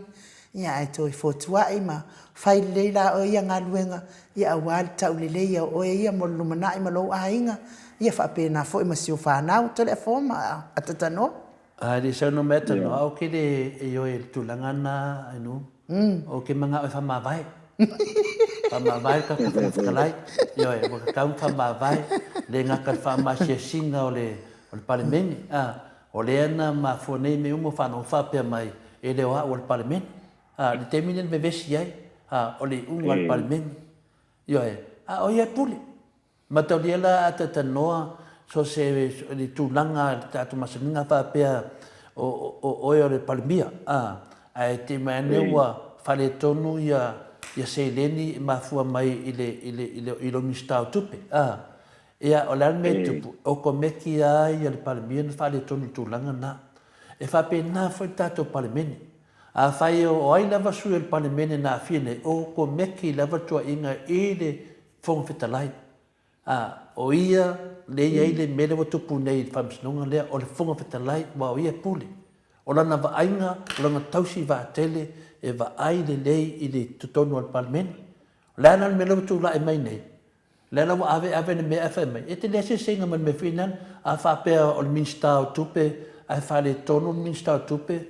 Speaker 1: ia, ae toe fotuai ma fai lelei la oe ia galuega, ia, aua le tauleleia o oe ia mo le lumanai ma lou aiga, ia faapena foi ma si ou fanau, Toleafoa ma Atatanoa.
Speaker 2: A le saunoa mai Atanoa, ou te le ioe i le tulaga na Ainu. Ou te manao e faamavae. Faamavae le tatou Fofoga Fetalai. Ioe, ua tatau ona faamavae, le gata i le faamaasiasiga o le o le Palemene, a, o lea na mafua nei mea uma o faalogo faapea mai. e le o a'u a le Palemene. A, i le taimi lea na vevesi ai, a, o le iuga a le Palemene. Ioe, a o ia e pule. Mataulia la a tatanoa so se le tulaga le tatou masaniga faapea o oe o le Palemia a, ae te i mai ane ua faaletonu ia ia seleni e mafua mai i le i le i le i lou Minisita o Tupe a. Ia o le a le mea e tupu, okomeki lava ia le Palemia na faaletonu i le tulaga lena. E faapena foi le tatou Palemene. Afai o ai lava sui o le Palemene na aafia nei, okomeki lava le tuuaiga i le Fofoga Fetalai, ā, o ia lea e i ai le mea lea ua tupu nei i le faamasinoga lea, o le Fofoga Fetalai, aua o ia e pule. O lana vaaiga, o lana tausi vaatele e vaai lelei i le totonu o le Palemene. O le a la le mea lea ua tulai mai nei? O lea la ua ave ave le mea ae fai mai, e te leai se eseeseiga ma le mea foi lea, a faapea o le Minisita o Tupe ae faaletonu le Minisita o Tupe,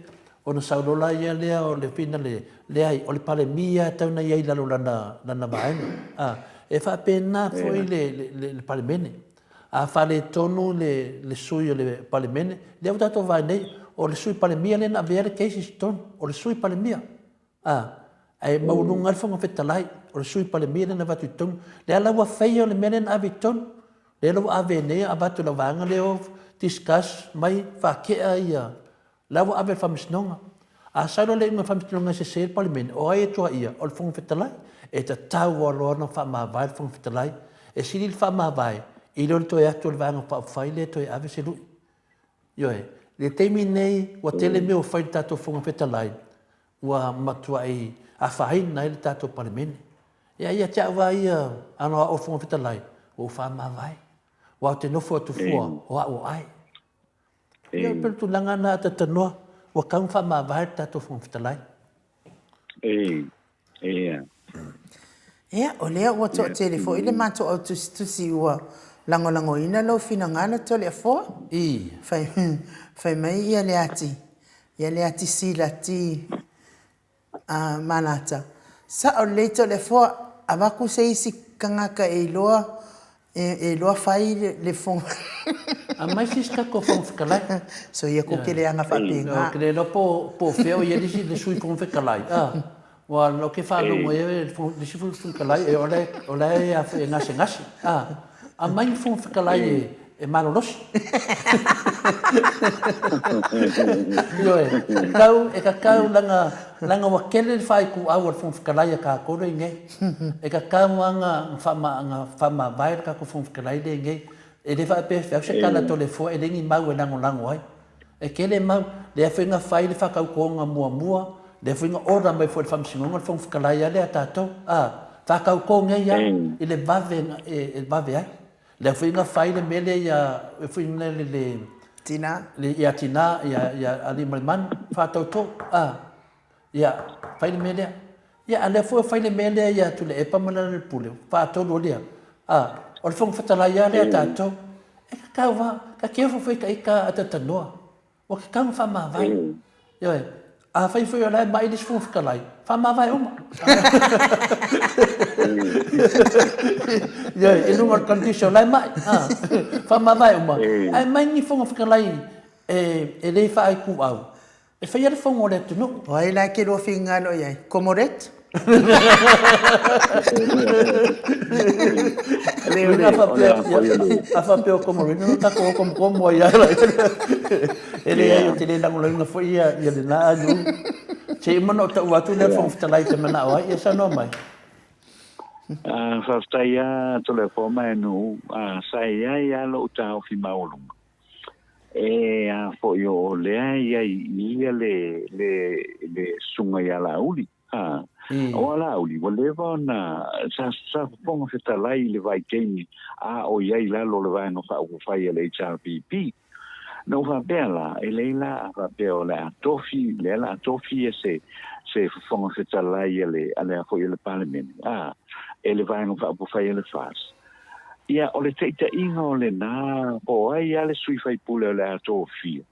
Speaker 2: Ona sau loa la ia lea o le fina le, leai, o le Palemia e tatau ona i ai i lalo o lana, lana vaega. A, e faapena foi le, le, le Palemene. A faaletonu le, le sui o le Palemene, lea ua tatou vaai nei, o le sui Palemia lea na avea le case i totonu, o le sui Palemia. A, ae maualuga ai le Fofoga Fetalai, o le sui Palemia lea na avatu i totonu. Lea la ua faia le mea lea na ave i totonu. Lea la ua ave nei, avatu i lau vaega lea o discuss mai, faatea ia La ua ave i le Faamasinoga. A sau loa le iuga o le Faamasinoga e sese le Palemene, o ai e tuaia? O le Fofoga Fetalai. E tatau lava loa ona faamavae le Fofoga Fetalai. E sili le faamavae i lo le toe atu o le Vaega Faaupufai lea e toe ave se lui. Ioe. I le taimi lenei, ua tele mea ua fai i le tatou Fofoga Fetalai, ua matuai afaina ai le tatou Palemene. Ia, ia te au lava ia, a na o au o le Fofoga Fetalai, ua ou faamavae. Aua ou te nofo atu fua, o au o ai. Ia, pei o le tulaga lena a Tatanoa, ua tau ona faamavae le tatou Fofoga Fetalai.
Speaker 3: Ia.
Speaker 1: Ia, o lea ua toatele foi le matou au tusitusi ua lagolagoina lou finagalo Toleafoa. Fai, fai mai ia Leati, ia Leati Sila T. A Malata, Sao lelei Toleafoa, avatu se isi tagata e iloa e iloa fai le fofoga.
Speaker 2: Aumai se isi tatou Fofoga Fetalai.
Speaker 1: Soia ko ke leaga faapena.
Speaker 2: Ou te le iloa po o fea o i ai le Sui Fofoga Fetalai, a, ua ou te faalogo ai le isi Fofoga Fetalai o la e gasegase, a, aumai ni Fofoga Fetalai e E malolosi. Ioe, e tatau, e tatau leaga, leaga ua tele le faaitu au a le Fofoga Fetalai a tatou lea i inei. E tatau lava ona faama, ona faamavae le tatou Fofoga Fetalai lea i inei. E le faapea e feau se tala Toleafoa e leai ni mau e lagolago ai. E tele mau, lea foi na fai le faatautoga muamua, lea foi na order mai foi e le Faamasinoga le Fofoga Fetalai lea a tatou, a, faatauto nei lava i le vave e vave ai. Lea foi na fai le mea lea ia foi le le
Speaker 1: Tina.
Speaker 2: Le ia Tina ia ia Aliimalemanu faatauto a ia fai le mea lea. Ia a lea foi fai le mea lea ia Tuilaepa ma Lealailepule faatolu o lea a o le Fofoga Fetalai lava lea a tatou. E tatau lava, ta te ofo foi ita a tatanoa. Ua tatau ona faamavae. Ioe. Afai foi o la e mai le isi Fofoga Fetalai, faamavae uma. Ioe, i luga o le condition o la e mai. Faamavae uma. Ae mai ni Fofoga Fetalai e le faaituau, e faia le fono a le atunuu.
Speaker 1: O ai la e te lua finagalo i ai? Komoretu?
Speaker 2: A faapea o Komorino, na tatou o komokomo ai lava. E leai, ou te le lagolagoina foi ia lena nuu. Se i uma ona ou taua atu lea le Fofoga Fetalai e te manao ai, ia saunoa mai.
Speaker 3: Faafetai lava Toleafoa ma Nuu, sa i ai lava lou taofi maualuga. E a foi o lea e i ai i ia le, le, le susuga ia Laauli. A, o a Laauli, ua leva ona, sa, sa Fofoga Fetalai i le vaitaimi a o i ai i lalo o le Vaega Faaupufai a le HRPP. Na ou faapea la, e lei la a faapea o le a tofi, lea la a tofi ia se, se Fofoga Fetalai a le, a le a foi a le Palemene, a, e le Vaega Faaupufai a le FAST. Ia, o le taitaiga o lena, po o ai lava le sui faipule o le a tofia,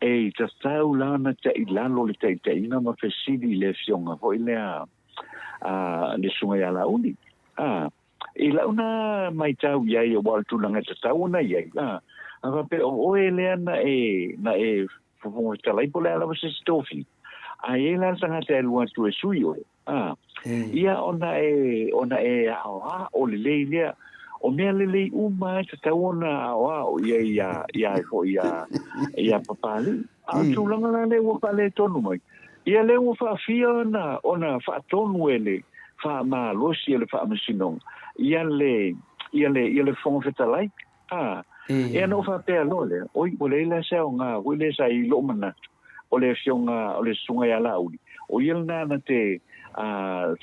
Speaker 3: e tatau la ona tailalo le taitaiga ma fesili i le afioga foi lea a le Susuga ia Laauli. A, i lau na maitau i ai aua o le tulaga e tatau ona i ai, a, a faapea o oe lea na e, na e Fofoga Fetalai po o le a lava se isi tofi. A i ai la le tagata e alu atu e sui oe, a, ia ona e, ona e aoao lelei lea. O mea lelei uma e tatau ona aoao i ai iā, iā foi iā, iā Papalii. A o le tulaga la lea ua faaletonu mai, ia lea ua faafia ona, ona faatonu e le faamalosi e le Faamasinoga ia le, ia le, ia le Fofoga Fetalai. A, ia ona ou faapea loa lea, oi, ua leai la se aoga foi lea sa i ai lou manatu, o le afioga, o le susuga ia Laauli, o ia lena na te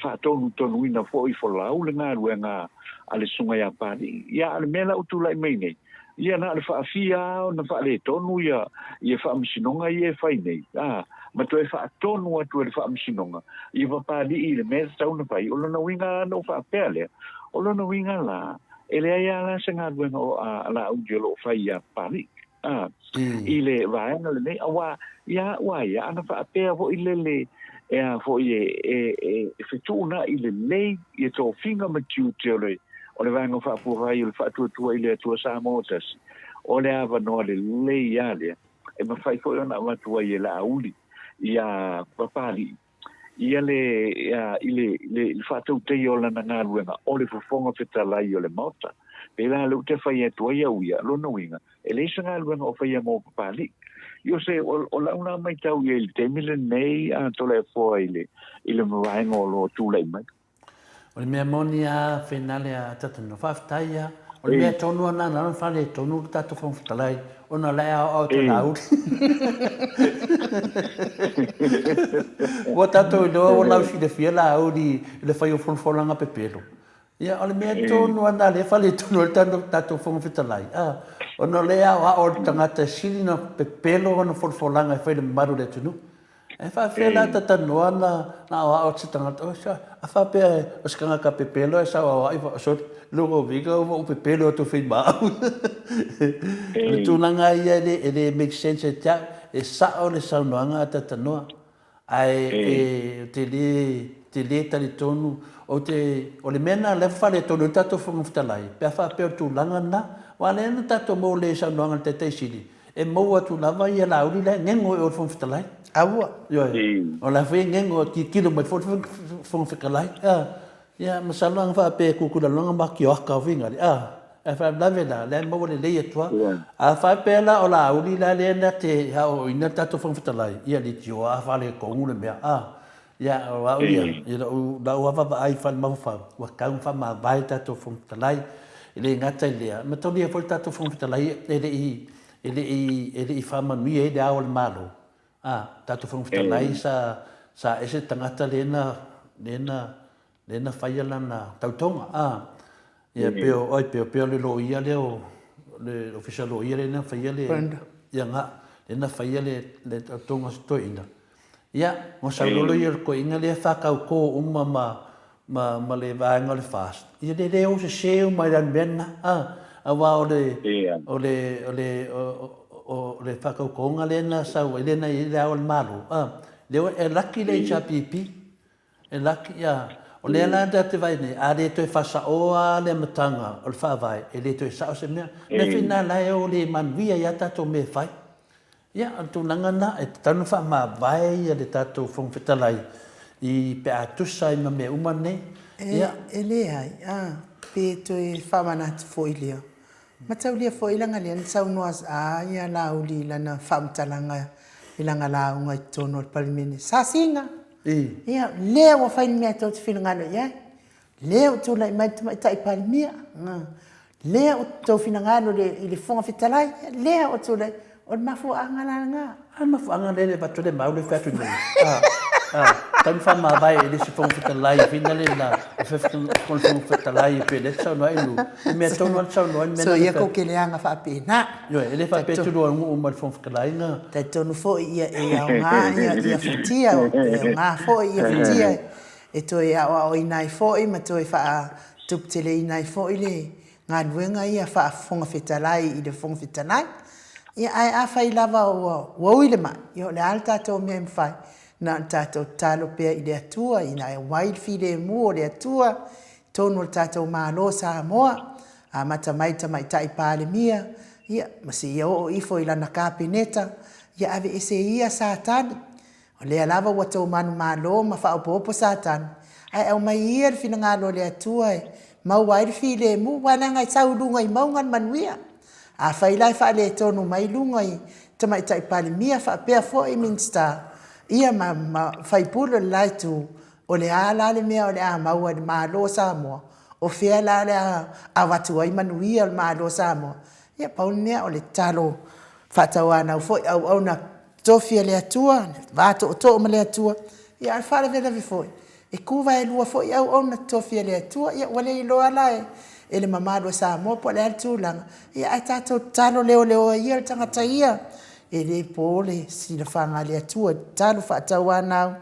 Speaker 3: faatonutonuina foi folau le galuega a le susuga ia Papalii. Ia, a o le mea la ua tulai mai nei, ia na o le faafia lava ona faaletonu ia, ia faamasinoga ia e fai nei, a, ma toe faatonu atu e le faamasinoga ia Papalii i le mea e tatau ona fai. O lona uiga lava ona ou faapea lea, o lona uiga la, E leai lava la se galuega o a Laauli o lo o fai iā Papalii, a, i le vaega lenei, auā ia au a ia, ana faapea foi lele e a foi e, e, e fetuunai lelei ia tofiga ma tiute o le, o le Vaega Faapuafai o le Faatuatua i le Atua Samoa Tasi, o le avanoa lelei lava lea e mafai foi ona avatu ai e Laauli iā Papalii ia le, ia, i le, le, le faatautaia o lana galuega o le Fofoga Fetalai o le Maota. Pēlā lea ou te fai atu ai au ia, lona uiga, e leai se galuega o faia mo Papalii. I o se, o, o lau la maitau ia i le taimi lenei a Toleafoa i le, i le vaega o lo o tulai mai.
Speaker 2: O le mea moni a Finale a Tatano, faafetai a. O le mea tonu a nana ona faaletonu le tatou Fofoga Fetalai ona o la e aoao atu e Laauli. Ua tatou iloa ua lausilafia Laauli i le fai o folafolaga pepelo. Ia, o le mea tonu a na lea e faaletonu ai le tatou Fofoga Fetalai, ona o lea e aoao le tagata e sili ona pepelo ona folafolaga e fai i le mamalu o le atunuu. E faafefea la ta talanoa na aoao atu se tagata, oi sa, a faapea o se tagata pepelo e sau aoao i fao, sole, lona uiga ua ou pepelo atu fai ma au. O le tulaga ia e le, e le make sense ia te au, e sao le saunoaga a Tatanoa, ae e, ou te le, te le talitonu, ou te, o le mea lena o lea ua faaletonu ai le tatou Fofoga Fetalai, pe a faapea o le tulaga lena, aua o lea na tatou maua lelei i saunoaga a le Taitai Sili, E maua atu lava ia Laauli la e gego i o le Fofoga Fetalai.
Speaker 1: Aua.
Speaker 2: Ioe. O la foi e gego, e tilotilo mai foi le Fofoga Fetalai. A, ia, masalo ana faapea e kukula loa ma kioaka o fingali. A, ae faalavelave la, la e maua lelei atu lava. A faapea la o Laauli la lea na te aoaoina le tatou Fofoga Fetalai, ia leitioa a faaletonu le mea. A, ia, o au ia, i lou, lau lava vaai faalemafaufau, ua tatau ona faamavae le tatou Fofoga Fetalai. E le gata i lea, mataulia foi le tatou Fofoga Fetalai e le i, e le i, e le i faamanuia ai le Ao o le Malo. A, tatou Fofoga Fetalai sa, sa ese le tagata lea na, lea na, lea na faia lana tautoga. A, ia pei o, oi, pei o, pei o le loia lea o, le Ofisa Loia lea na faia le, ia nga, lea na faia le, le tautoga a si toeaina. Ia, ua sau lolo ia o le toeaina lea whakaukō uma ma, ma, ma le vaega o le FAST. Ia le le o sese uma i lana mea lena, a, aua o le, o le, o le, o, o, o le whakaukōnga lea na sau ai, lea na i ai le ao o le Malo, a, lea ua, e laki le HRPP, e laki, ia, o lea la ta te vaai nei, a le toe whasaoa le amataga o le faavae, e le toe sao se mea. Mea whina la e o le manuia i a tatou mea e fai. Ia, o le tulaga lena, e tatau ona faamavae ia le tatou Fofoga Fetalai i pe a tusa ai ma mea uma nei. Ia.
Speaker 1: E leai, a, pe toe faamanatu foi lea. Mataulia foi leaga lea na saunoa a ia Laauli i lana faamatalaga i lana lauga i totonu o le Palemene. Sasiga! Ia, lea ua fai le mea tou te finagalo i ai. Lea ua tulai mai le Tamaitai Palemia, lea ua tou finagalo i le Fofoga Fetalai, lea ua tulai, o le mafuaaga la lena.
Speaker 2: A le mafuaaga lea e le avatu ai le mau lea e fai atu nei. A, a, tatau ona faamavae e le isi Fofoga Fetalai, whina le la, o Fofoga Fetalai e pei o lea e te saunoa ai Lu, i mea tonu lava te saunoa ai le mea
Speaker 1: lena. Soia kou ke leaga faapena.
Speaker 2: Ioe, e le faapea e tulua nuu ma le Fofoga Fetalai na.
Speaker 1: Talitonu foi ia e aoga ia futia, e aoga foi ia futia E toe aoaoina ai foi ma toe faatuputeleina ai foi le galuega ia faa-Fofoga Fetalai i le Fofoga Fetalai. Ia, ae afai lava ua ua ui le mai, ia o le a le tatou mea e mafai? Na o le tatou tatalo pea i le Atua ina ia auai le filemu o le Atua i totonu o le tatou Malo o Samoa, amata mai i le Tamaitai Palemia, ia, ma seia oo ifo i lana Kapeneta, ia aveese ia Satani. O lea lava ua tou manumalo ma faaopoopo Satani, ae aumai ia le finagalo o le Atua e maua ai le filemu, aua leaga e sau i luga i mauga le manuia. Afai la e faaletonu mai luga i Tamaitai Palemia faapea foi Minisita, ia ma, ma faipule o le la itu, o le a la le mea o le a maua e le Malo o Samoa? O fea la o le a avatu ai manuia o le Malo o Samoa? Ia, pau le mea o le tatalo faatauanau foi, auauna tofi a le Atua, va tootoo ma le Atua, ia a o le faalavelave foi, e tu vaelua foi auauna tofi a le Atua. Ia ua le iloa la e le mamalu o Samoa po o le a le tulaga, ia ae tatou tatalo leoleoa ia le tagata ia, e le po le silafaga a le Atua i le tatalo faatauanau,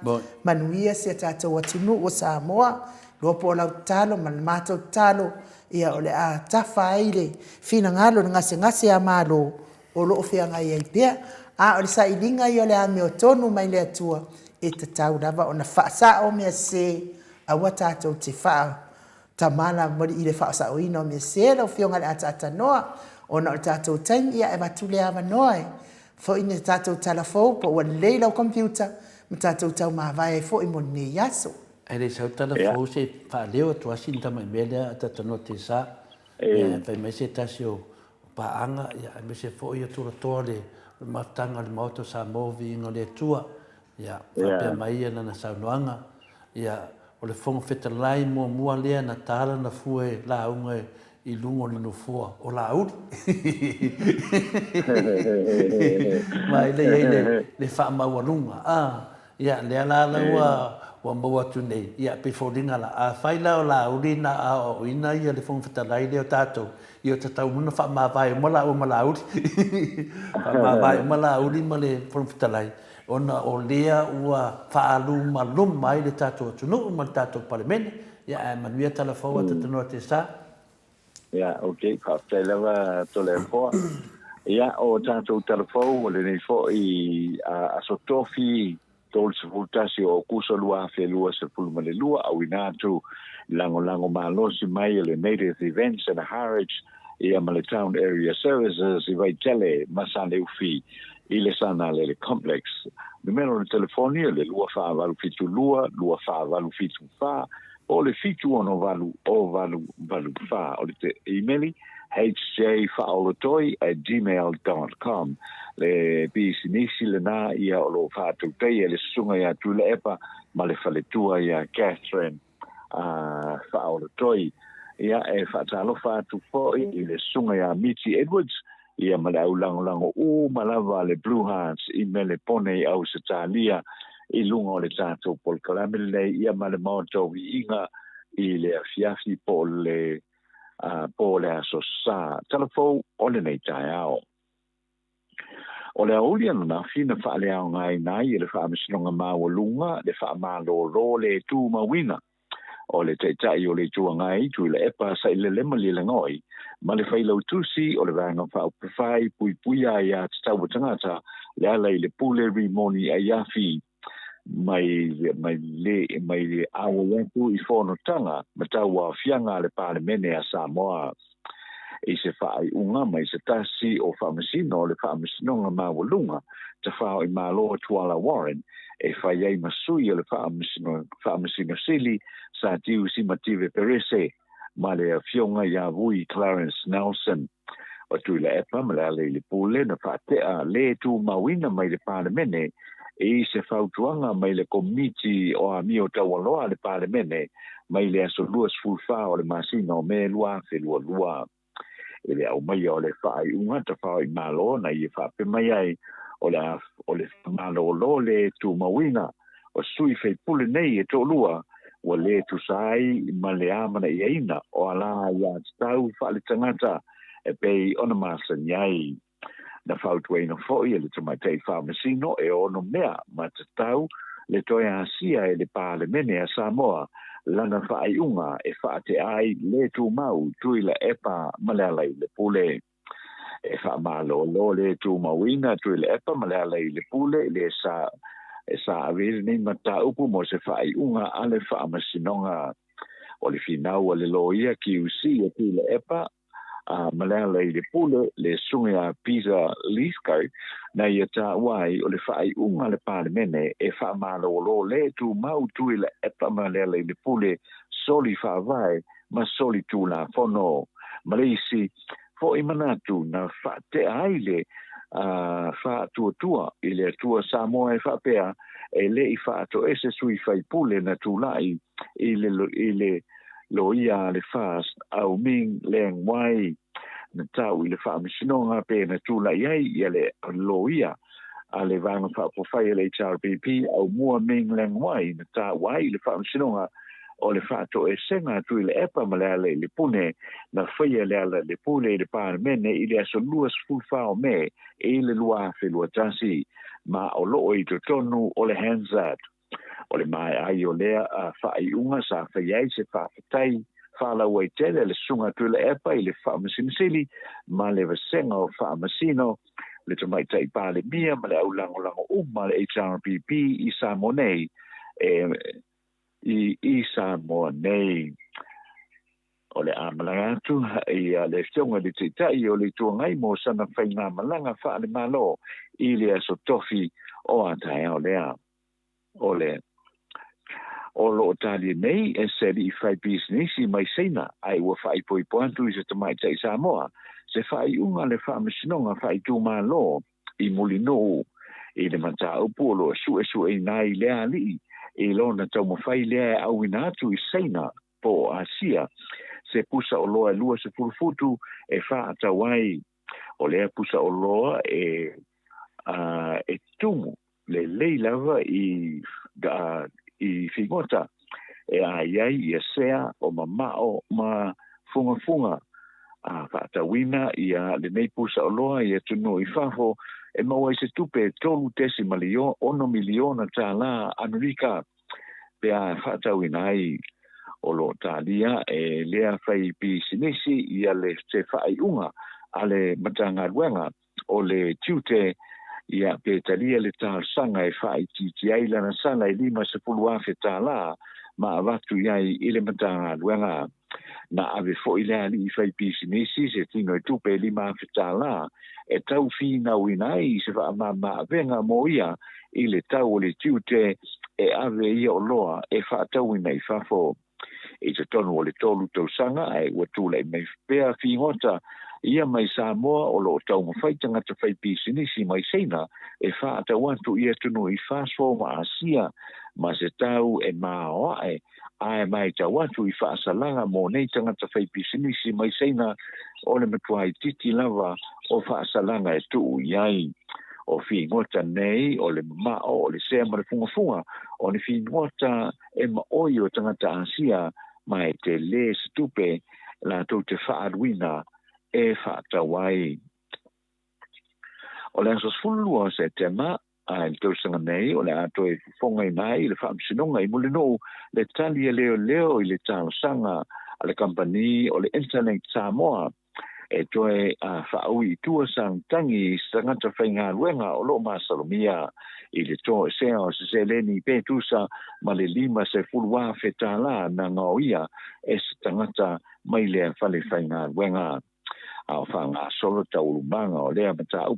Speaker 1: manuia si a tatou atunuu o Samoa. Iloa po o lau tatalo ma le matou tatalo, ia o le a tafa ai le finagalo i le gasegase a Malo o lo o feagai ai pea, a o le sailiga ia o le amiotonu mai le Atua, e tatau lava ona faasao mea sese, aua tatou te faatamala i le faasaoina o mea sese. Lau Afioga i le Ataatanoa, ona o le tatou taimi, ia e avatu le avanoa e foi ni tatou tala fou po ua lelei lau computer ma tatou taumavae ai foi mo lenei aso.
Speaker 2: Ae le i sau tala fou se i faaleo atu lava sina tamai mea lea Ataatanoa Tesa, ia fai mai se tasi o paaga, ia aemaise foi o tulatoa le mafutaga o le Maota o Samoa o Viiga o le Atua. Ia, faapea mai ia lana saunoaga, ia, o le Fofoga Fetalai muamua lea na ta lana fue lauga i luga o le nofoa o Laauli. Ma e le i ai le faamaualuga. Ia, lea la la ua ua maua atu nei, ia, pei foliga la, afai la o Laauli na aoaoina ia le Fofoga Fetalai lea o tatou, ia ua tatau uma ona faamavae uma laaua ma Laauli. Faamavae uma Laauli ma le Fofoga Fetalai, ona o lea ua faalumaluma ai le tatou atunuu ma le tatou Palemene. Ia, ae manuia tala fou a Tatanoa Tesa.
Speaker 3: Ia, ok, faafetai lava Toleafoa. Ia, o tatou tala fou o lenei foi aso Tofi 31 o Aokuso 2022, auina atu lagolago malosi mai e le Native Events and Harwich ia ma le Town Area Services i Vaitele ma Saleufi i le Sanalele Complex. Numera o le telefoni o le 2472 2474 po o le 768 0884. O le imeli hjfaaolotoi@gmail.com. Le pisinisi lena ia o lo o faatautaia e le Susuga ia Tuilaepa ma le faletua ia Catherine Faaolotoi. Ia, e faatalofa atu foi i le Susuga ia Miti Edwards ia ma le au lagolago uma lava a le Blue Hearts i Melepone i Ausetalia i luga o le tatou polokalame lenei ia ma le Maota o Viiga i le afiafi po o le po o le aso Sa. Tala fou o lenei taeao. O le aoauli ananafi na faaleaogaina ai e le Faamasinoga Maualuga le faamalolo le tumauina o le Taitai o le Itu Agai, Tuilaepa Sailele Malielegaoi, ma le Failautusi o le Vaega Faaupufai Puipuia Aia Tatau a Tagata, Lealailepule Rimoni Aiafi, mai mai le mai le auai atu i fonotaga ma tauaofiaga a le Palemene a Samoa. I se faaiuga mai se tasi o Faamasino o le Faamasinoga Maualuga Tafao-i-Malo Tuala Warren e fai ai ma sui o le Faamasino Sili Sir Tiu Simative Perese ma le Afioga ia Vui Clarence Nelson. O Tuilaepa ma Lealailepule na faatea le tumauina mai le Palemene i se fautuaga mai le Komiti o Amio Taualoa a le Palemene mai le aso 24 o le masina o Me 2022. I le aumaia o le faaiuga tafao-i-Malo na ia faapea mai ai, o le o le faamalolo le tumauina o sui faipule nei e toalua ua le tusa ai ma le amanaiaina o ala aiatatau faaletagata e pei ona masani ai. Na fautuaina foi e le Tamaitai Faamasino e ono mea ma tatau le toe asia e le Palemene a Samoa lana faaiuga e faatea ai le tumau Tuilaepa ma Lealailepule. E faamalolo le tumauina Tuilaepa ma Lealailepule le sa e sa ave lenei mataupu mo se faaiuga a le Faamasinoga. O le finau a le loia QC a Tuilaepa a Lealailepule, le Susuga ia Peter Lithgow, na ia taua ai o le faaiuga a le Palemene e faamalolo le tumau Tuilaepa ma Lealailepule soli faavae ma soli tulafono. Ma le isi foi manatu na faatea ai le faatuatua i le Atua Samoa e faapea e le i faatoese sui faipule na tulai i le loia a le FAST au Ming Leng Wai na tau i le faamasinoga pe na tulai ai ia le loia a le Vaega Faaupufai a le HRPP au mua Ming Leng Wai na tau ai i le faamasinoga o le faatoesega a Tuilaepa ma Lealailepule na faia Lealailepule i le Palemene i le aso 24 o Me i le 2021 ma o loo i totonu o le Hansard. O le maea ai o lea faaiuga sa fai ai se faafetai faalauaitele a le Susuga Tuilaepa i le Faamasino Sili ma le Vasega o Faamasino, le Tamaitai Palemia ma le aulagolago uma a le HRPP i Samoa nei e i Samoa nei. O le a malaga atu i le Afioga i le Taitai o le Itu Agai mo sana faigamalaga faale-Malo i le aso tofi o a taeao lea. O le o lo o talia nei e se alii faipisinisi mai Saina ae ua faaipoipo atu i se tamaitai Samoa se faaiuga a le Faamasinoga Faaitumalo i Mulinuu i le mataupu o lo o suesueina ai lea alii i lona taumafai lea e auina atu i Saina po o Asia se pusa oloa e 20 futu e faatau ai. O lea pusa oloa e e tumu lelei lava i i figota e ai ai ia sea o mamao ma fugafuga a faatauina ia lenei pusa oloa i atunuu i fafo e maua ai se tupe e $3.6 miliona tālā Amerika pe a faatauina ai. O lo o talia e lea fai pisinisi ia le se faaiuga a le Matagaluega o le tiute ia pe talia le talosaga e faaitiiti ai lana sala e $50,000 ma avatu i ai i le Matagaluega. Na ave foi le alii fai pisinisi se tino e tupe e $5,000 e tau finauina ai i se faamama-avega mo ia i le tau o le tiute e ave ia oloa e faatauina i fafo. I totonu o le 3 tausaga ae ua tulai mai pea figota ia mai Samoa o lo o taumafai tagata fai pisinisi mai Saina e faatau atu i atunuu i fafo ma Asia ma se tau e maoae ae matau atu i faasalaga mo nei tagata fai pisinisi mai Saina o le matua itiiti lava o faasalaga e tuu i ai. O figota nei o le mamao o le sea ma le fugafuga o ni figota e maoi o tagata Asia ma e tele se tupe latou te faaluina e faatau ai. O le aso 12 o Setema a i le tausaga nei o le a toe fofogaina ai i le Faamasinoga i Mulinuu le tali a leoleo i le talosaga a le kamupani o le Interlink Samoa e toe faaui i tua sana tagi i se tagata faigaluega o lo o masalomia i le toesea o se seleni pe tusa ma le $50,000 na gaoia e se tagata mai lea fale faigaluega. A o faagasolo taualumaga o lea mataupu.